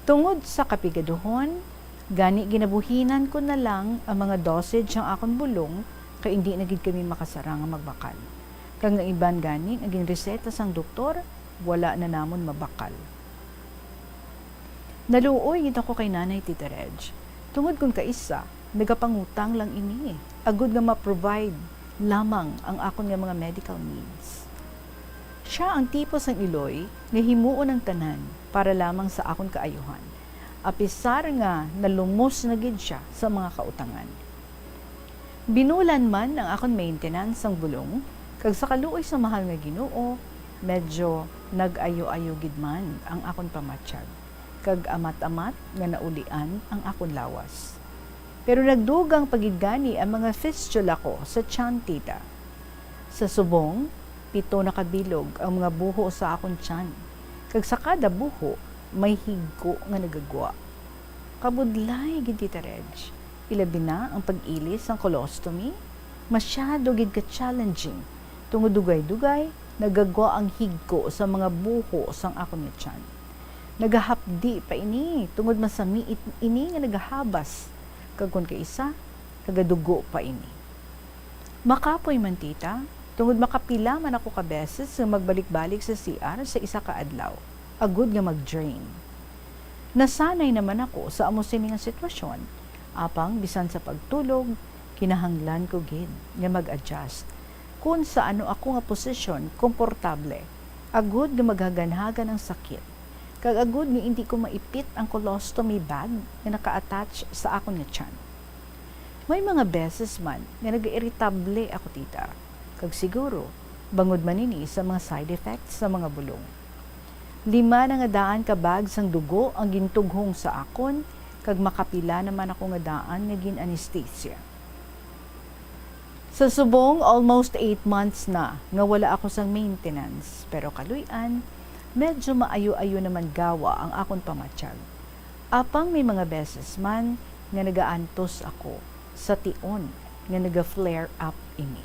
Tungod sa kapigaduhon, gani ginabuhinan ko na lang ang mga dosage sang akon bulong, kay indi na gid kami makasarang nga magbakal. Kag ang iban gani nga ginreseta sang doktor, wala na namon mabakal. Naluoy gid ako kay Nanay, Tita Reg, tungod kon kaisa, nagapangutang lang ini, agud nga ma-provide lamang ang akon nga mga medical needs. Siya ang tipo sang iloy nga himuon ang tanan para lamang sa akon kaayuhan, apisar nga nalumos na gid sia sa mga kautangan. Binulan man ang akon maintenance sang bulong, kag sa kaluoy sa mahal nga Ginoo, medyo nag-ayo-ayo gid man ang akon pamatyag, kag amat-amat nga naulian ang akon lawas. Pero nagdugang pa gid gani ang mga fistula ko sa tiyan, tita. Sa subong, pito na ka bilog ang mga buho sa akon tiyan, kag sa kada buho may higko nga nagagwa. Kabudlay gid, Tita Reg, ilabi na ang pag-ilis sang colostomy. Masyado gid ka challenging, tungod dugay-dugay nagagwa ang higko sa mga buho sang akon nga tiyan. Nagahapdi pa ini, tungod masami it-, ini nga nagahabas, kag kon kaisa, nagadugo pa ini. Makapoy man, tita, tungod makapila man ako ka beses nga magbalik-balik sa C R sa isa ka adlaw, agud nga mag-drain. Nasanay naman ako sa amo sini nga sitwasyon, apang bisan sa pagtulog, kinahanglan ko gid nga mag-adjust kon sa ano ako nga posisyon komportable, agud nga maghaganhagan ang sakit, kag agud nga indi ko maipit ang colostomy bag nga naka-attach sa akon nga tiyan. May mga beses man nga nagairitable ako, tita, kag siguro bangod man ini sa mga side effects sa mga bulong. Lima na nga daan ka bag sang dugo ang gintughong sa akon, kag makapila naman ako nga daan nga gin-anesthesia. Sa subong, almost eight months na nga wala ako sang maintenance, pero kaluy-an, medyo maayo-ayo naman gawa ang akon pamatyag. Apang may mga beses man nga nagaantos ako sa tion nga naga-flare up ini.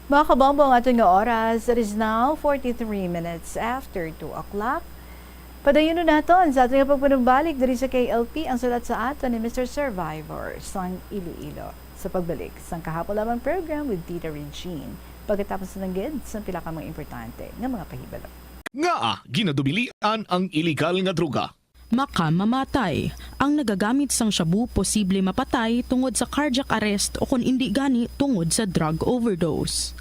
Mga kabombo, ang aton nga oras, it is now forty-three minutes after two o'clock. Padayunon naton sa aton nga pagpanumbalik diri sa K L P ang sulat sa aton ni Mister Survivor sang Iloilo. Sa pagbalik sang kahapon lamang program with Tita Regine, pagkatapos na gid sang pila ka mga importante nga mga pahibalo. Ngaa ginadubilian ang iligal nga droga? Makamamatay. Ang nagagamit sang shabu posible mapatay tungod sa cardiac arrest o kon indi gani tungod sa drug overdose.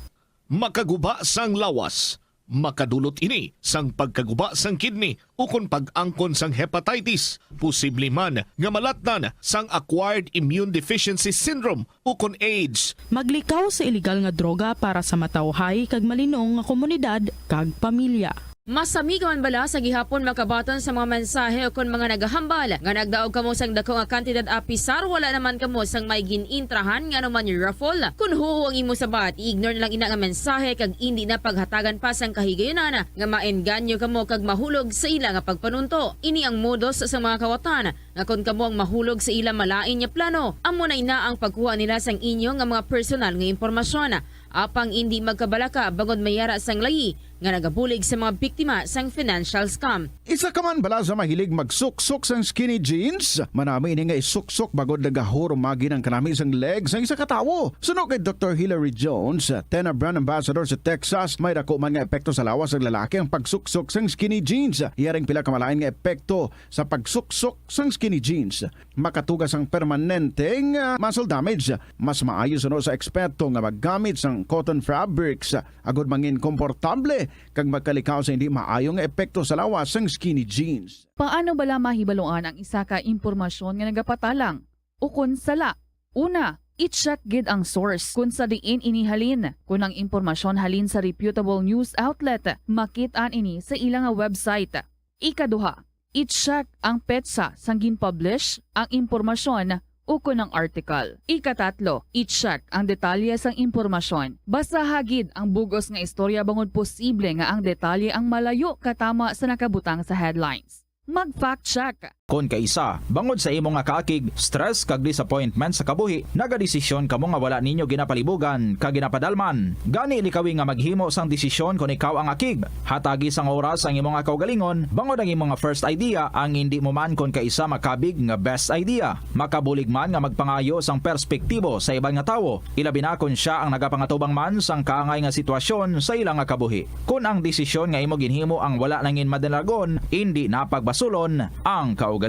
Makaguba sang lawas. Makadulot ini sang pagkaguba sang kidney ukon pag-angkon sang hepatitis, posible man nga malatnan sang acquired immune deficiency syndrome ukon AIDS. Maglikaw sa iligal nga droga para sa matawhay kag malinong nga komunidad kag pamilya. Masami ka man bala sa gihapon makabaton sa mga mensahe ukon mga nagahambal nga nagdaog kamo sang daku nga kantidad apisar wala naman kamo sang may gin-intrahan nga anuman raffle? Kon huo ang imo sabat, i-ignore na lang ina nga mensahe kag indi na paghatagan pa sang kahigayunan nga maengganyo kamo kag mahulog sa ila nga pagpanunto. Ini ang modus sa mga kawatan nga kon kamo ang mahulog sa ila malain nga plano, amo na ina ang pagkuha nila sang inyo nga mga personal nga impormasyon. Apang indi magkabalaka bangod may ara sang layi nga nagabulig sa mga biktima sang financial scam. Isa ka man bala sa mahilig magsuksok sang skinny jeans? Manami ini nga isuksok bangod nagahurumagi ang kanami sang leg sang isa ka tawo. Suno kay Doktor Hilary Jones, Tena brand ambassador sa Texas, may dako man nga epekto sa lawas sang lalaki ang pagsuksok sang skinny jeans. Iya ring pila ka malain nga epekto sa pagsuksok sang skinny jeans. Makatuga sang permanente nga muscle damage. Mas maayo suno sa eksperto nga maggamit sang cotton fabrics, agud mangin komportable kag magkalikaw sa hindi maayo nga epekto sa lawas sang skinny jeans. Paano bala mahibaluan ang isa ka impormasyon nga nagapatalang ukon sala? Una, i-check gid ang source kon sa diin ini halin. Kon ang impormasyon halin sa reputable news outlet, makit-an ini sa ila nga website. Ikaduha, i-check ang petsa sang gin-publish ang impormasyon ukon ang article. Ikatatlo, i-check ang detalye sang impormasyon. Basaha gid ang bug-os nga istorya bangod posible nga ang detalye ang malayo katama sa nakabutang sa headlines. Mag-fact check. Kon kaisa, bangod sa imo nga kaakig, stress kag disappointment sa kabuhi, nagadesisyon kamo nga wala ninyo ginapalibugan kag ginapadalman. Gani, likawi nga maghimo sang desisyon kon ikaw ang akig. Hatagi sang oras ang imo nga kaugalingon, bangod ang imo nga first idea ang indi mo man kon kaisa makabig nga best idea. Makabulig man nga magpangayo sang perspektibo sa iban nga tawo, ilabi na kon sia ang nagapangatubang man sang kaangay nga sitwasyon sa ila nga kabuhi. Kon ang desisyon nga imo ginhimo ang wala nangin madalagon, indi na pagbasulon ang kaugalingon.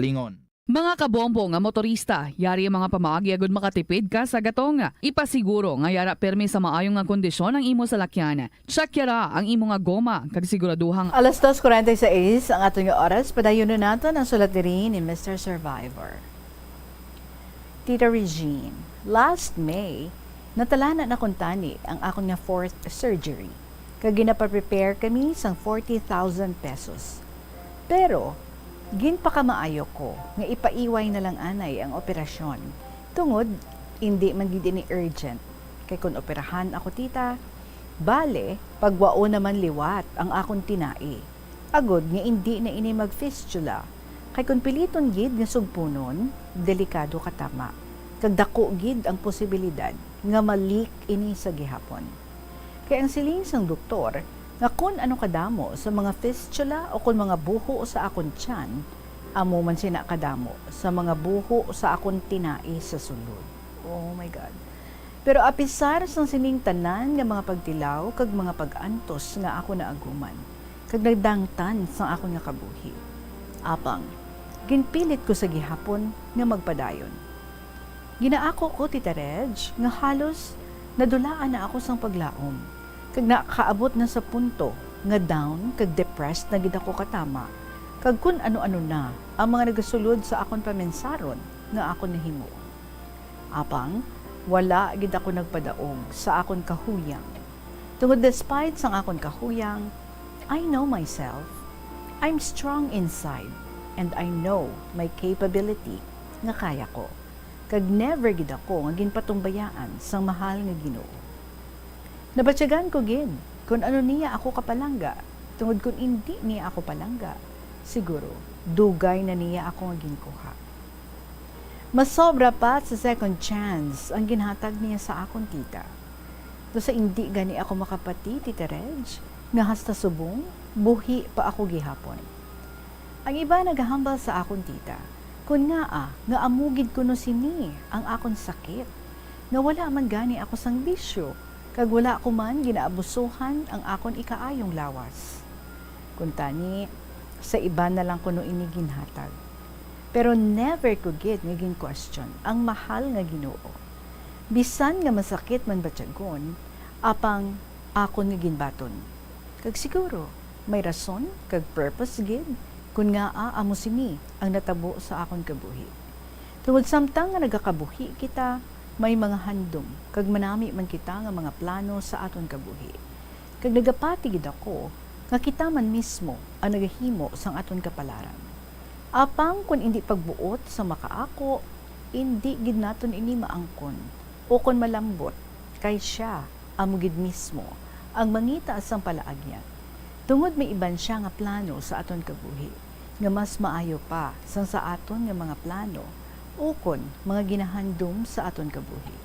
Mga kabombo nga motorista, yari ang mga pamaagi agud makatipid ka sa gatong. Ipasiguro nga yara pirmi sa maayo nga kondisyon ang imo salakyan. Check yara ang imo nga goma kag siguraduhang Alas dos cuarenta y seis ang aton nga oras. Padayonon naton ang sulat diri ni Mister Survivor. Tita Regine, last May, natalanan na kuntani ang akon nga fourth surgery, kag ginapaprepare kami sang forty thousand pesos. Pero, ginpakamaayo ko nga ipaiway na lang anay ang operasyon, tungod indi man gid ini urgent, kay kon operahan ako, tita, bale, pagwaon naman liwat ang akon tinai. Agod nga indi na ini mag-fistula, kay kon piliton gid nga sugpunon, delikado katama, kag daku gid ang posibilidad nga ma-leak ini sa gihapon. Kay ang siling sang doktor nga kon ano kadamo sa mga fistula o kon mga buho sa akon tiyan, amo man sina kadamo sa mga buho sa akon tinai sa sulod. Oh my God. Pero apisar sang sining tanan nga mga pagtilaw kag mga pag-antos nga ako naaguman, kag nagdangtan sang akon nga kabuhi, Apang, ginpilit ko sa gihapon nga magpadayon. Ginaako ko, Tita Reg, nga halos nadulaan na ako sang paglaom, kag nakaabot na sa punto nga down kag depressed na gid ako katama, kag kun ano-ano na ang mga nagasulod sa akon paminsaron nga akon nahimuon. Apang wala gid ako nagpadaog sa akon kahuyang, tungod despite sang akon kahuyang, I know myself. I'm strong inside, and I know my capability nga kaya ko, kag never gid ako nga ginpatumbayaan sang mahal nga Ginoo. Nabatyagan ko gid kon ano niya ako kapalangga, tungod kon indi niya ako palangga, siguro dugay na niya ako nga ginkuha. Masobra pa sa second chance ang ginhatag niya sa akon, tita. Daw sa indi gani ako makapati, Tita Reg, nga hasta subong buhi pa ako gihapon. Ang iba nagahambal sa akon, tita, kon ngaa nga amo gid kuno sini ang akon sakit, nga wala man gani ako sang bisyo, kag wala ko man ginaabusuhan ang akon ikaayong lawas. Kuntani, sa iban na lang kuno ini ginhatag. Pero never ko gid nga gin-question ang mahal nga Ginoo. Bisan nga masakit man batyagon, apang akon nga ginbaton. Kag siguro, may rason kag purpose gid kon ngaa amo sini ang natabo sa akon kabuhi. Tungod samtang nga nagakabuhi kita, may mga handom, kag manami man kita nga mga plano sa aton kabuhi. Kag nagapati gid ako nga kita man mismo ang nagahimo sang aton kapalaran. Apang kon indi pagbuot sa makaako, indi gid naton ini maangkon, ukon malambot, kay sia amo gid mismo ang mangita sang palaagyan, tungod may iban sia nga plano sa aton kabuhi, nga mas maayo pa sang sa aton nga mga plano ukon mga ginahandom sa aton kabuhi.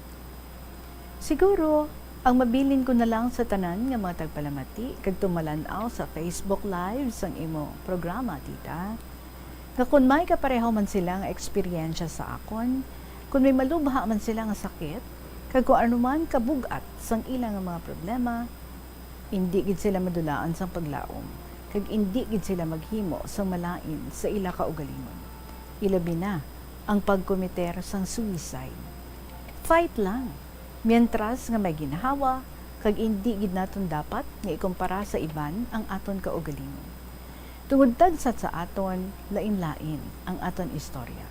Siguro, ang mabilin ko na lang sa tanan nga mga tagpalamati kag tumalan-aw sa Facebook Live sang imo programa, tita, nga kon may kapareho man sila nga eksperyensya sa akon, kon may malubha man sila nga sakit, kag kon ano man kabug-at sang ila nga mga problema, indi gid sila madulaan sang paglaom, kag indi gid sila maghimo sang malain sa ila kaugalingon, ilabi na ang pagkometer sang suicide. Fight lang, mientras nga may ginhawa, kag indi gid naton dapat nga ikumpara sa iban ang aton kaugalingon. Tungod tagsa sa aton, lain-lain ang aton istorya,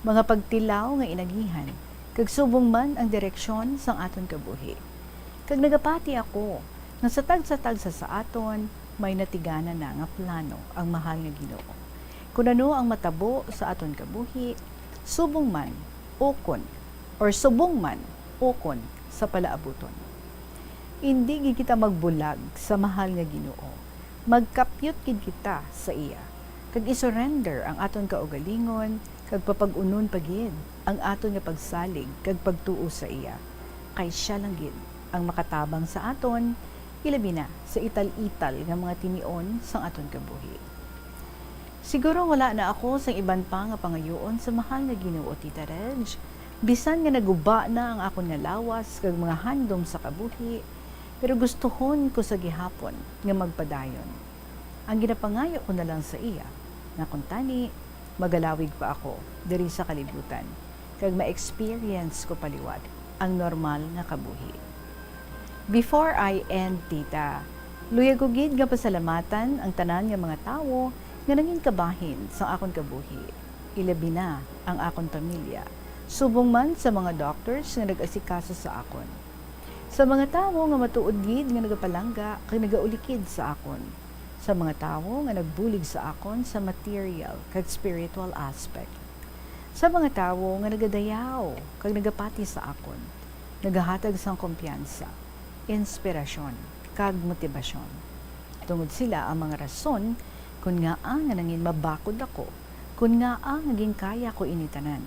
mga pagtilaw nga inagihan, kag subong man ang direksyon sang aton kabuhi. Kag nagapati ako nga sa tagsa-tagsa sa aton may natiganan na nga plano ang mahal nga Ginoo, kon ano ang matabo sa aton kabuhi, subong man ukon, or subong man ukon sa palaabuton. Indi gid kita magbulag sa mahal nga Ginoo. Magkapyot gid kita sa iya, kag isurrender ang aton kaugalingon, kag papag-unon pa gid ang aton nga pagsalig kag pagtuo sa iya, kay sia lang gid ang makatabang sa aton, ilabi na sa ital-ital nga mga tinion sang aton kabuhi. Siguro wala na ako sang iban pa nga pangayoon sa mahal nga Ginoo, Tita Reg, bisan nga naguba na ang akon nga lawas kag mga handom sa kabuhi, pero gustuhon ko sa gihapon nga magpadayon. Ang ginapangayo ko na lang sa iya, nga kuntani, magalawig pa ako diri sa kalibutan, kag ma-experience ko pa liwat ang normal nga kabuhi. Before I end, tita, luyag ko gid nga pasalamatan ang tanan nga mga tawo nga nangin kabahin sa akon kabuhi, ilabi na ang akon pamilya, subong man sa mga doctors nga nag-asikaso sa akon, sa mga tawo nga matuod gid nga nagapalangga kag nagaulikid sa akon, sa mga tawo nga nagbulig sa akon sa material kag spiritual aspect, sa mga tawo nga nagadayaw kag nagapati sa akon, nagahatag sang kumpiyansa, inspirasyon, kag motibasyon. Tungod sila ang mga rason kon ngaa nga nangin mabakod ako, kon ngaa nga ginkaya ko ini tanan.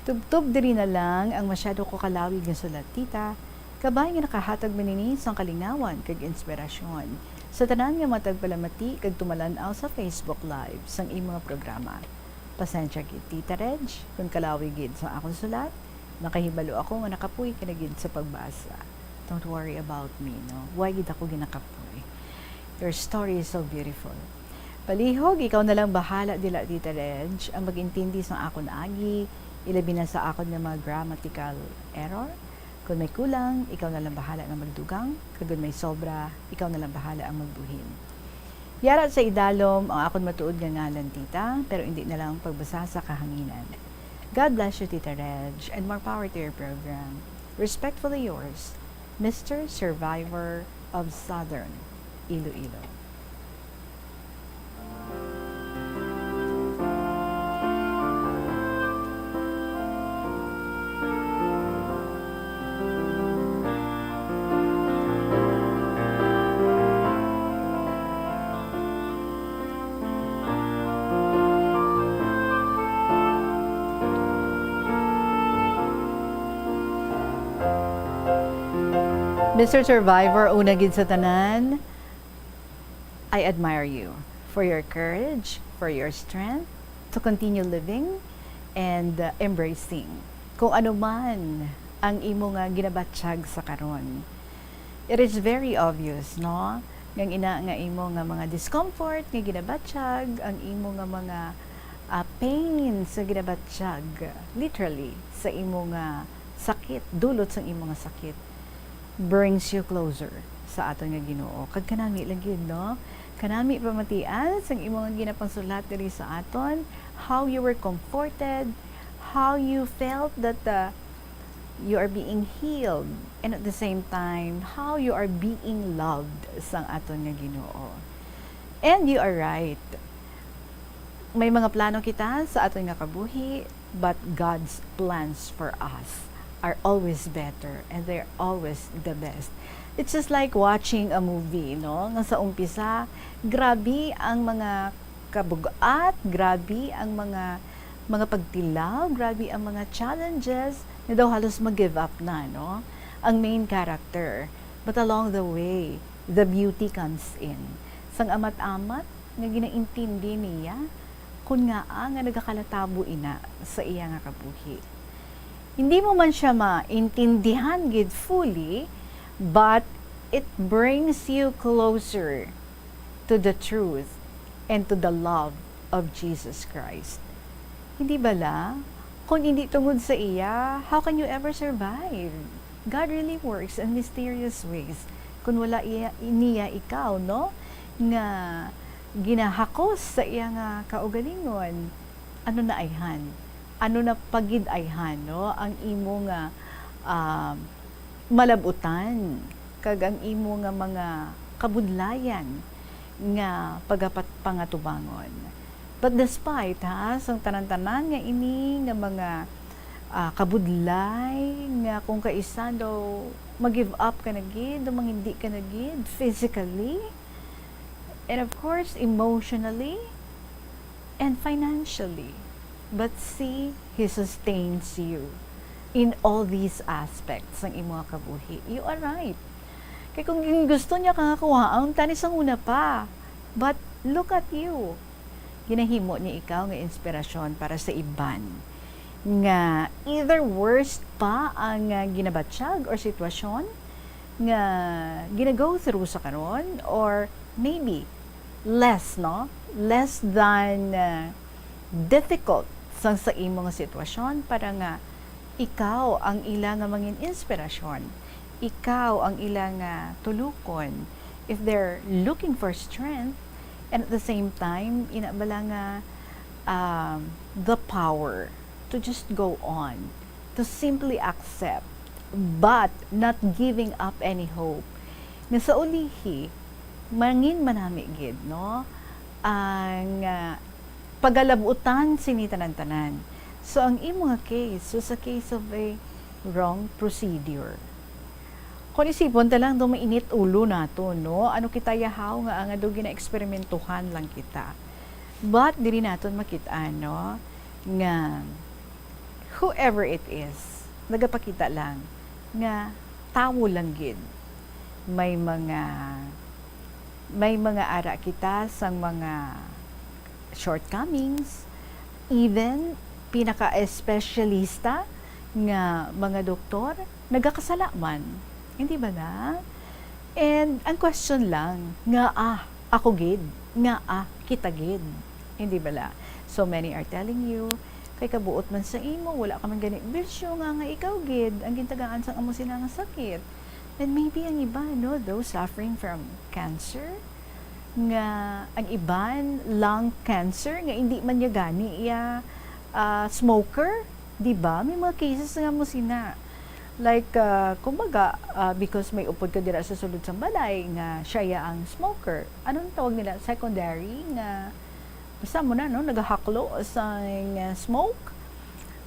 Tubtob diri na lang ang masyado ko kalawig nga sulat, tita, kabay nga nakahatag man ini sang kalingawan kag inspirasyon sa tanan nga mga tagpalamati kag tumalan-aw sa Facebook Live sang imo nga programa. Pasensya gid, Tita Reg, kon kalawig gid sa akon sulat, makahibalo ako nga nakapuy ka na gid sa pagbasa. Don't worry about me, no? Why gid ako ginakapoy? Your story is so beautiful. Palihog, ikaw na lang bahala dila, Tita Reg, ang mag-intindi sang akon agi, ilabi na sa akon nga mga grammatical error. Kon may kulang, ikaw na lang bahala nga magdugang, kag kon may sobra, ikaw na lang bahala ang magbuhin. Yara sa idalom ang akon matuod nga ngalan, Tita, pero indi na lang pagbasa sa kahanginan. God bless you, Tita Reg, and more power to your program. Respectfully yours, Mister Survivor of Southern Iloilo. Mister Survivor, una gid sa tanan, I admire you for your courage, for your strength to continue living and, uh, embracing kung ano man ang imo nga ginabatyag sa karon. It is very obvious, no? Nga ina nga imo nga mga discomfort nga ginabatyag, ang imo nga mga, ah, pains nga ginabatyag, literally, sa imo nga sakit, dulot sang imo nga sakit, brings you closer sa aton nga Ginoo. Kag kanami lang gyud, no? Kanami pamatian sang imo nga ginapangsulat diri sa aton, how you were comforted, how you felt that, uh, you are being healed, and at the same time, how you are being loved sang aton nga Ginoo. And you are right. May mga plano kita sa aton nga kabuhi, but God's plans for us are always better and they're always the best. It's just like watching a movie, no? Nga sa umpisa, grabe ang mga kabug-at, grabe ang mga, mga pagtilaw, grabe ang mga challenges, nga daw halos mag-give up na, no? Ang main character. But along the way, the beauty comes in. Sang amat-amat nga ginaintindi niya, kun ngaa nga nagakalatabo ina sa iya nga kabuhi. Hindi mo man siya maintindihan gid fully, but it brings you closer to the truth and to the love of Jesus Christ. Hindi bala? Kung hindi tungod sa iya, how can you ever survive? God really works in mysterious ways. Kung wala iya, niya ikaw, no, nga ginahakos sa iya nga kaugalingon, ano na ayhan? Ano na pagid ayhan, no, ang imo nga, ah, malab-utan kag ang imo nga mga kabudlayan nga pagapat-, pangatubangon. But despite, ha, sang tanan-tanan nga ini nga mga, ah, kabudlay nga kung kaisa daw mag-give up ka na gid, daw mangindi ka na gid physically, and of course, emotionally, and financially. But see, He sustains you in all these aspects sang imo nga kabuhi. You are right. Kay kung gin-, gusto niya ka nga kuhaon, tani sang una pa. But look at you. Ginahimo niya ikaw nga inspirasyon para sa iban nga either worse pa ang, ah, ginabatyag or sitwasyon nga gina-go through sa karon, or maybe less, no? Less than, uh, difficult sang sa imo nga sitwasyon, para nga ikaw ang ila nga mangin inspirasyon, ikaw ang ila nga tulukon if they're looking for strength, and at the same time, ina bala nga, um, the power to just go on, to simply accept, but not giving up any hope. Nga sa ulihi, mangin manami gid, no, ang, ah, pagalab-utan sini tanan-tanan. So, ang imo nga case was a case of a wrong procedure. Kung isipon ta lang, daw mainit ulo nato, no? Ano kita yahaw nga, nga daw ginaeksperimentuhan lang kita. But diri naton makit-an, no, nga whoever it is, nagapakita lang nga tawo lang gid. May mga, may mga ara kita sang mga shortcomings, even pinaka-espesyalista nga mga doktor, nagakasala man. Hindi ba na? And ang question lang, nga, ah, ako gid, Ngaa kita gid, hindi bala? So many are telling you, kay kabuot man sa imo, wala ka man gani bisyo, nga, nga ikaw gid ang gintagaan sang amo sina nga sakit. And maybe ang iba, no, those suffering from cancer, nga ang iban lung cancer, nga hindi man niya gani iya, ah, smoker, di ba? May mga cases nga mo sina. Like, ah, kumbaga, ah, because may upod ka dira sa sulod sang balay nga siya ya ang smoker. Anong tawag nila? Secondary nga, basta mo na, no? Nagahaklo sang, ah, smoke.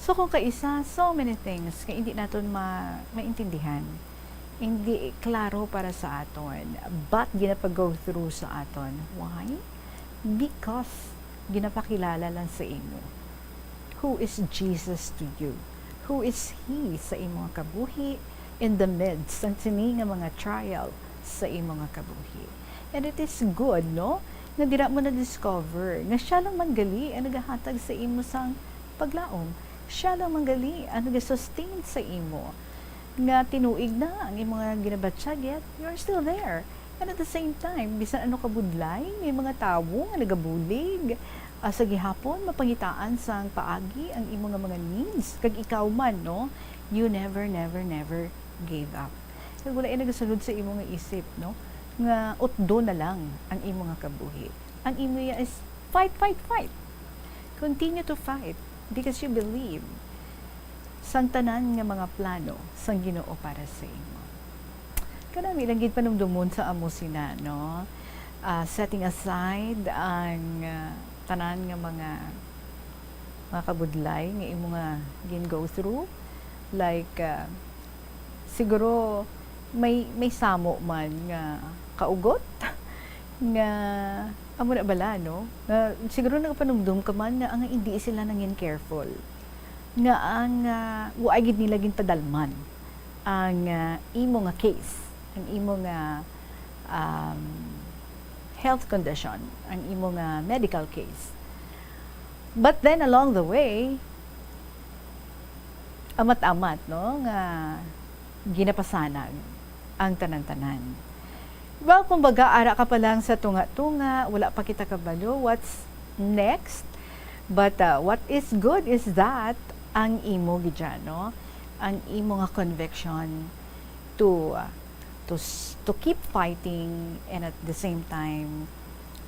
So, kung kaisa, so many things nga hindi naton ma-, maintindihan. Hindi klaro para sa aton. But ginapag-go through sa aton. Why? Because ginapakilala lang sa imo. Who is Jesus to you? Who is He sa imo nga kabuhi in the midst sang sini nga mga trial sa imo nga kabuhi? And it is good, no, nga dira mo na-discover nga siya lang man gali ang nagahatag sa imo sang paglaom. Siya lang man gali ang nagasustain sa imo. Nga tinuig na ang imo nga ginabatyag, yet you're still there. And at the same time, bisan ano ka budlay, may mga tawo nga nagabulig, ah, sa gihapon, mapangitaan sang paagi ang imo nga mga needs. Kag ikaw man, no, you never, never, never gave up. Kag wala iya nagasulod sa imo nga isip, no, nga utdo na lang ang imo nga kabuhi. Ang imo iya is fight, fight, fight. Continue to fight because you believe sang tanan nga mga plano sang Ginoo para sa imo. Kanami lang gid panumdumon sa amo sina, no? Ah, setting aside ang, ah, tanan nga mga, mga kabudlay nga imo nga gin-go through, like, ah, siguro may, may samo man nga kaugot nga amo na bala, no? Nga siguro nagapanumdom ka man nga ang hindi sila nangin careful, nga ang, ah, wa gid nila ginpadalman ang, ah, imo nga case, ang imo nga, um, health condition, ang imo nga medical case. But then along the way, amat-amat, no, nga ginapasanag ang tanan-tanan. Well, kumbaga, ara ka pa lang sa tunga-tunga, wala pa kita kabalo what's next. But, uh, what is good is that ang imo gid dyan, no? Ang imo nga conviction to, uh, to s-, to keep fighting and at the same time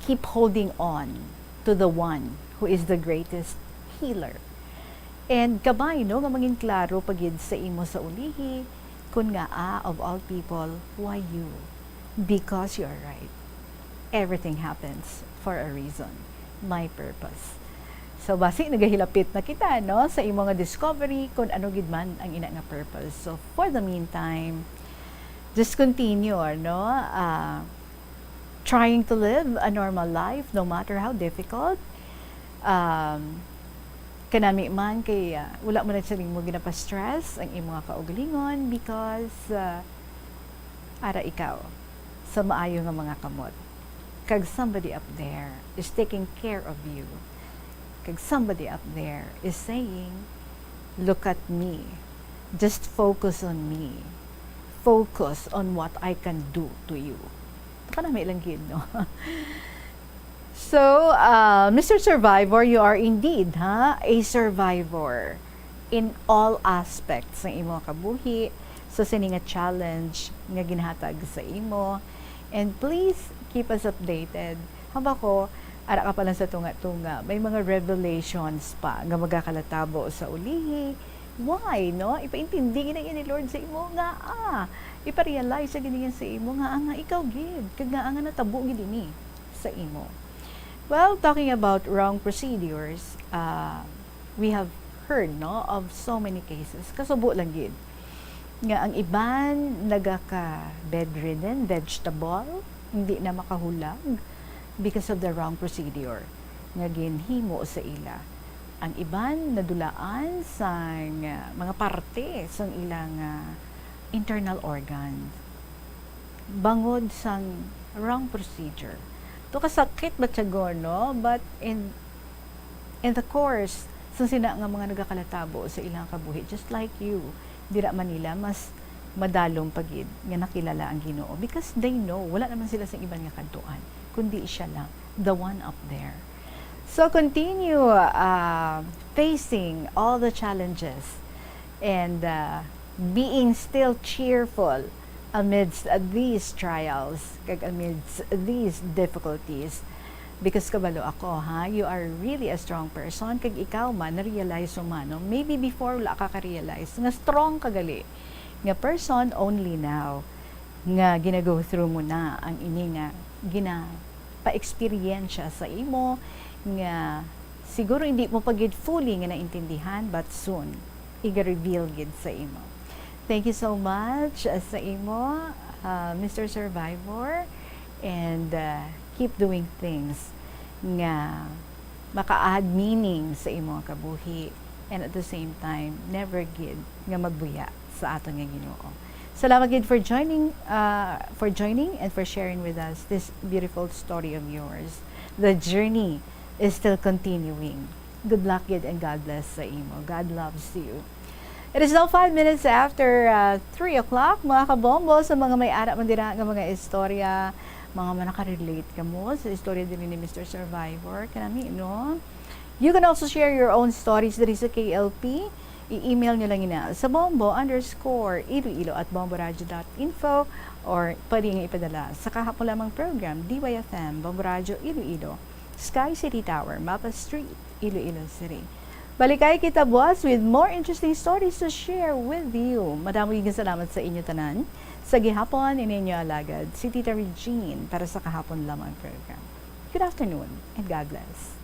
keep holding on to the one who is the greatest healer. And kabay, no, nga mangin klaro pa gid sa imo sa ulihi, kun ngaa, of all people, why you? Because you are right. Everything happens for a reason. My purpose. So, basi nagahilapit na kita, no, sa imo nga discovery, kung ano gid man ang ina nga purpose. So, for the meantime, just continue, no, ah, trying to live a normal life, no matter how difficult. Um, kanami man kay, ah, wala mo na siling mo ginapa-stress ang imo nga kaugalingon because, ah, ara ikaw sa maayo nga mga kamot. Kag somebody up there is taking care of you. Kag somebody up there is saying, "Look at me. Just focus on me. Focus on what I can do to you." Kanami lang gid, no? So, uh, Mister Survivor, you are indeed, ha, a survivor in all aspects ng imo kabuhi, sa sini nga challenge nga ginhatag sa imo. And please keep us updated. Haba ko, ara ka pa lang sa tunga-tunga, may mga revelations pa nga magakalatabo sa ulihi. Why, no? Ipaintindi gid ang ni Lord sa imo nga, ah, iparealize sa gid niya sa imo nga, ah, nga ikaw gid, kag nga, ah, nga natabo gid ini sa imo. Well, talking about wrong procedures, ah, we have heard, no, of so many cases. Kasubo lang gid nga ang iban nagaka-bedridden, vegetable, hindi na makahulag because of the wrong procedure nga ginhimo sa ila. Ang iban nadulaan sang, ah, mga parte sang ilang, ah, internal organ bangod sang wrong procedure. To kasakit ba siya, no? But in, in the course, sa sina nga mga nagakalatabo sa ilang kabuhi, just like you, dira man nila mas madalom pa gid nga nakilala ang Ginoo because they know, wala naman sila sa iban nga kadtuan. kundi siya lang, the one up there. So continue, uh, facing all the challenges and, uh, being still cheerful amidst these trials, kag amidst these difficulties. Because kabalo ako, ha, you are really a strong person, kag ikaw man, na-realize mo man, no? Maybe before wala ka ka-realize nga strong ka gali nga person, only now nga gina-go through mo na ang ini nga gina-, pa-eksperyensya sa imo, nga siguro hindi mo pa gid fully nga naintindihan, but soon, iga-reveal gid sa imo. Thank you so much, uh, sa imo, uh, Mister Survivor, and, uh, keep doing things nga maka-add meaning sa imo kabuhi, and at the same time, never gid nga magbuya sa aton nga Ginoo. Salamat gid for joining, uh, for joining and for sharing with us this beautiful story of yours. The journey is still continuing. Good luck gid and God bless sa imo. God loves you. It is now five minutes after, uh, three o'clock, mga kabombo, sa mga may ara man dira nga mga istorya, mga man nakarelate kamo sa istorya diri ni Mister Survivor, kanami, no? You can also share your own stories diri sa K L P. I-email nyo lang ina sa bombo underscore iloilo at bomboradio dot info, or pwede nga ipadala sa kahapon lamang program, D Y F M, Bombo Radio Iloilo, Sky City Tower, Mapa Street, Iloilo City. Balikay kita buwas with more interesting stories to share with you. Madamo gid nga salamat sa inyo tanan. Sa gihapon, ini inyo alagad, si Tita Regine, para sa kahapon lamang program. Good afternoon and God bless.